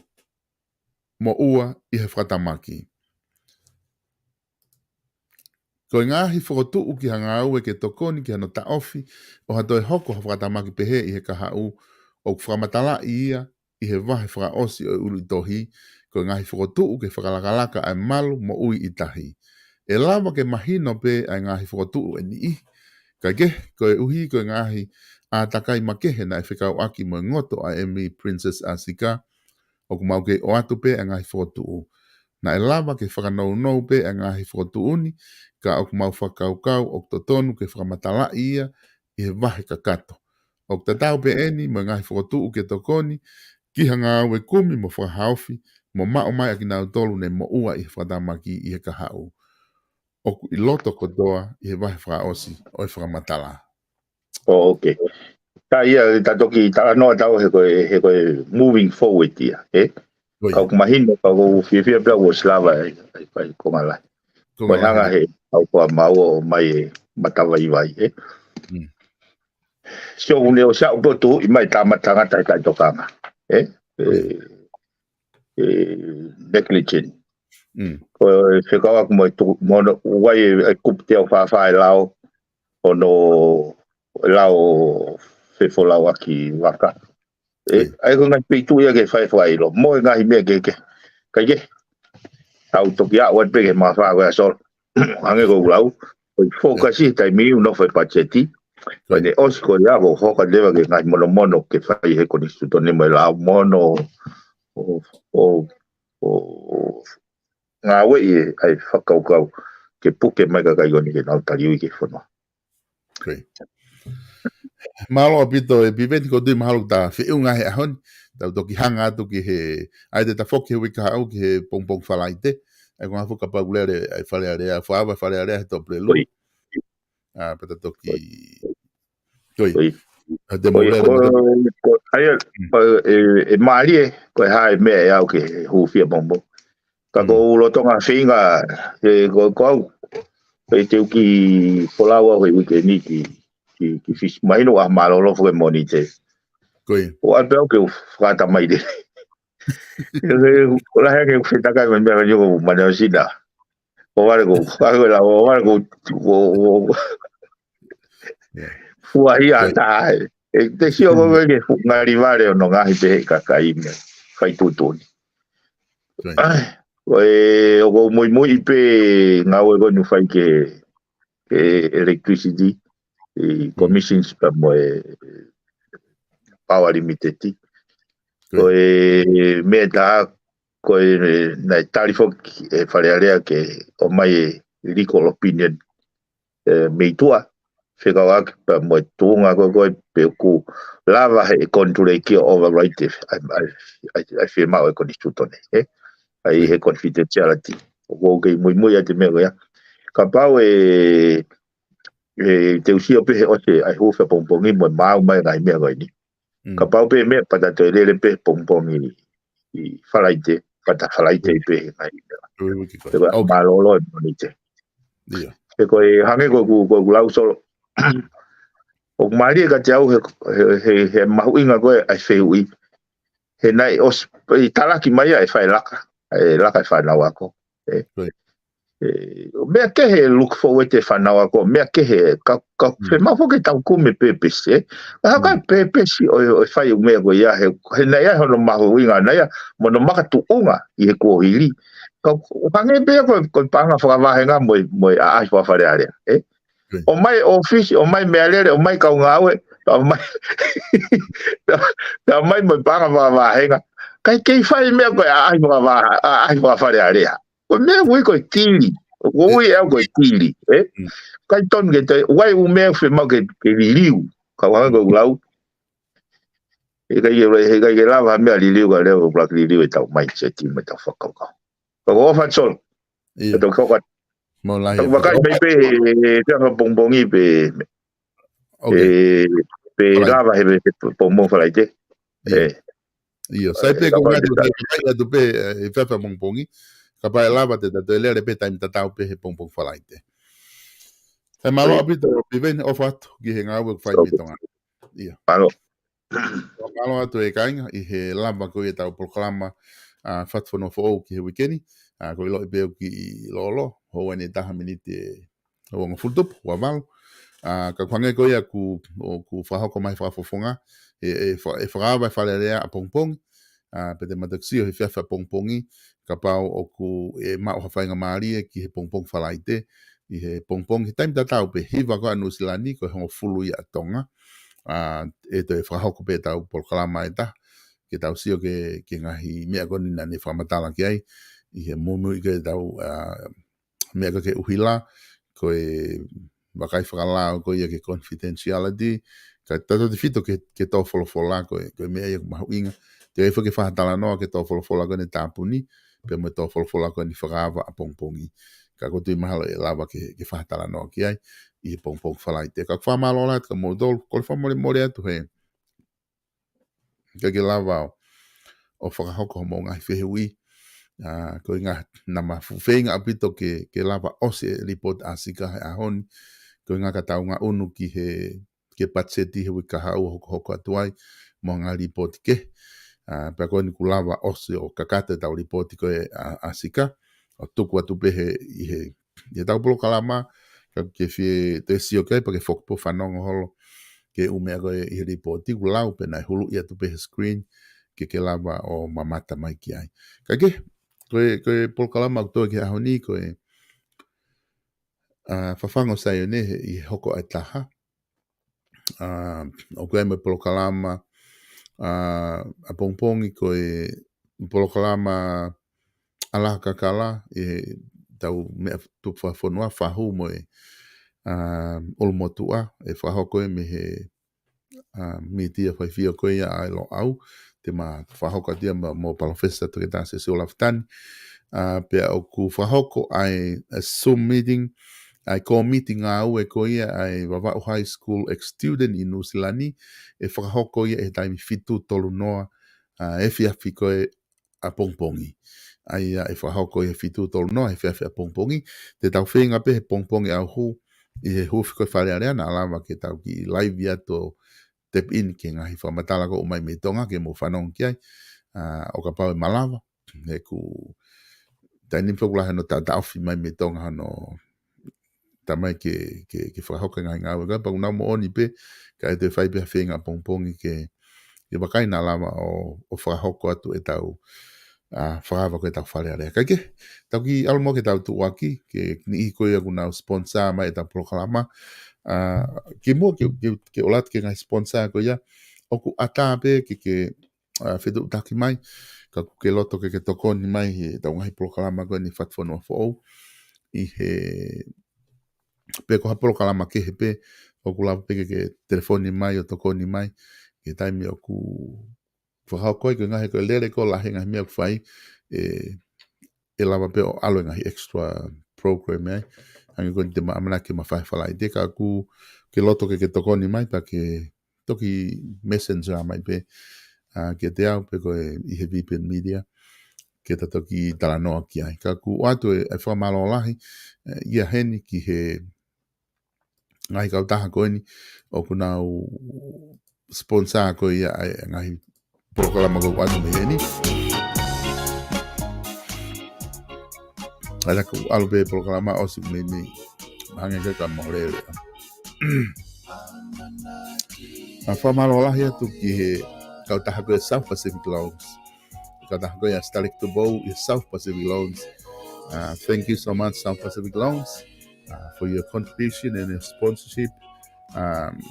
moʻua ʻi he fakatamaki. Ko e ngaahi fokotuʻu ki ha ngāue ke tokoni ki hano taʻofi ʻo ha toe hoko ha fakatamaki pehē ʻi he kahaʻu, ʻoku fakamatalaʻi ia ʻi he vahe fakaʻosi ʻo e ʻuluʻi tohi, ko e ngaahi fokotuʻu ke fakalakalaka ʻa e malu moʻui ʻi tahi. ʻE lava ke mahino pē ʻa e ngaahi fokotuʻu ʻe niʻihi. Kae kehe, koeʻuhi ko e ngaahi ʻātakai makehe naʻe fekauʻaki mo e ngoto ʻa e ʻEmili Pilinisesi ʻAsika, ʻoku mau kei ʻoatu pē ʻa e ngaahi fokotuʻu. Naʻe lava ke fakanounou pē ʻa e ngaahi fokotuʻu ni, ka ʻoku mau fakakaukau ʻoku totonu ke fakamatalaʻi ia ʻi he vahe kakato. ʻOku tatau pē ʻeni mo e ngaahi fokotuʻu ke tokoni ki ha ngāue kumi mo fakahaofi mo maʻu mai ʻa kinautolu ne moʻua ʻi he fakatamaki ʻi he kahaʻu. ʻOku ʻi loto kotoa ʻi he vahe fakaʻosi ʻo e fakamatala. Oh, okay. Tā ia, tā toki talanoa tau he ko e, he ko e moving forward ia, ē? Ko ia. Ka ʻoku mahino, ka ʻoku fiefia pē au ʻosi lava e, e, e konga lahi. Ko e hanga he au ko a mau ʻo mai e matavaivai, ē? Mm. Sio, ʻoku ne ʻosi aʻu pē ʻo tuʻu ʻi mai tā matangata he taʻetokanga, ē? Ko ia. E, e, negligent. Mm. Ko e fekauʻaki mo e tuku, mo hono, ʻoku ʻi ai e, e kupu teau fāfā e lao, hono lao fefolauʻaki vaka. ʻE, ʻai ko e ngaahi peitu ia ke fai fakailo. Mo e ngaahi meʻa ke, ke, kai ke. Tau toki aʻu atu pē ke mafā ko e asolo. Ange ko ulau. Ko e fokasi taimi ʻoku nofo e patiseti. Ko e ne ʻosi ko ia ko hoka leva ke ngaahi monomono ke fai he konisitūtone mo e lao mono. ʻO, ʻo, ʻo, ngāueʻi ʻa e fakakaukau ke puke mai kakai ko eni ke nau taliui ke fono. Great. Mālō ʻaupito e Piveni, ko tui mahalo ta feʻunga he ʻaho ni. Tau toki hanga atu ki he, ʻai te ta foki he uike kahaʻu ki he pongipongi Falaite. ʻAi ko ngā fuka pau lele, ʻai Fale Alea, fuava Fale Alea he tō pulelu. ʻA, pata toki. Toi. Toi. ʻA te mo lele, ko, ko, ʻai, e, e mālie, ko e hā e meʻa ʻe au ke hūfia momo. Ka ko u lotonga feinga, e, ko, ko au. Pe te u ki folau au he uike ni ki, ki, ki Fisi. Mahino ʻa mālōlō foke moni te. Ko ia. ʻO ʻai pē au ke u fakata mai te. E, ko la he ke u fetakai mai mea ni ko mane o sina. ʻO vale ko, ʻa ko la, ʻo vale ko, ko, ko. Fuahia tā e. E, te sio ko ke fu-, ngari vale ʻo no ngahi te he kakai me. Fai tutuni. ʻAi, ko e, ʻoku ou muimui pē ngāue ko eni ʻoku fai ke e electricity, e commissions pea mo e power limited. Ko e meʻa ʻe taha, ko e naʻe tali foki ʻe Fale Alea ke ʻomai e legal opinion, e, mei tuʻa, fekauʻaki pea mo e tuʻunga ko ē ko ē pe ʻoku lava he konituleki ʻo override ʻa e, ʻa e, ʻa e, ʻa e fiemaʻu ʻe he konisitūtone, ē? ʻA e he confidentiality. ʻOku ou kei muimui atu he meʻa ko ia. Kapau ʻe, ʻe te u sio pē he ʻosi ʻa e hū fepongipongi mo e maau mai ngaahi meʻa ko eni. Kapau pē meʻa pea ta toe lele pē pongipongi ʻi Falaite, pea ta Falaite pē he ngaahi meʻa. Mālōlō e Mōnite. He ko e hangē ko ʻeku, ko ʻeku lau Solo. ʻOku mālie kiate au he, he, he, he mahuʻinga ko ē ʻa e fehuʻi. He naʻe ʻosi, ʻi talaki mai ia ʻe fai laka, ʻe laka e fānau ako. ʻE, ʻe, meʻa kehe look forward e fānau ako, meʻa kehe, ka, ka fiemaʻu foki ke tau kumi purpose, ē? Ka haka e purpose ʻo, ʻo e fai ʻū meʻa ko ia, he, he naʻe ʻi ai hono mahuʻinga, naʻe ʻi ai mo hono makatuʻunga ʻi he kuohili. Ka ʻoku hangē pē ko, ko e paʻanga fakavahenga mo e, mo e ʻaʻahi fakafalealea, ē? ʻOmai ʻōfisi, ʻomai meʻalele, ʻomai kau ngāue, ʻomai, ʻomai mo e paʻanga fakavahenga. Kae kei fai meʻa ko e ʻaʻahi fakava-, ʻaʻahi fakafalealea. Ko e meʻa ui ko e tili. Ko e ui ʻe au ko e tili, ē? Kai tonu ke te, ʻoku ʻi ai ʻū meʻa fiemaʻu ke, ke liliu. Ka ʻoku hangē ko ʻeku lau. He ʻikai ke, he ʻikai ke lava ha meʻa liliu ka leva ʻoku lava ke liliu ʻetau mindset mo ʻetau fakakaukau. Ka ko e ʻofa Solo. ʻIo. Tau kau ka. Mau lahi. Tau vakai mai pē he, he, he anga pongipongi pē, ʻe, pē lava he, he pongipongi Falaite. ʻIo. ʻE. ʻIo, sai pē ko ngā tu, sai pē atu pē, ʻe, he fepongipongi. Kapau ʻe lava te ta toe lele pē taimi tatau pē he pongipongi Falaite. Sai mālō ʻaupito, Piveni, ʻofa atu ki he ngāue ʻoku fai mei Tonga. ʻIo. Mālō. Mālō atu e kāinga ʻi he lava ko ia ʻetau polokalama, ʻa, Fatufonua Foʻou ki he uike ni. ʻA, ko e ʻiloʻi pē ʻoku kiʻi lōlō, houa ʻe taha miniti ʻe hongofulu tupu, ua valu. ʻA, ka ʻoku hangē ko ia ʻoku, ʻoku fakahoko mai fakafofonga, ʻe, ʻe fa-, ʻe fakaava e Fale Alea ʻapongipongi. ʻA, pea te ma toki sio he efiafi ʻapongipongi, kapau ʻoku ʻe maʻu ha faingamālie ki he pongipongi Falaite, ʻi he pongipongi, he taimi tatau pē hiva ko ē ʻa Nuʻusila ni, ko e hongofulu ia ʻa Tonga. ʻA, ʻe toe fakahoko pē ʻetau polokalama ʻe taha, ke tau sio ki he, ki he ngaahi meʻa ko eni naʻa ne fakamatala ki ai, ʻi he muimui ki heʻetau, ʻa, meʻa ko ē ki he ʻuhila, ko e vakai fakalao ko ia ki he confidentiality, ka tautautefito ki he, ki he tō folofola ko e, ko e meʻa ia ʻoku mahuʻinga. Te u ʻai foki ke fakatalanoa ki he tō folofola ko eni ʻa e tāpuni, pea mo e tō folofola ko eni fakaava ʻapongipongi. Ka ʻoku ou tui mahalo ʻe lava ke, ke fakatalanoa ki ai, ʻi he pongipongi Falaite. Ka ʻoku fakamālō lahi atu kia moutolu, kole fakamolemole atu he ʻikai ke lava ʻo, ʻo fakahoko hoʻomou ngaahi fehuʻi. ʻA, ko e ʻuhinga naʻa ma fuʻu feinga ʻaupito ke, ke lava ʻosi e lipooti ʻa Sika he ʻaho ni. Ko e ʻuhinga ka tau ngaʻunu ki he, ki he patiseti he uike kahaʻu ʻo hokohoko atu ai, mo e ngaahi lipooti kehe. ʻA, pea ko eni kuo lava ʻosi ʻo kakato ʻetau lipooti ko ē ʻa, ʻa Sika, ʻo tuku atu pē he, ʻi he ʻi heʻetau polokalama, ka ke fie toe sio ki ai, pea ke foki pē ʻo fanongo holo ki he ʻū meʻa ko ē ʻi he lipooti, ʻoku lau pē naʻe huluʻi atu pē he screen, ke ke lava ʻo mamata mai ki ai. Ka ke, ko e, ko e polokalama ʻoku toe ki he ʻaho ni, ko e, ʻa, Fafangu ʻo Saione he, ʻi he hoko ʻa e taha. ʻA, ʻoku ʻi ai mo e polokalama, ʻa, ʻapongipongi ko e polokalama ʻa Laha Kakala, ʻi heʻetau meʻa tupu fakafonua, fahu mo e, ʻa, ʻulumotuʻa, ʻe fakahoko ia mei he, ʻa, mītia faifio ko ia ʻa e Loʻau, te ma fakahoko atu ia mo, mo Palōfesa Toketā Siosiua Lafitani. ʻA, pea ʻoku fakahoko ʻa e, ʻa e Zoom meeting, ʻa e kōmiti ngāue ko ia ʻa e Vavaʻu High School ex-student ʻi Nuʻusila ni, ʻe fakahoko ia he taimi fitu tolu noa, ʻa, efiafi ko ē ʻapongipongi. ʻA ia ʻe fakahoko ia he fitu tolu noa, he efiafi ʻapongipongi. Te tau feinga pē he pongipongi ʻauhū, ʻi he huufi ko ē Fale Alea naʻa lava ke tau kiʻi live atu ʻo tap in ki he ngaahi fakamatala ʻoku ʻomai mei Tonga ke mou fanongo ki ai. ʻA, ʻo kapau ʻe malava, he ʻoku, taimi ni foki ʻoku lahi hono taʻotaʻofi mai mei Tonga hono taimi ke, ke, ke fakahoko e ngaahi ngāue. Ka pea ʻoku nau moʻoni pē, ka ʻe toe fai pē ha feinga ʻapongipongi ke, ke vakai naʻa lava ʻo, ʻo fakahoko atu ʻetau, ʻa, fakaava ko ʻetau Fale Alea. Kae kehe, tau kiʻi ʻalu mo ke tau tuʻuaki, ki he niʻihi ko ia ʻoku nau sponsor mai ʻetau polokalama. ʻA, kimuʻa ke, ke, ke ʻoatu ki he ngaahi sponsor ko ia, ʻoku ʻatā pē ke, ke, ʻa, fetuʻutaki mai, ka ʻoku ke loto ke, ke tokoni mai heʻetau ngaahi polokalama ko eni Fatufonua Foʻou. ʻI he, pe ko ha polokalama kehe pē, ʻoku lava pē ke, ke telefoni mai ʻo tokoni mai, ki he taimi ʻoku fakahoko ai ko e ngaahi ko e lele ko e lahi e ngaahi meʻa ʻoku fai, ʻe, ʻe lava pē ʻo ʻalu e ngaahi extra program ai. Hangē ko eni te ma ʻamanaki ke ma fai Falaite, ka ʻoku ke loto ke, ke tokoni mai pea ke toki messenger mai pē, ʻa, kiate au pe ko e ʻi he Vipen Media, ke ta toki talanoa ki ai. Ka ʻoku ʻoatu e, e fakamālō lahi, ʻe, ia heni ki he ngaahi kautaha ko eni, ʻoku nau sponsor ko ia ʻa e ngaahi polokalama ko ʻoku ʻoatu mei heni. ʻAi, ʻoku ʻalu pē polokalama ʻosi mei mei. Hangē ka ka mole. ʻA, fakamālō lahi atu ki he kautaha ko e South Pacific Loans. Kautaha ko ia Stalek Tupou ʻi he South Pacific Loans. Uh, thank you so much, South Pacific Loans, uh, for your contribution and your sponsorship. Um,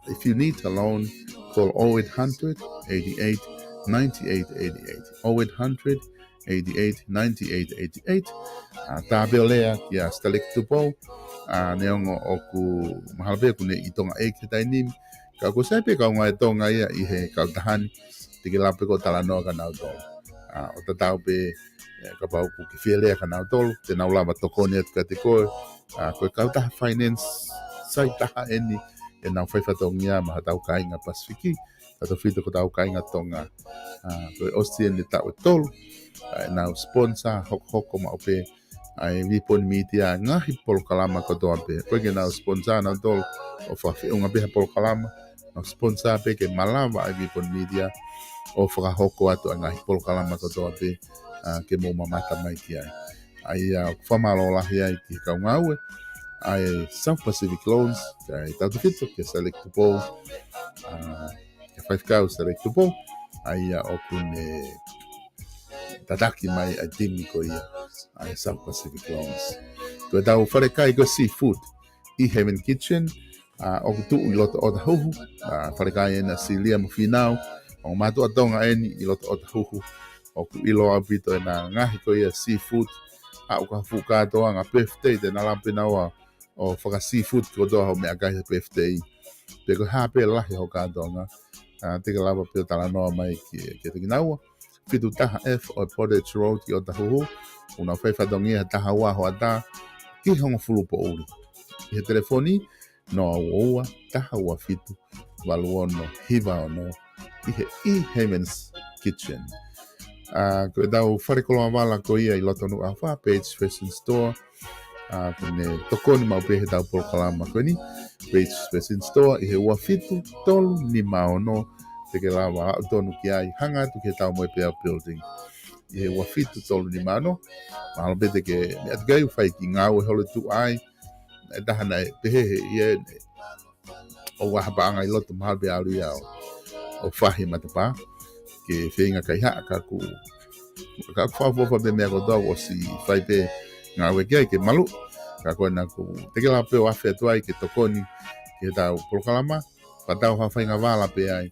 if you need a loan, call oh eight hundred, eighty-eight, ninety-eight eighty-eight. Oh eight hundred, eighty-eight, ninety-eight eighty-eight. Uh, tā pē ʻo lea kia Stalek Tupou, uh, neongo ʻoku mahalo pē ʻoku ne ʻi Tonga ʻEiki he taimi ni, ka ʻoku sai pē kaungā ʻa Tonga ia ʻi he kautaha ni, te ke lava pē ʻo talanoa kia nautolu. ʻA, ʻo tatau pē, ʻe, kapau ʻoku ke fie lea kia nautolu, te nau lava tokoni atu kiate koe. ʻA, ko e kautaha finance sai taha eni ʻenau fai fatongia maʻa hotau kāinga Pasifiki, tautefito ki hotau kāinga Tonga. ʻA, ko e ʻosi eni e taʻu ʻe tolu, ʻa, ʻenau sponsor hokohoko maʻu pē ʻa e Vipen Media, ngaahi polokalama kotoa pē. ʻOku ʻikai ke nau sponsor nautolu ʻo fakafeʻunga pē ha polokalama, nau sponsor pē ke malava ʻa e Vipen Media ʻo fakahoko atu ʻa e ngaahi polokalama kotoa pē, ʻa, ke mou mamata mai ki ai. ʻA ia ʻoku fakamālō lahi ai ki he kau ngāue ʻa e South Pacific Loans, kae tautefito kia Stalek Tupou, ʻa, kia Faifekau Stalek Tupou, ʻa ia ʻoku ne tataki mai ʻa e timi ko ia ʻa e South Pacific Loans. Ko ʻetau falekai ko e Seafood ʻi Heaven Kitchen, ʻa, ʻoku tuʻu ʻi loto ʻOtahuhu, ʻa, falekai ʻena Silia mo Finau, ʻo mātuʻa Tonga eni ʻi loto ʻOtahuhu, ʻoku ʻilo ʻaupito ʻena ngaahi ko ia seafood, ʻa, ʻoku ʻi ai ha fuʻu kātoanga birthday te na lava pē naua ʻo faka-seafood kotoa hoʻo meʻakai he birthday. Pe ko e hā pē lahi hoʻo kātoanga, ʻa, te ke lava pē ʻo talanoa mai ki, kiate kinaua. Fitu taha F ʻo e Portage Road ʻi ʻOtahuhu, ʻoku nau fai fatongia he taha ua hoʻatā ki he hongofulu poʻuli. ʻI he telefoni, noa ua ua, taha ua fitu, valu ono, hiva ono, ʻi he ʻi Heaven's Kitchen. ʻA, ko ʻetau fale koloa vala ko ia ʻi loto Nukuʻalofa, Page Fashion Store, ʻa, ʻoku ne tokoni maʻu pē heʻetau polokalama ko eni, Page Fashion Store, ʻi he ua fitu tolu nima ono, te ke lava aʻu tonu ki ai, hanga atu ki heʻetau Moepea Building. ʻI he ua fitu tolu nima ono, mahalo pē te ke meʻa atu ki ai ʻo fai e kiʻi ngāue holo tuʻa ai, ʻe taha naʻe pehē ʻe ia, ʻoua ha paʻanga ʻi loto, mahalo pē ʻalu ia ʻo, ʻo fahi matapā, ke feinga kaihaʻa, ka ʻoku, ka ʻoku fakaʻofoʻofa pē meʻa kotoa, ʻosi fai pē ngāue ki ai ke malu. Ka ko ena ʻoku te ke lava pē ʻo afe atu ai ke tokoni ki heʻetau polokalama, fakatau ha faʻahinga vala pē ai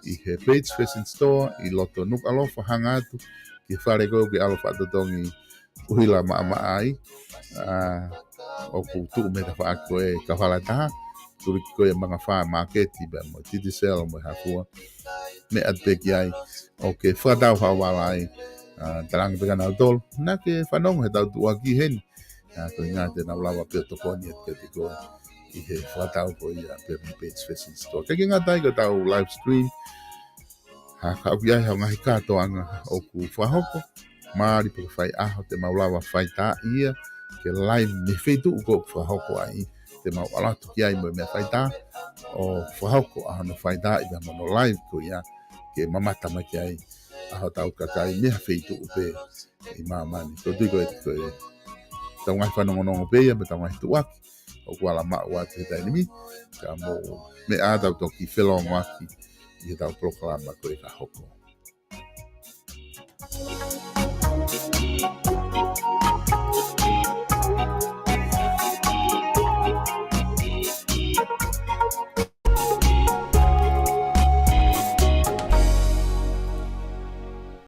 ʻi he Page Fashion Store ʻi loto Nukuʻalofa, hanga atu ki he fale ko ē ʻoku ke ʻalu ʻo fakatotongi ʻuhila maʻamaʻa ai. ʻA, ʻoku tuʻu mei he tafaʻaki ko ē Kaufala ʻe taha, tuliki ko ē Mangafā Māketi pea mo Digicel mo e hā fua. Meʻa atu pē ki ai, ʻoku ke fakatau ha vala ai. ʻA, talaange pē kia nautolu naʻa ke fanongo heʻetau tuʻuaki heni. ʻA, ko e ʻuhinga te nau lava pē ʻo tokoni atu kiate koe ʻi he fakatau ko ia pē mei he Page Fashion Store. ʻIkai ke ngata ai, ko ʻetau live stream, ʻa, ka ʻoku ʻi ai haʻo ngaahi kātoanga ʻoku fakahoko, mālie pe ko e faiʻaho, te mau lava ʻo faitaaʻi ia ke live mei he feituʻu ko ē ʻoku fakahoko ai. Te mau ʻalu atu ki ai mo e meʻa faitā ʻo fakahoko ʻa hono faitaaʻi pea mo hono live ko ia ke mamata mai ki ai ʻa hotau kakai mei ha feituʻu pē ʻi māmani. Ko e tui ko ē, ko ʻetau ngaahi fanongonongo pē ia mo ʻetau ngaahi tuʻuaki ʻoku ala maʻu atu he taimi ni, ka mou meʻa ā, tau toki felōngoaki ʻi heʻetau polokalama ko ē ka hoko.